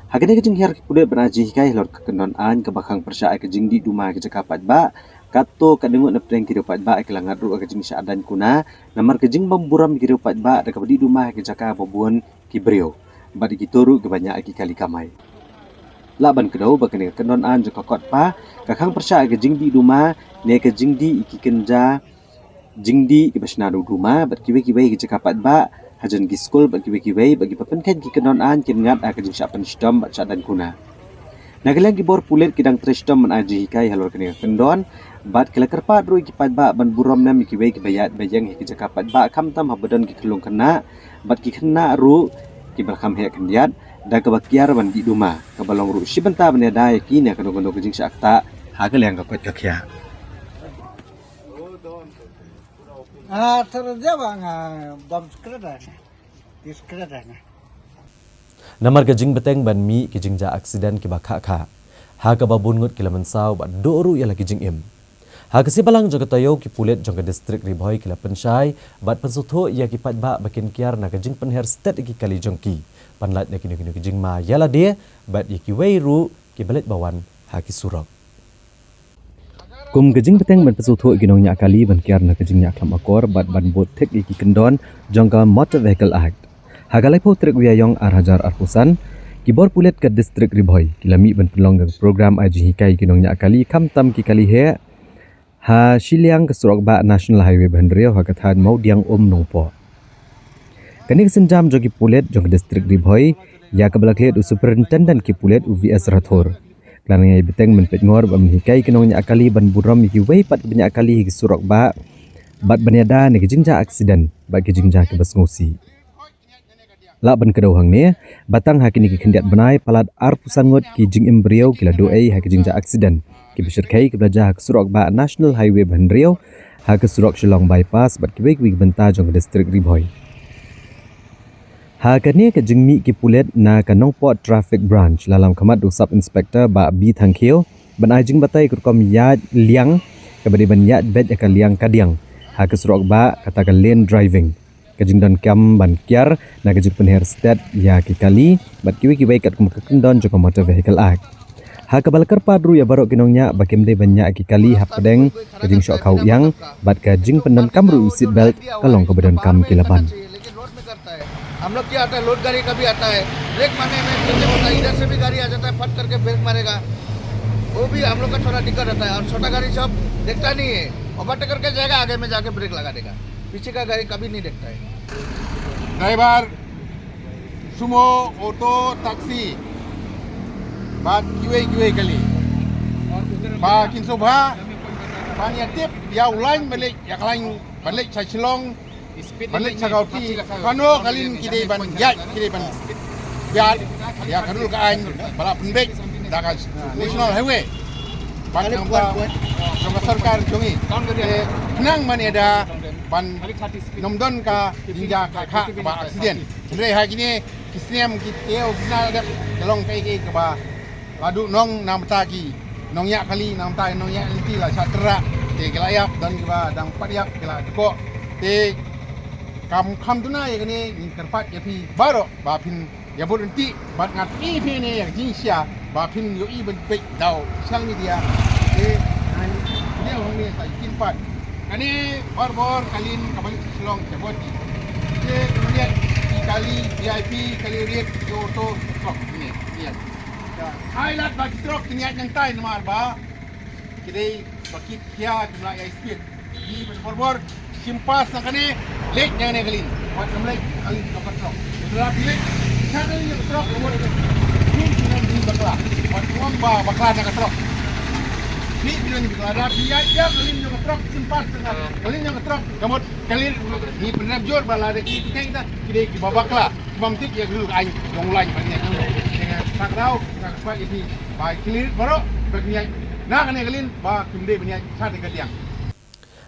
Ha kane ka jinghiar ki pulit ban ai jinghikai halor ka kyndon aiñ kaba khang pyrshah ïa ka jingdih duma ha ki jaka paidbah, katto katne ngut na pdeng ki riew paidbah ki la ngat ruh ïa ka jingshah daiñ kuna namar ka jingbym burom ki riew paidbah da kaba dih duma ha ki jaka ba bun ki briew bad ïa kito ruh kiba ñiah ïa ki kali kamai. Lah ban kdew ba kane ka kyndon aiñ jong ka KOTPA ka khang pyrshah ïa ka jingdih duma ne ka jingdih ïa ki kynja jingdih kiba shna da u duma bad kiwei kiwei ki jaka paidbah, hajan ki skul bad kiwei kiwei, bad kiba pynkheiñ ki kyndon aiñ kin ngat ha ka jingshah pynshitom bad shah daiñ kuna. Na ka liang ki bor pulit ki dang trei shitom ban ai jinghikai halor kane ka kyndon, bad ki la kyrpad ruh ïa ki paidbah ban burom mem ïa kiwei kiba ïaid ba ïeng ha ki jaka paidbah, khamtam haba don ki khyllung khynnah bad ki khynnah ruh kiba la kham heh khyndiat, da kaba kiar ban dih duma, kaba long ruh shi bynta ban ïada ïa ki na kano kano ka jingshah ktah ha ka liang ka koit ka khiah. Ah, terus dia bang, ah, bom sekret dah. Di sekret dah. Namar ka jingbteng ban mih ki jingjia aksiden kiba khah khah, ha kaba bun ngut ki la mynsaw bad duh ruh ïa la ki jingim. Ha ka sngi Balang jong ka taïew, ki pulit jong ka distrik Ri Bhoi ki la pynshai bad pynsngewthuh ïa ki paidbah ba kin kiar na ka jingpynher stet ïa ki kali jong ki, ban lait na kino kino ki jingma ïa lade bad ïa kiwei ruh kiba leit ba wan ha ki surok. Kum ka jingbteng ban pynsngewthuh ki nongñiah kali ban kiar na ka jingñiah khlem akor bad ban bud thik ïa ki kyndon jong ka Motor Vehicle Act. Ha ka laiphew tarik u Ïaïong ar hajar arphew san, ki bor pulit ka District Ri Bhoi ki la mih ban pynlong ka program ai jinghikai ki nongñiah kali khamtam ki kali heh ha shiliang ka surok bah National Highway ba hynriew ha ka thaiñ Mawdiang Um Nongpoh. Kane ka sienjam jong ki pulit jong ka District Ri Bhoi ïa kaba la klet u Superintendent ki pulit u V S Rathore. Ka la nang ïai bteng ban peit ngor bad ban hikai ki nongñiah kali ban burom ïa kiwei pat kiba ñiah kali ha ki surok bah bad ban ïada na ki jingjia aksiden bad ki jingjia kiba sngewsih. Lah ban kdew hangne ba tang ha kine ki khyndiat bnai palat arphew san ngut ki jingim briew ki la duh ei ha ki jingjia aksiden kiba shyrkhei kiba la jia ha ka surok bah National Highway ba hynriew, ha ka surok Shillong Bypass bad kiwei kiwei ki bynta jong ka District Ri Bhoi. Ha kane ka jingmih ki pulit na ka Nongpoh Traffic Branch la lam khmat u Sub Inspector Bah B Thangkhiew ban ai jingbatai ka rukom ïaid liang kaba dei ban ïaid beit ïa ka liang kadiang ha ka surok bah, kata ka lane driving, ka jingdonkam ban kiar na ka jingpynher stet ïa ki kali bad kiwei kiwei katkum ka kyndon jong ka Motor Vehicle Act. Ha kaba la kyrpad ruh ïa baroh ki nongñiah ba kim dei ban ñiah ki kali hapdeng ka jingshoh khaw ïang bad ka jingpyndonkam ruh u seat belt ka long kaba donkam ki la ban. लेकिन रोड में करता है। हम लोग क्या आता है, लोड गाड़ी का भी आता है, ब्रेक मारने में प्रॉब्लम होता है, इधर से भी गाड़ी आ जाता है, फट करके ब्रेक मारेगा, वो भी हम लोग का थोड़ा दिक्कत रहता है। और छोटा गाड़ी सब देखता नहीं है, ओवरटेक करके जाएगा, आगे में जाके ब्रेक लगा देगा, पीछे का गाड़ी कभी नहीं देखता है। Driver, sumo, auto, taxi, bad kiwei kiwei kali, ba kin sngewbha ban ïa tip ïa u lain ban leit, ïa ka lain ban leit sha Shillong, ban leit sha Guwahati, kano ka lane ki dei ban ïaid, ki dei ban ïaid ïa ka rule ka aiñ ba la pynbeit da ka National Highway bad ka sorkar jong ngi. Te khnang ban ïada ban ym don ka jingjia ka kaba aksiden. Hynrei ha kine ki snem ki taïew ki snem la dep ka long kaei kaei kaba la duhnong na ka bynta ki nongñiah kali, na ka bynta ki nongñiah lynti la shah tyrrah. Te ki la ïap, don kiba dang pat ïap ki la dkoh. Te kam kham duna ïa kane, ngin kyrpad ïa phi baroh ba phin ïa bud ryntih bad nga pyni phi ne ïa ka jingshisha ba phin ïohi ban peit da u social media. Te ngan ïa hangne sa ïa kin pat. Kane bor bor ka lane kaba leit sha Shillong sha Guwahati. Te ka lane ki kali V I P, kali rit, ki auto, truck ne. Ai lad ba ki truck kin ïaid nangtai namar ba ki dei ba ki khia kim lah ïaid speed. Ngi ban bor bor shim pass na kane, leit na kane ka lane. Wat ngam leit ka lane ka truck. Lada phi leit sha ka lane ka truck, wat ngam leit bakla. Wat ngam ba bakla na ka truck. Leit na ka lane bakla, lada phi ïaid ïa ka lane ka truck, shim pass na ka lane ka truck. Ka mut ka lane ngi pynrem jur ba lada ki, ki dei kiba bakla. Bym tip ïa ka rule ka aiñ jong u lain ba ngi ïa jong u. Te nga kyrpad ïa phi ba clear baroh ba ngi ïa na kane ka lane ba kim dei ba ngi ïa sha ka liang.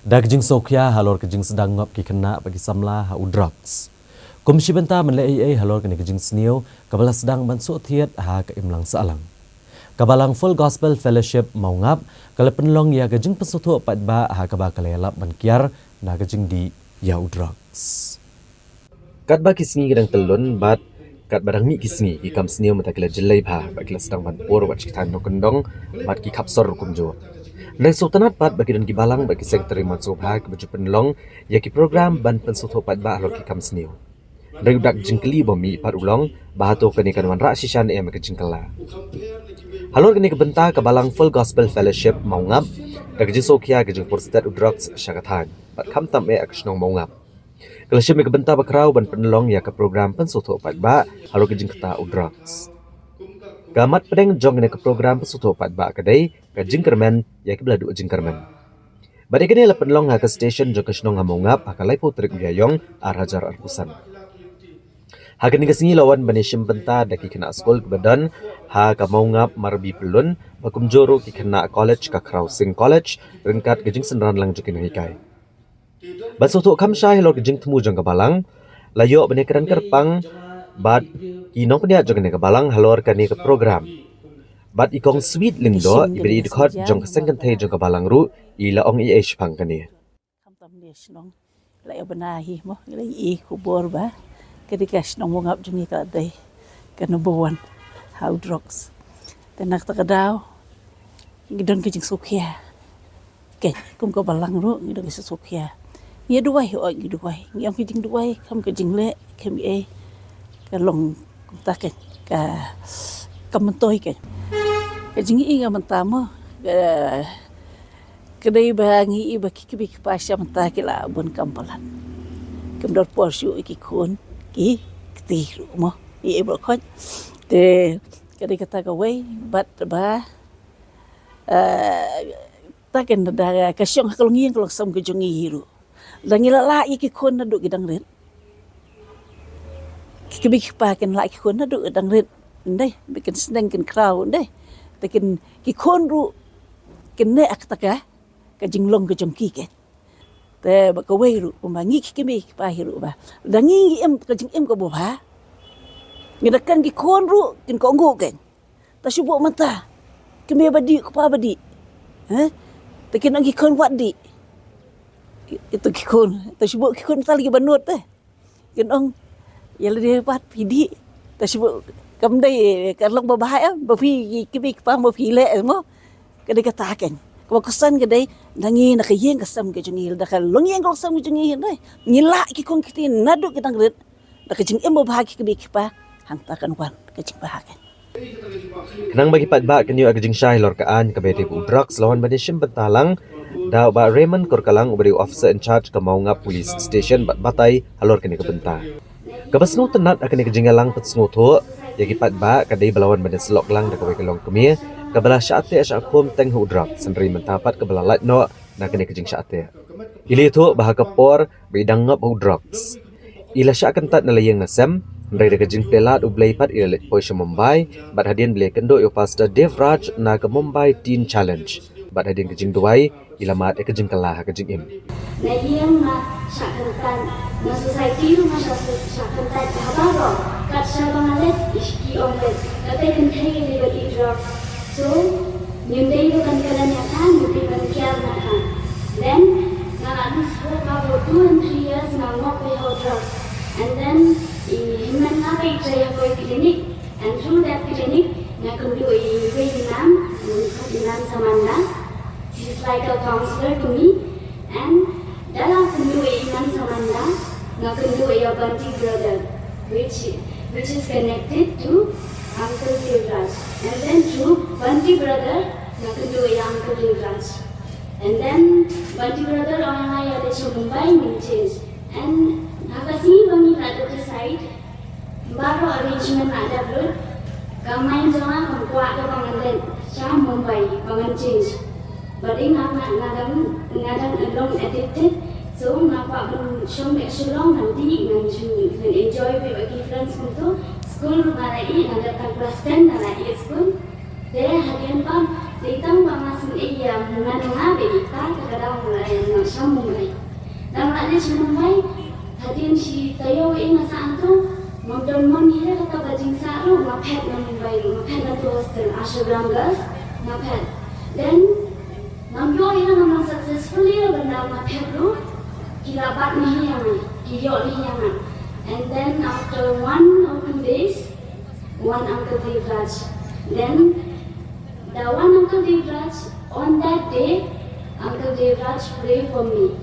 Da ka jingsngewkhia halor ka jingsdang ngop ki khynnah bad ki samla ha u drugs. Kum shi bynta ban leh ei ei halor kane ka jingsniew kaba la sdang ban shu thied ha ka imlang sahlang, ka Balang Full Gospel Fellowship Mawngap ka la pynlong ïa ka jingpynsngewthuh paidbah ha kaba ka la ïalap ban kiar na ka jingdih ïa u drugs. Katba ki sngi ki dang kyllon bad katba dang mih ki sngi, ki kam sniew mynta ki la jyllei bha bad ki la sdang ban pur wat sha ki thaiñ nongkyndong bad ki khap sor ruh kumjuh. Nang sngewtynnat pat ba ki don ki balang bad ki secretary mon sngewbha kiba ju pynlong ïa ki program ban pynsngewthuh paidbah halor ki kam sniew. Hynrei u dak jingkylli ba mih pat u long ba hato kane kan wanrah shisha ne em ïa ka jingkylla. Halor kane ka bynta ka Balang Full Gospel Fellowship Mawngap da ka jingsngewkhia ka jingpur stet u drugs sha ka thaiñ bad khamtam eh ha ka shnong Mawngap. Ka la shim ïa ka bynta ba khraw ban pynlong ïa ka program pynsngewthuh paidbah halor ka jingkata u drugs. Ka mat pdeng jong kane ka program pynsngewthuh paidbah ka dei ka jingkyrmen ïa kiba la duh jingkyrmen. Bad ïa kane la pynlong ha ka station jong ka shnong ha Mawngap ha ka laiphew tarik u Ïaïong ar hajar arphew san. Ha kane ka sngi la wan ban ïashim bynta da ki khynnah skul kiba don ha ka Mawngap Marbi Pyllun, ba kumjuh ruh ki khynnah college ka Khraw Sing College ryngkat ka jingsynran lang jong ki nonghikai. Ban sngewthuh kham shai halor ka jingthmu jong ka balang, la ïoh ban ïakren kyrpang bad ki nongpynïaid jong kane ka balang halor kane ka program. Bad i Kong Sweet Lyngdoh, iba dei i dkhot jong ka seng kynthei jong ka balang ruh, i la ong ei ei shaphang kane. Khamtam ne shnong la ïa bna hi mo, la ïa i khubor ba ka dei ka shnong Mawngap jong ngi ka dei ka number one ha u drugs. Te na kata ka daw ngi don ka jingsngewkhia. Keiñ, kum ka balang ruh ngi dang sngewkhia. Ngi duwai, oi ngi duwai. Ngi ong ka jingduwai, kam ka jingleh, kam ei. Ka long kumta keiñ, ka, ka myntoi keiñ. Ka jingïohi nga mynta mo, ka, ka dei ba ngi i ba ki kmie ki kpa sha mynta ki la bun kam palat. Kam don por shuh ki khun, ki kti ruh mo. Ngi i ba khot. Te, ka dei kata kawei, bad ba, eh, ta keiñ da ka shong ha ka longïing ka longsem ka jong ngi hi ruh. Da ngi la lah ïa ki khun naduh ki dang rit. Ki kmie ki kpa kin lah ki khun naduh ki dang rit. Ndei, ba kin sneng kin khraw, ndei. Te kin ki khun ruh kin neh ha kata ka, ka jinglong ka jong ki keiñ. Te ba kawei ruh, kumba ngi ki kmie ki kpa hi ruh ba. Da ngi ngi im ka jingim kaba bha. Ngi da kren ki khun ruh kin kohnguh keiñ. Ta shu buh mynta. Kmie ba dih, kpa ba dih. Heh? Ta kin ong ki khun wat dih. Itu ki khun. Ta shu buh ki khun mynta lagi ba nud te. Kin ong, ïa lade pat phi dih. Ta shu buh, kam dei, ka long ba bha em, ba phi ki kmie ki kpa mo phi leh mo. Ka dei kata keiñ. Kaba kongsan ka dei, da ngi na ka ïing ka sem ka jong ngi, da ka longïing ka longsem ka jong ngi, ndei. Ngi lah ki khun ki kti naduh ki dang rit. Da ka jingim ba bha ki kmie ki kpa, hangta kan wan ka jingbha keiñ. Khnang ba ki paidbah kin ïoh ïa ka jingshai halor ka aiñ kaba ïadei bad u drugs, la wan ban ïashim bynta lang da u Bah Raymond Kurkalang uba dei u officer in charge ka Mawngap Police Station bad batai halor kane ka bynta. Kaba sngewtynnat ha kane ka jingïalang pynsngewthuh ïa ki paidbah ka dei ba la wan ban ïasyllok lang da kawei ka longkmie kaba la shah teh shah khum teng ha u drugs, hynrei mynta pat kaba la lait noh na kane ka jingshah teh. I la ïathuh ba ha ka por ba i dang ngop ha u drugs, i la shah kyntait na la ïing na sem, hynrei da ka jingpyllait U Blei pat i la leit poi sha Mumbai, bad hadien ba i la ïakynduh ïa u Pastor Dev Raj na ka Mumbai Teen Challenge, bad hadien ka jingduwai i la mad ïa ka jingkylla ha ka jingim. Na ïing nga shah kyntait, na society ruh nga shah, shah kyntait ha baroh, kat shaba nga leit, i shki ong leit, kata kynthei ïa lei bad i drugs. So, ngim dei ruh ban kren ïa ka, ngim dei ban kiar na ka. Then, nga la lose hope for two and three years, nga ngop beit ha u drugs. And then, i hynmen nga ba i trei ha kawei clinic. And through that clinic, nga kynduh ïa iwei i ma'am, nga kynduh ïa i ma'am Samantha. She's like a counselor to me. And da la kynduh ïa i ma'am Samantha, nga kynduh ïa Bhante Brother, which, which is connected to Uncle Devraj. And then through Bhante Brother, nga kynduh ïa Uncle Devraj. And then Bhante Brother ong ïa nga ïa leit sha Mumbai ngin change. And ha ka sngi ba ngi la dep decide, baroh arrangement la dep lut, ka mind jong nga kam kwah ka ba ngan leit sha Mumbai ba ngan change. Bad i nga, nga, nga dang, nga dang long addicted. So nga kwah ban shong beit Shillong ngan dih, ngan shu, ngan enjoy beit bad ki friends kumto. School ruh nga la ïeh, nga dep tang class ten nga la ïeh school. Te hadien ba, dei tang ba nga sngew ïa mngan nga beit ita ka ka daw nga la ïa nga sha Mumbai. Tang la dei sha Mumbai, hadien shi taïew ïa nga sah hangto, ngam don mon hi re kata ka jingsah ruh, nga phet na Mumbai ruh, nga phet na tu hostel, Ashram Girls, nga phet. Then, ngam ïoh ïa nga, ngam successfully ruh ban da nga phet ruh, ki la bat ne hi ïa nga, ki ïoh ne hi ïa nga. And then after one or two days, wan Uncle Devraj. Then, da wan Uncle Devraj, on that day, Uncle Devraj pray for me.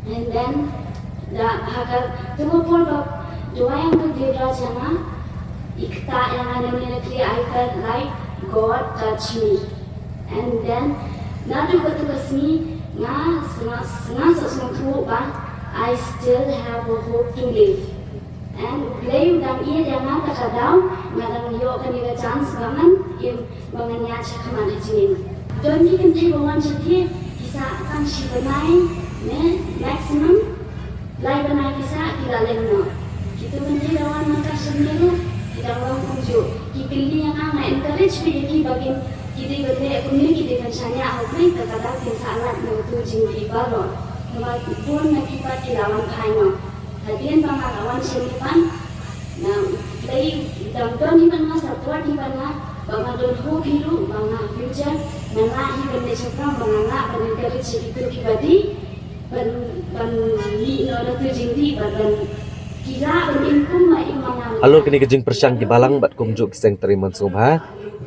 And then, da ha ka, tu ka por ba duwai Uncle Devraj ïa nga, i ktah ïa nga na mena kli, I felt like God touch me. And then, naduh katu ka sngi, nga, nga, nga sngewthuh ba, I still have a hope to live. And U Blei u dang ïeit ïa nga ta ka daw, nga dang ïoh kane ka chance ba ngan im, ba ngan ïaid sha khmat ha jingim. Don ki kynthei ba wan sha phi, ki sah tang shi bnai, ne, maximum, lai bnai ki sah, ki la leit noh. Kitu kynthei ba wan mynta sha ngi ruh, ki dang long kumjuh. Ki kylli ïa nga, nga encourage beit ïa ki ba kin, ki dei ban leh kumne, ki dei ban shaniah ha U Blei, ta ka daw kin sah lad na utu u jingdih baroh. Namar bun na ki pat ki la wan phai noh. Hadien ba nga la wan sha ngi pat, na U Blei u dang don hi bad nga, support hi bad nga, ba nga don hope hi ruh, ba nga future, nga lah hi ban leit shaphrang, ba nga lah ban encourage ïa kitu kiba dih, ban, ban mih noh da utu u jingdih, ban, ban kylla ban im kumba im ma nga. Halor kane ka jingpyrshang ki balang bad kumjuh ki seng trei mon sngewbha,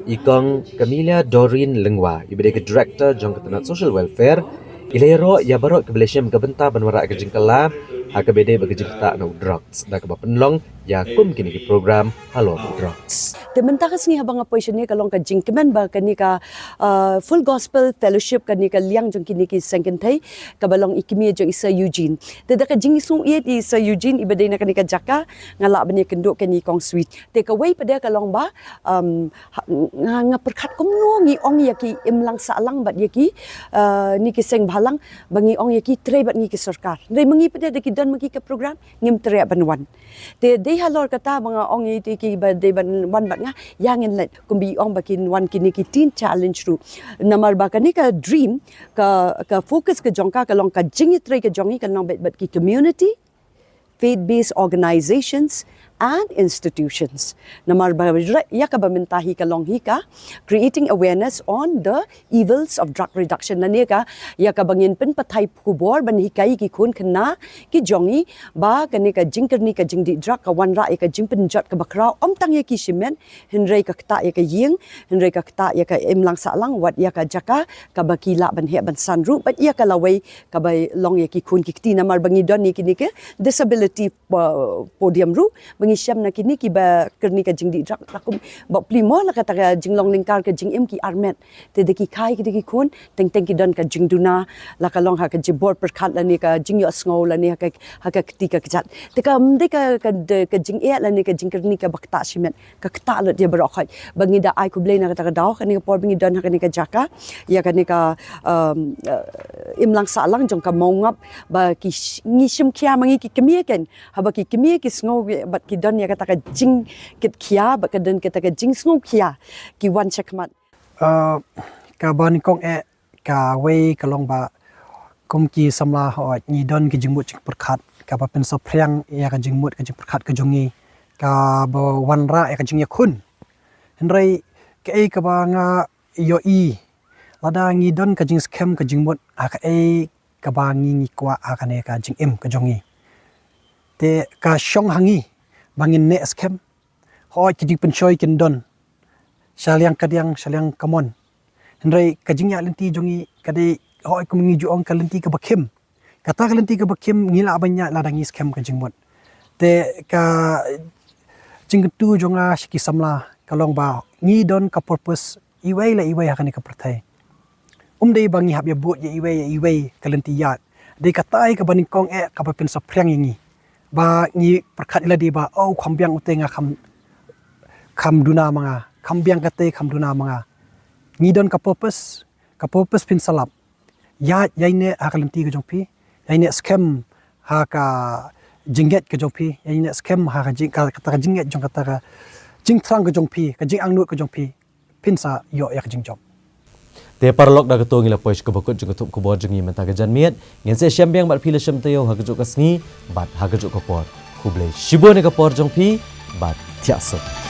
i Kong Camelia Doreen Lyngwa, iba dei ka director jong ka tnat Social Welfare, Ila ïaroh ïa baroh kiba la shem ka bynta ban wanrah ka jingkylla ha kaba dei bad ka jingktah na u drugs da kaba pynlong ïa kum kine ki program halor u drugs. Te mynta ka sngi haba nga poi shane ka long ka jingkmen ba kane ka, uh, Full Gospel Fellowship, kane ka liang jong kine ki seng kynthei, kaba long i kmie jong i Sir Eugene. Te da ka jingsngewbha i Sir Eugene iba dei na kane ka jaka, nga lah ban ïakynduh kane i kong Sweet. Te kawei pat de ka long ba, um, ha, nga, nga pyrkhat kumno ngi ong ïa ki imlang sahlang bad ïa ki, uh, kine ki seng bhalang, ba ngi ong ïa ki trei bad ngi ki sorkar. Hynrei ma ngi pat de da ki don ma ki ka program, ngim treh ban wan. Te dei halor kata ba nga ong ïa ki ba dei ban wan bad nga, ïa ngin leit kumba i ong ba kin wan kine ki teen challenge ruh. Namar ba kane ka dream, ka, ka focus ka jong ka, ka long ka jingïatrei ka jong i, ka long bad, bad ki community, faith-based organizations and institutions. Namar ba re-, ïa kaba mynta hi ka long hi ka creating awareness on the evils of drug reduction, lane ka ïa kaba ngin pynpathai khubor ban hikai ki khun khynnah ki jong i ba kane ka jingkyrni ka jingdih drug ka wanrah ïa ka jingpynjot kaba khraw, ym tang ïa ki shimet, hynrei ka ktah ïa ka ïing, hynrei ka ktah ïa ka imlang sahlang, wat ïa ka jaka kaba ki lah ban heh ban san ruh, bad ïa ka lawei kaba long ïa ki khun ki kti. Namar ba ngi don ïa kine ki disability po-, podium ruh, ba ngi shem na kine kiba kyrni ka jingdih drug, la kum ba pli mo, la kata ka jinglong lyngkar ka jingim ki armet. Te da ki kha ïa ki, da ki khun, teng teng ki don ka jingduna, la ka long ha ka jingbor pyrkhat lane ka jingïohsngew lane ha ka, ha ka kti ka kjat. Te kam dei ka, ka, de, ka jingeh lane ka jingkyrni kaba ktah shimet, ka ktah lut ïa baroh khoit. Ba ngi da ai khublei na kata ka daw, kane ka por ba ngi don ha kane ka jaka, ïa kane ka, um, uh, imlang sahlang jong ka Mawngap, ba ki sh-, ngi shim khia ma ngi ki kmie ken, haba ki kmie ki sngew bad ki don ïa kata ka jingkit khia, bad ka don kata ka jingsngew khia, ki wan shakhmat. Uh, kaba nyngkong eh, kawei ka long ba kum ki samla, hooid, ngi don ki jingmut jingpyrkhat kaba pynsaphriang ïa ka jingmut ka jingpyrkhat ka jong ngi, kaba wanrah ïa ka jingïakhun. Hynrei kaei kaba nga ïohi, lada ngi don ka jingskhem ka jingmut ha kaei kaba ngi, ngi kwah ha kane ka jingim ka jong ngi, te ka shong ha ngi ba ngin neh skhem. Hooid, ki jingpynshoi kin don sha liang kadiang, sha liang kamon. Hynrei ka jingïaid lynti jong ngi ka dei, hooid, kumba ngi ju ong, ka lynti kaba khim. Kata ka lynti kaba khim ngi lah ban ïaid lada ngi skhem ka jingmut. Te ka jingkyntu jong nga sha ki samla ka long ba ngi don ka purpose iwei la iwei ha kane ka pyrthei. Um dei ba ngi hap ïa bud ïa iwei ïa iwei ka lynti ïaid. Dei katai kaba nyngkong eh kaba pynsaphriang ïa ngi, ba ngi pyrkhat ïa lade ba, oh, kham biang ute nga kham, kham duna ma nga, kham biang kate kham duna ma nga. Ngi don ka purpose, ka purpose pynsalap. Ïaid, ïaineh ha ka lynti ka jong phi, ïaineh skhem ha ka jingngeit ka jong phi, ïaineh skhem ha ka jing, ka, kata ka jingngeit jong, kata ka jingthrang ka jong phi, ka jingangnud ka jong phi, phin sa ïoh ïa ka jingjop. Te paralok, da kato ngi la poi sha kaba kut jong ka thup khubor jong ngi mynta ka janmiet. Ngin sa ïashem biang bad phi la shem taïew ha kajuh ka sngi bad ha kajuh ka por. Khublei shibun ïa ka por jong phi bad thiah suk.